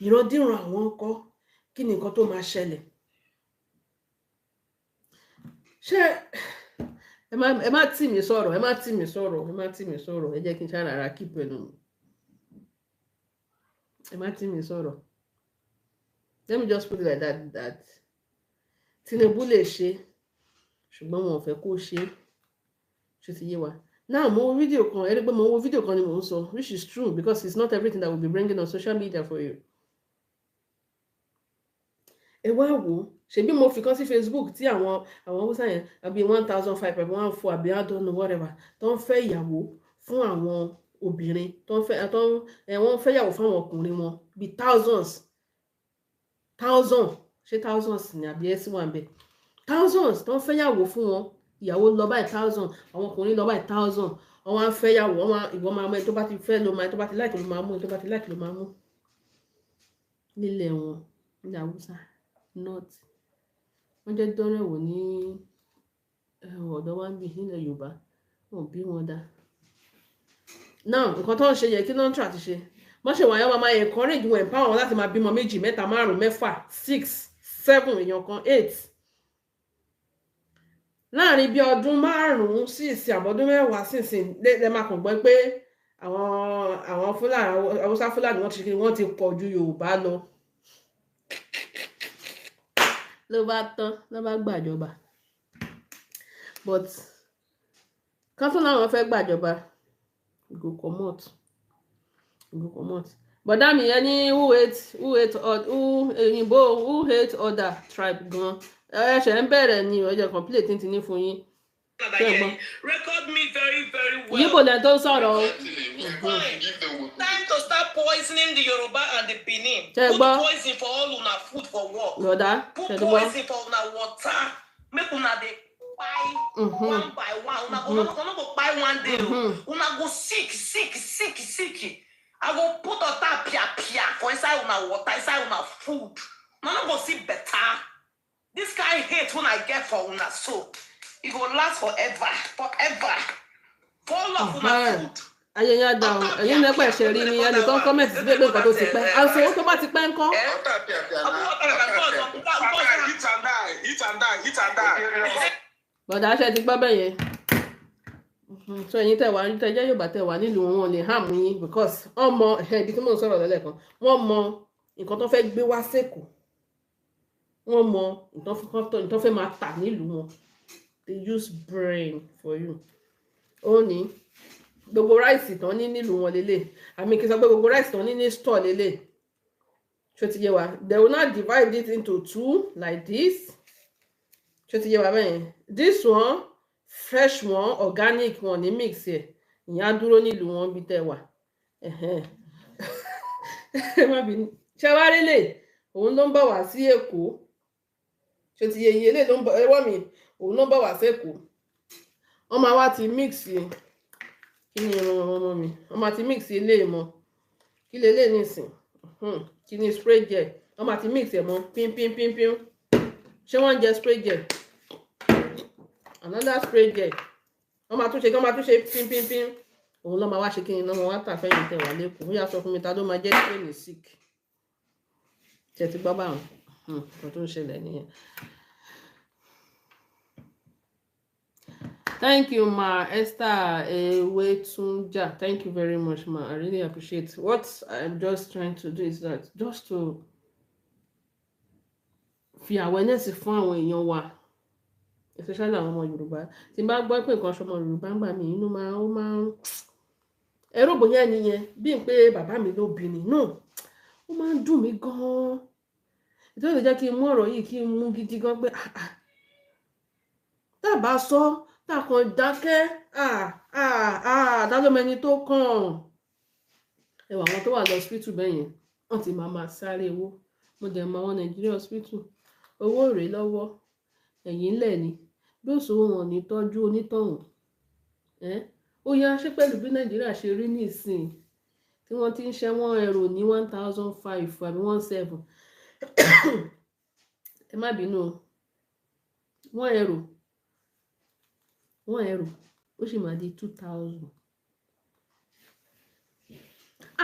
ìrandíran àwọn ńkọ́, kí ni nǹkan tó máa ṣẹlẹ̀? Ṣé ẹ má tì mí sọ̀rọ̀, ẹ má tì mí sọ̀rọ̀, ẹ má tì mí sọ̀rọ̀. Ẹ jẹ́ kí n ṣáà rárá keep ẹnu mi. Ẹ má tì mí sọ̀rọ̀. Let me just put it like that, that Tinubu lè ṣe, ṣùgbọ́n wọn ò fẹ́ kó ṣe. Ṣe ti yé wa? Now, mo wo fídíò kan, ẹ rí pé mo wo fídíò kan ni mò ń sọ, which is true, because it's not everything that will be bringing on social media for you. Ẹ wá wò ó, ṣebí mo fi kan sí Facebook tí àwọn Haúsá yẹn àbí 1,500 àbí 1,400 àbí I don't know whatever, tó ń fẹ́ ìyàwó fún àwọn obìnrin, tó ń fẹ́ tó ń ẹ wọ́n fẹ́ ìyàwó fún àwọn ọkùnrin wọn bíi thousands, thousand, ṣé thousands ni àbí ẹ sí wà ń bẹ, thousands tó ń fẹ́ ìyàwó fún wọn. Ìyàwó lọ báyìí thousand, àwọn ọkùnrin lọ báyìí thousand. Wọ́n wá ń fẹ́ ìyàwó wọn, ìwọ máa mú ẹ tó bá ti fẹ́ ló máa, tó bá ti like ló máa mú ẹ, tó bá ti like ló máa mú nílẹ̀ wọn, nílẹ̀ Haúsá north. Wọ́n jẹ́ dánrẹ́ wò ní ọ̀dọ̀ wa ń bì nílẹ̀ Yorùbá, wọn ò bí wọn dá. Now, nǹkan tó ń ṣe yẹ kí ló ń tà ti ṣe wọ́n ṣe wọ̀nyẹn, wọn máa encourage wọn, empower wọn láti máa bímọ méjì, mẹ́ta, márùn, mẹ́fà, six, seven, èèyàn kan eight láàrin bí ọdún 5 sí ìsìn àbọ̀dún 10 sí ìsìn. Lẹ máa kàn gbọ́ pé àwọn Fúlàní, Haúsá Fúlàní, wọ́n ti ṣe, wọ́n ti pọ̀ ju Yorùbá lọ. Ló bá tán, ló bá gbàjọba. But kán tó láwọn fẹ́ gbàjọba, we go comot, we go comot. Bọ̀dá mi yẹn ní who hate who òyìnbó, who hate other tribe gan, ẹ̀ṣẹ̀ ń bẹ̀rẹ̀ ni ọjọ́ complete ti ní fún yín. Record me very, very well. Yíbo lẹ́ni tó ń sọ̀rọ̀ o. Time to start poisoning the Yoruba and the Benin. Ṣé Put gbọ́? poison for all una food for work. Bọ̀dá Put ṣe gbọ́? poison for una water. Make una dey kpai one by one. Una go kpai one day o. Una go sick, sick, sick, sick. I go put water pia pia for inside una water, inside una food. Una no go see better. This kind hate when I get for una so, e go last forever, forever. For all of una food. Ayé yẹn á dá o. Ẹ̀yin lẹ́pẹ̀ ṣe rí ni ẹnìkan comment sí pé nǹkan tó ti pẹ́ aṣọ owó tó bá ti pẹ́ ńkọ́. Hit and die, hit and die, hit and die. Bọ̀dá ṣe ti gbọ́ bẹ́ẹ̀ yẹn? So ẹ̀yin tẹ̀ wá, tẹ̀ jẹ́ Yorùbá, tẹ̀ wá nílùú wọn, lè hàm yín because wọ́n mọ ibi tí mò ń sọ̀rọ̀ lẹ́lẹ́kan. Wọ́n mọ nǹkan tó fẹ́ gbé wá sẹ́kọ̀ọ́, wọ́n mọ nǹkan tó fẹ́ máa tà nílùú wọn. They use brain for you. Ó ní gbogbo rice tán ní nílùú wọn lélẹ̀, àmì kí n sọ pé gbogbo rice tán ní ní store lélẹ̀. Ṣó ti yé wa? They will now divide it into two like this. Ṣó ti yé wa bẹ́yẹn? This one, fresh one, organic one ní mix ẹ̀, ìyẹn á dúró nílùú wọn bí tẹ́ wà. Ẹ má bínú. Ṣé wàá rí lè Òun ló ń bọ̀ wá sí Èkó. Ṣé ti yé yín? Eléyìí ló ń bọ̀ ẹwọ́ mi, òun ló ń bọ̀ wá sí Èkó. Wọ́n máa wá ti mix, kí ni irun ọmọ mi, wọ́n máa ti mix eléyìí mọ́. Kí leléyìí nísìn? Kí ni spray gel? Wọ́n máa ti mix ẹ̀ mọ́ pín pín pín pín. Ṣé wọ́n ń jẹ spray gel? Another spray gel, wọ́n máa tún ṣe, kí wọ́n máa tún ṣe pín pín pín. Òun ló máa wá ṣe kí ni ló máa wá tà fẹ́yìn tẹ̀ wá lẹ́kọ̀ọ́. Bóyá sọ fún mi, ta ló máa jẹ́ train sick? Ṣe ti gbọ́ báwọn nǹkan tó ń ṣẹlẹ̀ nìyẹn. Thank you, Ma Esther Ewetunja. Thank you very much, Ma. I really appreciate. What I'm just trying to do is that just to fi awareness fún àwọn èèyàn wa, especially àwọn ọmọ Yorùbá. Tí n bá gbọ́ pé nǹkan ṣọmọ Yorùbá ń gbà mí, inú máa ó máa ń ẹ̀rọ bóyá ẹni yẹn bí n pé bàbá mi ló bí ni. No, ó máa ń dùn mí gan-an. Ìtọ́jú jẹ́ kí n mú ọ̀rọ̀ yìí, kí n mú gidi gan pé ah, ah, tá a bá sọ, tá a kàn dákẹ́, ah ah ah, tá ló mẹni tó kàn? Ẹ wà, àwọn tó wà lọ hospital bẹ́ẹ̀ yẹn, wọ́n ti máa máa sáré owó. Mo dẹ̀ mọ àwọn Nàìjíríà hospital, owó rèé lọ́wọ́ ẹ̀yìn ńlẹ̀ ni bí òṣòwò wọn ní tọ́jú onítọ̀hún. Ó yá, ṣé pẹ̀lú bí Nàìjíríà ṣe rí nísìn, tí wọ́n ti ń ṣẹ́ wọ́n ẹrù ní 1,500 àbí 1,700, ẹ má bínú o, €1, €1, ó sì máa di 2,000.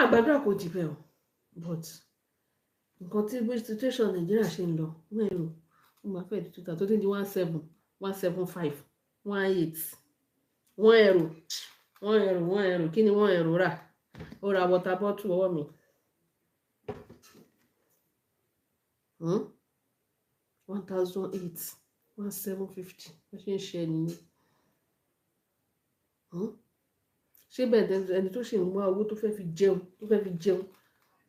Àgbàdo kò jì bẹ́ẹ̀ o, but nǹkan tí bí situation Nàìjíríà ṣe ń lọ, €1 ó máa fẹ́ di 2,000, tó ti di 1,700, 1,750, 1,800. €1, €1, €1. Kí ni €1 rà? Ó ra water bottle ọwọ́ mi. 1,800, 1,750. Wọ́n ṣe ń ṣe nìyẹn. Ṣé bẹ́ẹ̀ ẹni tó ṣì ń wá owó tó fẹ́ fi jẹun, tó fẹ́ fi jẹun,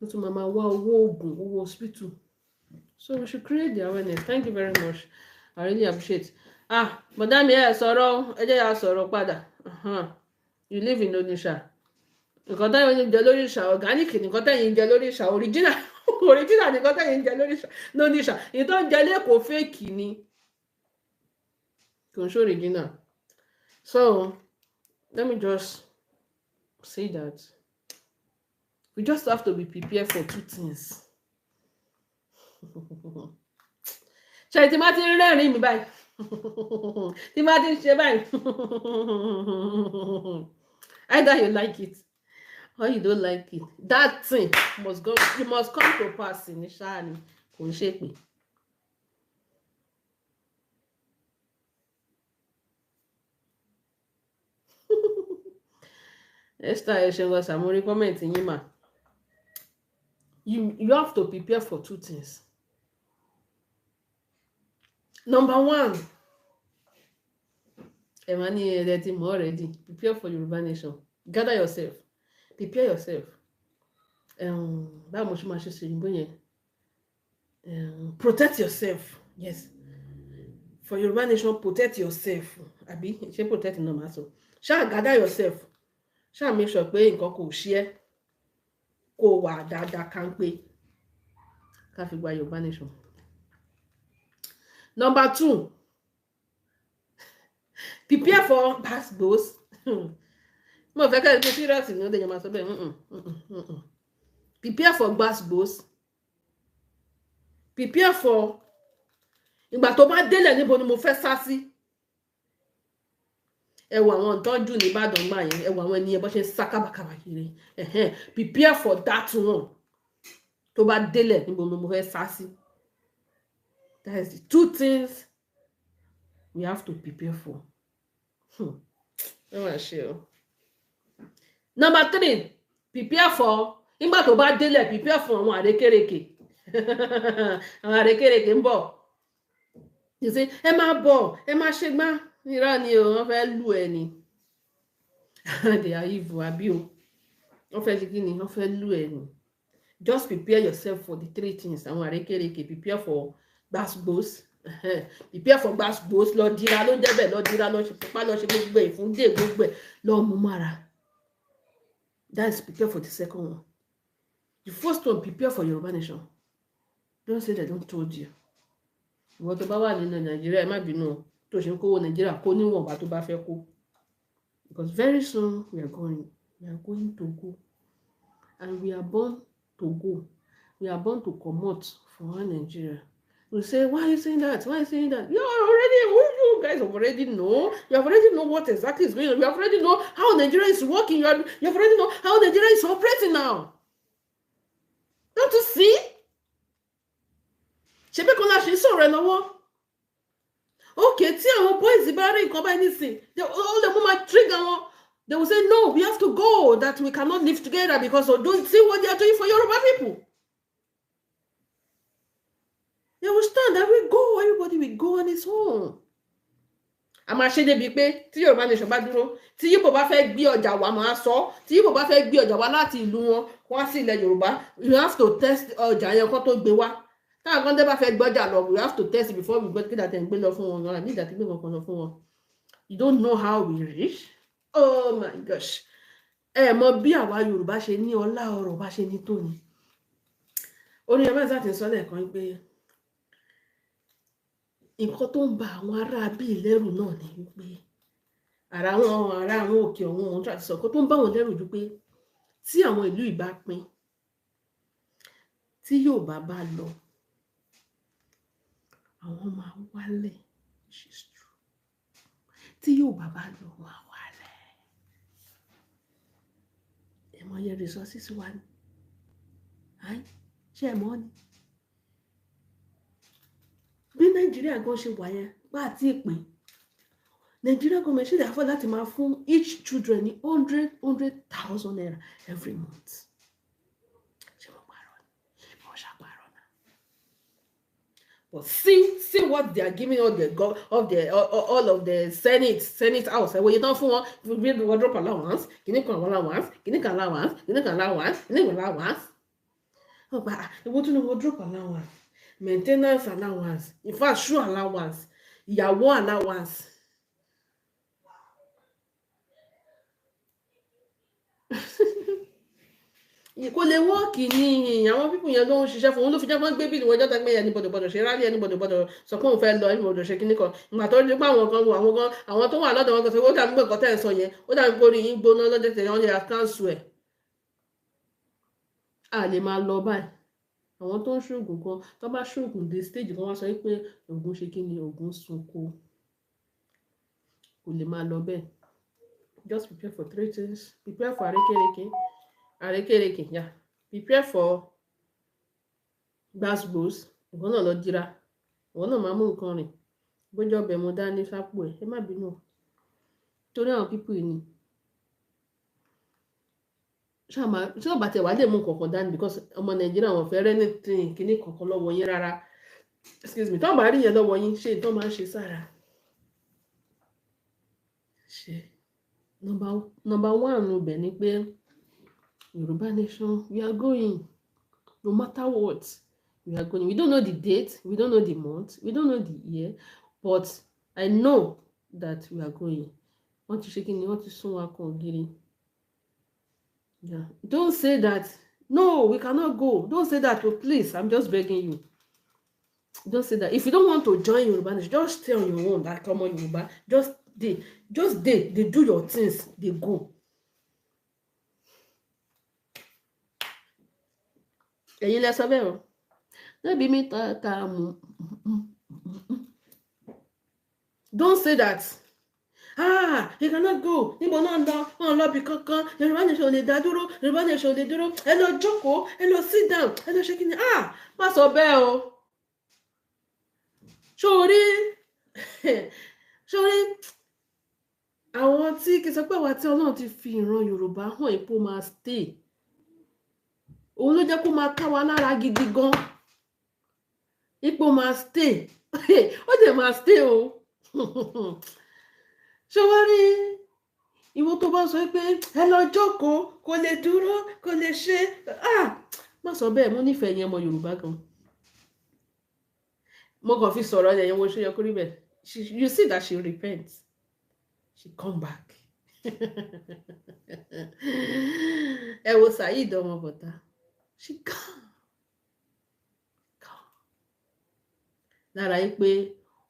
ló tún máa máa wá owó oògùn, owó hospital? So we should create the awareness. Thank you very much, I really appreciate. Ah, bọ̀dá mi, ẹ sọ̀rọ̀, ẹ jẹ́ yà sọ̀rọ̀ padà. You live in Onitsha. Nǹkan táyọ̀ ń jẹ lórí ìṣà, organic nǹkan tẹ̀yìn ń jẹ lórí ìṣà, original, original nǹkan tẹ̀yìn ń jẹ lórí ìṣà lóníṣà. Ìyẹn tó ń jẹ lẹ́kọ̀ọ́, fake ni, kò ń ṣe original. So let me just say that we just have to be prepared for two things. Ṣe tí má ti ń rẹ́rìn-ín mi báyìí, tí má ti ń ṣe báyìí, either you like it or you don't like it, that thing must go, you must come to pass ní ṣáà ni, kò ń ṣèpè. Esther, ẹ ṣeun gan sàmúrí comment yín mà. You have to prepare for two things. Number one, ẹ máa ní ẹ ti mọ̀ already, prepare for Yorùbá nation. Gather yourself, prepare yourself. Báwo mo ṣe máa ṣe ṣe òyìnbó yẹn? Protect yourself, yes, for Yorùbá nation. Protect yourself, àbí ṣé protect náà máa sọ? Ṣáà gather yourself, ṣáà make sure pé nǹkan kò ṣe é, kó wà dáadáa kánpé, ká fi gba Yorùbá nation. Number two, prepare for gbas. Mo fẹ́ kẹ́ ẹ pé serious ni ó lè yẹn máa sọ bẹ́ẹ̀. Prepare for gbas. Prepare for ìgbà tó bá délẹ̀, níbo ni mo fẹ́ sá sí? Ẹ wo àwọn ìtọ́jú ní Ìbàdàn gbà yẹn, ẹ wo àwọn ènìyàn bó ṣe ń sá kábàkábà kiri. Prepare for that one. Tó bá délẹ̀, níbo ni mo fẹ́ sá sí? That is the two things we have to prepare for. Ẹ wá ṣe o. Number three, prepare for nígbà tó bá délẹ̀, prepare for àwọn àrékèrèkè. Àwọn àrékèrèkè ń bọ̀. You see, ẹ máa bọ̀, ẹ máa ṣe gbá, irọ́ ni o, wọ́n fẹ́ lù ẹ ni. They are evil, àbí o? Wọ́n fẹ́ ṣe kí ni? Wọ́n fẹ́ lù ẹ ni. Just prepare yourself for the three things. Àwọn àrékèrèkè, prepare for gbasgbos, prepare for gbasgbos. Lọ dira ló ń jẹ́ bẹ́ẹ̀, lọ dira, lọ ṣe pupa, lọ ṣe gbogbo ẹ̀ fún dé gbogbo ẹ̀, lọ mú mára. That is prepare for the second one. The first one, prepare for Yorùbá nation. Don't say they don't told you. Ìwọ tó bá wà nínú Nàìjíríà, ẹ má bínú o, tó ṣe ń kówó Nàìjíríà kó níwọ̀nba tó bá fẹ́ kó, because very soon we are going to go, and we are born to go, we are born to comot for one Nigeria. We say, "Why are you saying that? Why are you saying that?" You are already, you guys already know. You already know what exactly is going on. You already know how Nigeria is working. You already know how Nigeria is operating now. Don't you see? Ṣebí kan la ṣe ń sọ̀rọ̀ ẹ lọ́wọ́. Okay, tí àwọn boys bá rí nǹkan báyìí nísìn, ó lè mú máa trigger wọn. They will say, "No, we have to go, that we cannot live together because of, don't see what they are doing for Yoruba people." They will stand and we go, everybody will go on his own. A máa ṣe débi pé tí Yorùbá nation bá dúró, tí Yíbò bá fẹ́ gbé ọjà wá, máa sọ, tí Yíbò bá fẹ́ gbé ọjà wá láti ìlú wọn wá sí ilẹ̀ Yorùbá, you have to test ọjà yẹn kó tó gbé wá. Táwọn kan dé bá fẹ́ gbọ́jà lọ, we have to test it before we gbé kí dàtẹ̀ ń gbé lọ fún wọn náà ní ìdàtí gbé kankan lọ fún wọn. You don't know how we reach. Oh my gosh, ẹ mọ bí àwa Yorùbá ṣe ní ọlá ọrọ̀ bá ṣe ní tó ni. Orí ẹ mẹ́ta ti sọ lẹ́ẹ̀kan pé nǹkan tó ń ba àwọn ará bíi lẹ́rù náà ni wípé ara àwọn ará àwọn òkè ọ̀hún òun tó àti sọ nǹkan tó ń bá wọn lẹ́rù ju pé tí àwọn ìlú ìbá pín, tí Yorùbá bá lọ, àwọn máa wálẹ̀, which is true. Tí Yorùbá bá lọ, wọn á wálẹ̀. Ẹ mọ iye resources wa ni, ṣé ẹ mọ̀ ni? Bí Nàìjíríà gan ṣe wà yẹn bá àti ìpín Nàìjíríà government ṣe lè afford láti máa fún each children ní hundred hundred thousand naira every month. Ṣé mo parọ́ ni? Mo ṣàparọ́ náà. But see what they are giving all the go of the all of the senate house. Ẹ̀wọ̀n yìí tán fún wọn bí wardrobe allowance, kìíní kan allowance, kìíní kan allowance, kìíní kan allowance, kìíní kan allowance. Wọ́n gba ìwọ tún ní wardrobe allowance, maintenance allowance, in fact, shoe allowance, ìyàwó allowance. Kò lè work ní àwọn people yẹn ló ń ṣiṣẹ́ fún wọn, ló fi jẹ́ pé wọ́n gbé bill wọn jọ́ta pé anybody gbọ́dọ̀ ṣe rally, anybody gbọ́dọ̀ sọ pé òun fẹ́ lọ, anybody ṣe kíní kan. Ìgbà tó dé pé àwọn kan, àwọn kan, àwọn tó wà lọ́dọ̀ wọn kan sọ pé ó dàbí pé nǹkan tẹ́ ẹ̀ sọ yẹn, ó dàbí pé orí yín gbóná lọ́jọ́ tẹ̀lé wọn yẹ cancel ẹ̀. A lè máa lọ báyìí. Àwọn tó ń ṣoògùn kan, tó bá ṣoògùn dé stage kan, wá sọ pé ògùn ṣe kí ni, ògùn sunko. Kò lè máa lọ bẹ́ẹ̀. Just prepare for three things. Prepare for àrékérekè, àrékérekè, yeah. Prepare for gbasgbos. Ìwọ náà lọ dira, ìwọ náà máa mú nǹkan rìn, bójú ọbẹ̀ mo dání sápò ẹ̀. Ẹ má bínú o, torí àwọn people yìí ni ṣáà tí wọ́n bá tẹ̀ wá lè mú nǹkan kan dání, because ọmọ Nàìjíríà wọn fẹ́ rẹ́ ní kíní kankan lọ́wọ́ yín rárá. Excuse me, tí wọ́n bá rí yẹn lọ́wọ́ yín, ṣe tó máa ń ṣe sára ṣe. Number one ibẹ̀ ni pé Yorùbá nation, we are going. No matter what, we are going. We don't know the date, we don't know the month, we don't know the year, but I know that we are going. Wọ́n ti ṣe kí ni, wọ́n ti sún wa kan ògiri. Yeah, don't say that, "No, we cannot go." Don't say that, oh, please, I'm just begging you, don't say that. If you don't want to join Yoruba nation, just stay on your own. That common Yoruba, just dey do your things, dey go. Ẹ̀yin lẹ sọ bẹ́ẹ̀ o, no be me talk am. Don't say that, "Ah, you cannot go." Níbo náà ń lọ? Wọn lọ bí kankan. Yorùbá nation ò lè dá dúró, Yorùbá nation ò lè dúró. Ẹ lọ jókòó, ẹ lọ sit down, ẹ lọ ṣe kí ni. Ah, má sọ bẹ́ẹ̀ o. Sórí àwọn tí kì í sọ pé àwa tí Ọlọ́run ti fi ìran Yorùbá hàn ipò máa stay, òun ló jẹ́ kó máa ká wa lára gidi gan. Ipò máa stay, ó dẹ̀ máa stay o. Ṣé wá rí ìwọ tó bá sọ pé ẹ lọ jókòó, kò lè dúró, kò lè ṣe, ah, má sọ bẹ́ẹ̀. Mo nífẹ̀ẹ́ yẹn, ọmọ Yorùbá gan. Mo kàn fi sọ̀rọ̀ ẹ̀yẹn wo ṣe yẹ kó rí bẹ́ẹ̀. You see that she repent, she come back. Ẹ wo Saheed ọmọ bọ̀tá, she come. Lára yìí pé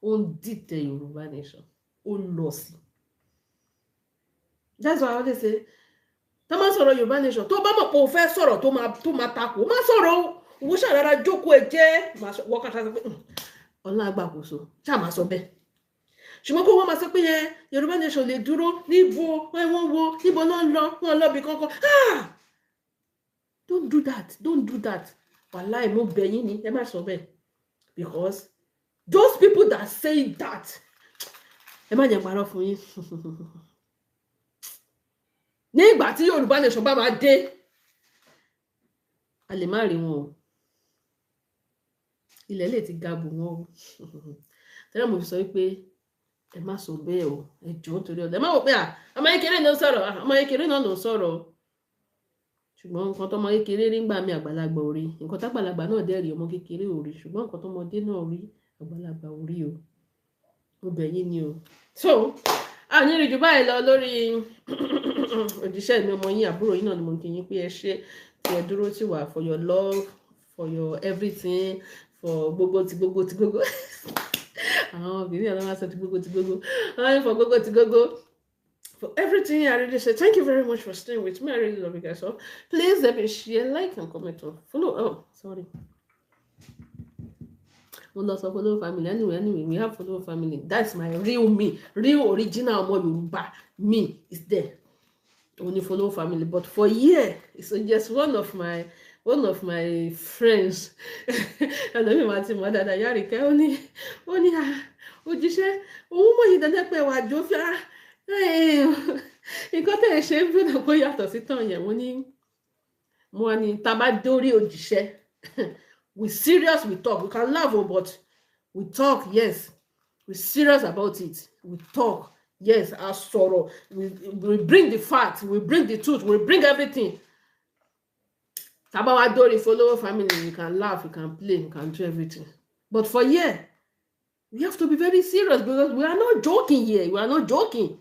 ó ń dìtẹ̀ Yorùbá nation, ó lọ sí. That's why I always say, tó máa ń sọ̀rọ̀ Yorùbá nation, tó bá mọ̀ pé o fẹ́ sọ̀rọ̀ tó máa takò, má sọ̀rọ̀ o. Owó ṣàrárá jókòó ẹ jẹ́ wọ́n kàtà sọ pé ọlá àgbàkóso ṣáà máa sọ bẹ́ẹ̀. Ṣùgbọ́n kó wọ́n máa sọ pé yẹn Yorùbá nation lè dúró níbo, wọ́n wo níbo ló ń lọ, wọ́n lọ bí kankan. Ah, don't do that, don't do that. Wàláì, mo bẹ̀ yín ni, ẹ má sọ bẹ́ẹ̀, because those people that say that, ẹ má jẹ́ parọ́ fún yín, ní ìgbà tí Yorùbá nation bá máa dé, a lè má rí wọn o. Ilẹ̀ lè ti ga bù wọn o. Tẹ́lẹ̀ mo fi sọ wípé ẹ má sọ bẹ́ẹ̀ o. Ẹ jọ̀ọ́, nítorí ọ̀dọ̀ ẹ má wò pé à ọmọ kékeré ló ń sọ̀rọ̀, ọmọ kékeré náà ló ń sọ̀rọ̀. Ṣùgbọ́n nǹkan tọmọ kékeré rí ńgbà mí, àgbàlagbà ò rí. Nǹkan tágbàlagbà náà dẹ̀ rí, ọmọ kékeré ò rí. Ṣùgbọ́n nǹkan tọmọdé náà rí, àgbàlagbà ò rí o. Mo bẹ̀ yín ni o. So a ní rí jù báyìí lọ lórí òjíṣẹ́ mi, ọmọ yín, àbúrò yín náà ni. Mo kí yín pé ẹ ṣé tí ẹ dúró tì wá, for your love, for your everything, for gbogbo ti gbogbo ti gbogbo. Àwọn obìnrin àná máa sọ ti gbogbo ti gbogbo àwọn, for gbogbo ti gbogbo, for everything. I really say thank you very much for staying with me. I really love you guys. So please let me share, like and comment on follow. Oh, sorry, mo lọ sọ follow family. Anyway, we have follow family. That's my real me, real original ọmọ Yorùbá me is there, only follow family. But for here, it's just one of my friends. Ẹlòmíì máa ti mọ̀ dáadáa, Yárìkẹ́. Ó ní òjíṣẹ́ òun mọ̀ yìí dandan pé wàá jó fíà. Nǹkan tẹ̀ ẹ́ ṣe ń bínú kó yàtọ̀ sí tàn yẹn. Mo wá ní tá a bá dórí òjíṣẹ́, we serious, we talk. We can laugh o, but we talk. Yes, we serious about it. We talk, yes. A sọ̀rọ̀, we bring the fact, we bring the truth, we bring everything. Tá bá wá dórí follow family, we can laugh, we can play, we can do everything. But for here, we have to be very serious, because we are not joking here. We are not joking.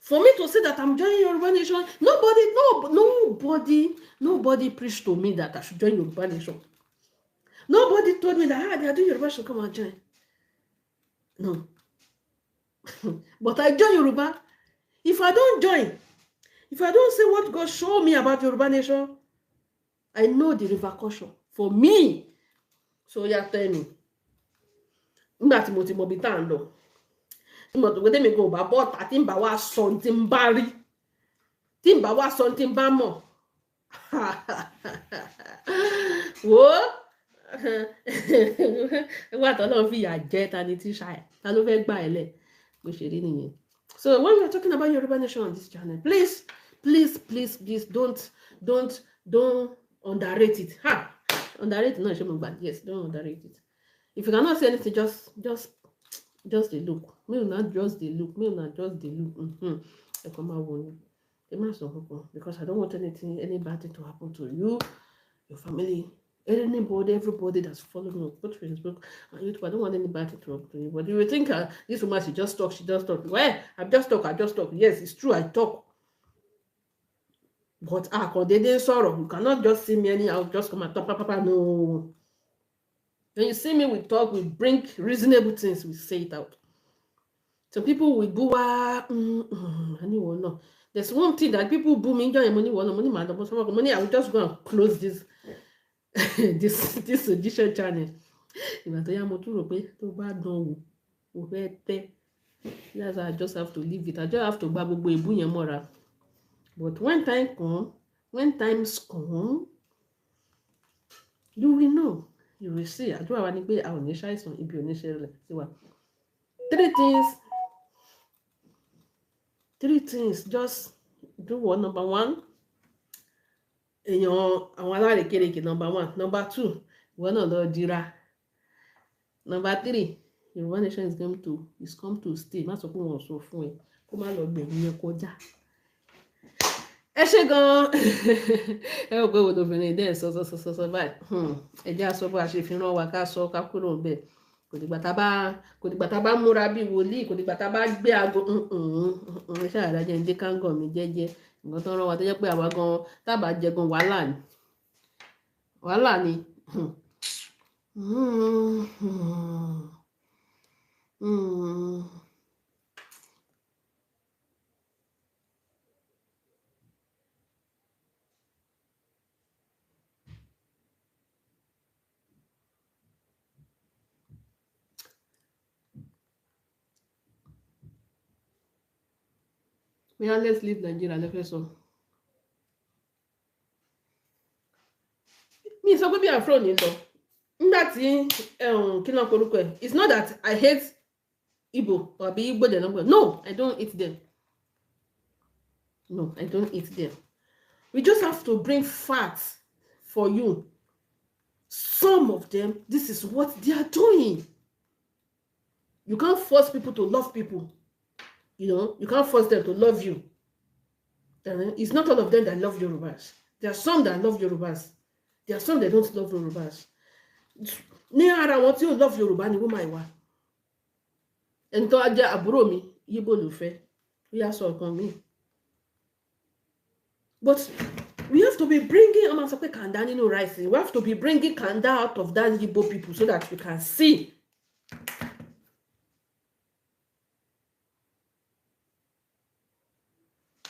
For me to say that I'm joining Yoruba Nation, nobody, no, nobody, nobody preached to me that I should join Yoruba Nation. Nobody told me that, ah, they are doing Yoruba, should come and join. No. But I join Yoruba. If I don't join, if I don't say what God showed me about Yoruba Nation, I know the repercussion for me. So yeah, tell me. Nígbà tí mo ti mọ ibi tá à ń lọ, tí mo tó gbé tèmi gan ò bá bọ́ọ̀tà, tí ń bá wá sọ tí ń bá rí, tí ń bá wá sọ tí ń bá mọ̀ wò ó, nígbà tó náà fìyà jẹ ta ni tíṣà ẹ, ta ló fẹ́ gbà ẹ lẹ̀? Bó ṣe rí nìyẹn. So when we are talking about Yoruba Nation on this channel, please, please, please, please, don't underrate it. Ha, underrate náà ṣe mo gbà. Yes, don't underrate it. If you cannot say anything, just dey look. Make una just dey look, make una just dey look. Ẹ kàn máa wò ni, ẹ má sọ kankan, because I don't want anything, any bad thing to happen to you, your family, anybody, everybody that's following me on both Facebook and YouTube. I don't want any bad thing to happen to you. But you will think, this woman, she just talk, she just talk. Well, I just talk, I just talk. Yes, it's true, I talk. But ah, kò déédéé sọ̀rọ̀. You cannot just see me anyhow, just come and talk, papa. No. When you see me, we talk, we bring reasonable things, we say it out. Some people will boo ah, anyone no. There's one thing that people boo me, join money, one money, man, money. I will just go and close this audition channel. Ìgbà tó yá, mo tún rò pé tó bá dán wò, mo fẹ́ tẹ́. That's why I just have to leave it. I just have to gba gbogbo èébú yẹn mọ́ra. But when time come, when times come, you will know, you will see. Àdúrà wa ni pé a ò ní ṣàìsàn, ibi ò ní ṣẹlẹ̀ sí wa. Three things, three things, just do one. Number one, èèyàn àwọn alárekereke, number one. Number two, ìwọ náà lọ dira. Number three, Yorùbá nation is come to stay. Má sọ pé wọn ò sọ fún ẹ, kó má lọ gbẹ̀yìn yẹn kọjá. Ẹ ṣe gan-an. Ẹ rò pé obìnrin dẹ́ sọ sọ sọ sọ sọ báyìí. Ẹ jẹ́ àsọ bó a ṣe fi rán wa, ká sọ, ká kúrò ńbẹ̀. Kò dìgbà tá a bá múra bí wòlíì, kò dìgbà tá a bá gbé aago. Ẹ ṣáà jẹ́ ń dé kángọ̀ mi jẹ́jẹ́. Nǹkan tó ń rán wa, tó jẹ́ pé àwa gan tá a bá jẹ gan, wàhálà ni, wàhálà ni. Yeah, let's leave Nigeria lẹ́fẹ̀ẹ́ sọ. Mi sọ pé bí afro ní lọ. Nígbà tí kí náà korúkọ ẹ̀, it's not that I hate Igbo àbí Igbo dem no. No, I don't hate them. No, I don't hate them. We just have to bring facts for you. Some of them, this is what they are doing. You can't force people to love people. You know, you can't force them to love you. And it's not all of them that love Yorubas. There are some that love Yorubas. There are some that don't love Yorubas. Ní ara wọn tí ò love Yorùbá ni woman wà. Ẹni tó wá jẹ́ àbúrò mi, Yíbò ló fẹ́. Ó yá sọ ọ̀kan mi. But we have to be bringing, ọmọ sọ pé kàńdá nínú rice. We have to be bringing kàńdá out of that Igbo people so that we can see.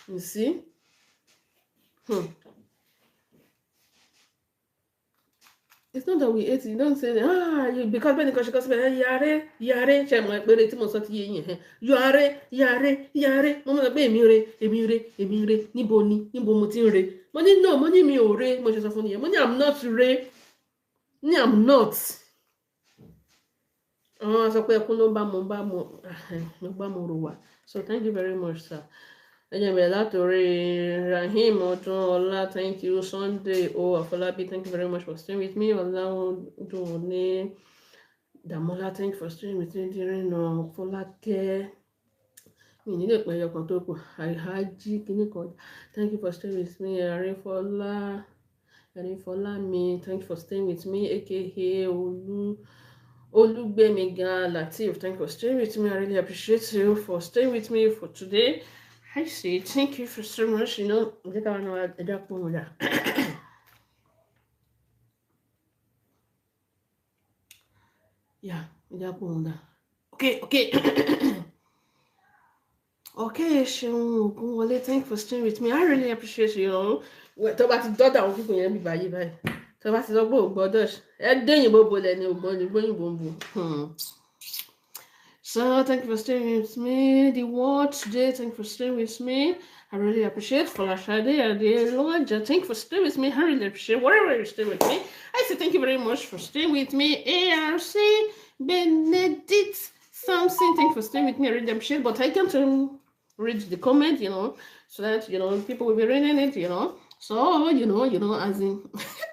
You see? It's not that we hate you. Don't say, ah, you, because when you go yare, yare, ṣe mọ̀ pé tí mo sọ ti yé yín, yare, yare, yare. Mo mọ̀ pé èmi re, èmi re, èmi re, níbo ni, níbo mo ti ń re. Mo ní no, mo ní mi ò re, mo ṣe sọ fún nìyẹn. Mo ní I'm not re. Ní I'm not. Àwọn sọ pé ẹkún ló ń bá mo rò wá. So thank you very much, sir. Ẹ jẹ́ bẹ̀rẹ̀ látòrí Rahim Ọdúnọlá, thank you. Sunday O Afọlábí, thank you very much for staying with me. Ọládúnni Dàmọ́lá, thank you for staying with me. Dírínà Fọlákẹ́, mi nílé pẹ̀ ẹyọ kan tó kù. Alhaji kìíní kan, thank you for staying with me. Àrífọlá Àrífọlá mi, thank you for staying with me. Aka Olú Olúgbémiga Lateef, thank you for staying with me. I really appreciate you for staying with me for today. I say thank you for so much. Jẹ́ ká wọn ẹja pọ̀ wọn dà. Yeah, ẹja pọ̀ wọn dà. Okay. Okay, Ṣeun Ògúnwọlé, thank you for staying with me. I really appreciate you. Tó bá ti dọ́dọ̀ àwọn pípọ̀ yẹn bí báyìí báyìí. Tó bá ti sọ pé ò gbọ́dọ̀ ẹ déyìnbó bolẹ̀ ni ògbọ́n ni gbóyìnbó ń bò. So thank you for staying with me. The word today, thank you for staying with me. I really appreciate Folashade Adeloja. Thank you for staying with me. I really appreciate wherever you stay with me. I say thank you very much for staying with me. ARC Benedict Something. Thank you for staying with me. I really appreciate. But I can't read the comment, so that people will be reading it. So, as in,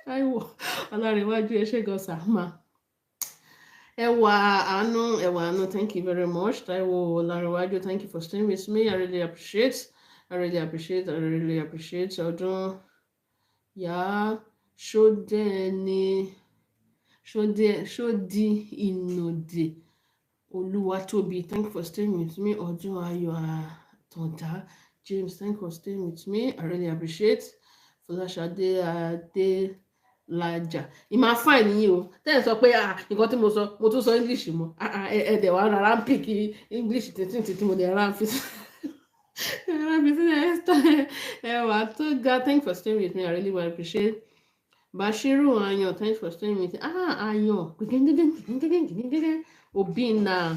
I will. Ọlárẹ̀wájú ẹ ṣé gan sir ma. Ẹwà Àánú, Ẹwà Àánú, thank you very much. Taiwo Ọlárẹ̀wájú, thank you for staying with me. I really appreciate. I really appreciate. I really appreciate. Ọdún yá ṣódẹ́ni ṣódẹ́ ṣódì ìnòdè Olúwatóbi, thank you for staying with me. Ọdún Ayọ̀ Àtàndá James, thank you for staying with me. I really appreciate. Fọláṣadé Adélájà, ìmọ̀ fine yín o. Tẹ́lẹ̀ sọ pé ah, nǹkan tí mo sọ, mo tún sọ English mọ́. Ah, ah, ẹ dẹ̀ wá rárá ń pick English títí tí mo dẹ̀ rárá ń fi sílẹ̀. Ẹwà tó ga, thank you for staying with me. I really well appreciate. Bashiru Ayan, thanks for staying with me. Ah, Ayan, Obinna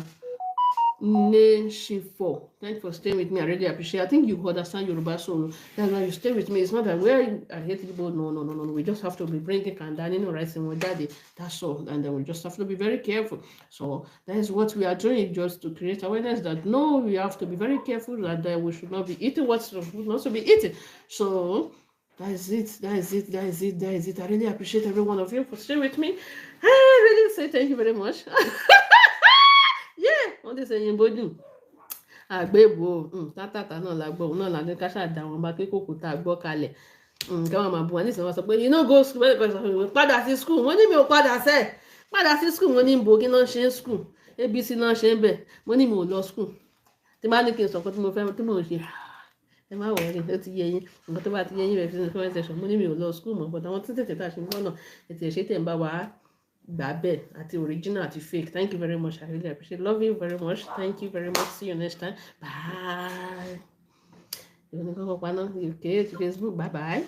Neshifo, thanks for staying with me. I really appreciate. I think you understand Yoruba, so that's why you stay with me. It's not that where I hate people. No, no, no, no, no. We just have to be bringing kanda nínú rice and daddy. That's all. And then we just have to be very careful. So that is what we are doing, just to create awareness that no, we have to be very careful that we should not be eating what's not to be eaten. So that is it. That is it. That is it. That is it. I really appreciate every one of you for staying with me. I really say thank you very much. Yeah, wọ́n ti sẹ́yìn bójú àgbébò tátàtà náà la gbọ́, òun náà la ní ká ṣàdá wọn bá kékòkò tá a gbọ́ kalẹ̀ káwọn máa bu wọn nísìnyí. Wọn sọ pé you no go school, padà sí school. Wọ́n ní mi ò padà sẹ́ẹ̀, padà sí school. Wọ́n ní bo kí náà ṣe ń school, ABC náà ṣe ń bẹ̀. Mo ní mi ò lọ school. Tí bá ní kí n sọ nǹkan tí mo fẹ́ tí mò ń ṣe, ẹ má worry, ó ti yé yín. Nǹkan tó bá ti yé yín rẹ̀ fi sínú comment section. Mo ní mi ò lọ school mọ́, but àwọn tí tètè tá a ṣe ń gbọ́ náà ètò ìṣe tẹ̀ ń bá wa Gbà bẹ́ẹ̀, àti original àti fake. Thank you very much. I really appreciate it. Love you very much. Thank you very much. See you next time. Bye. Ìwọ ní kọ́kọ́ paná. Okay, Facebook. Bye bye.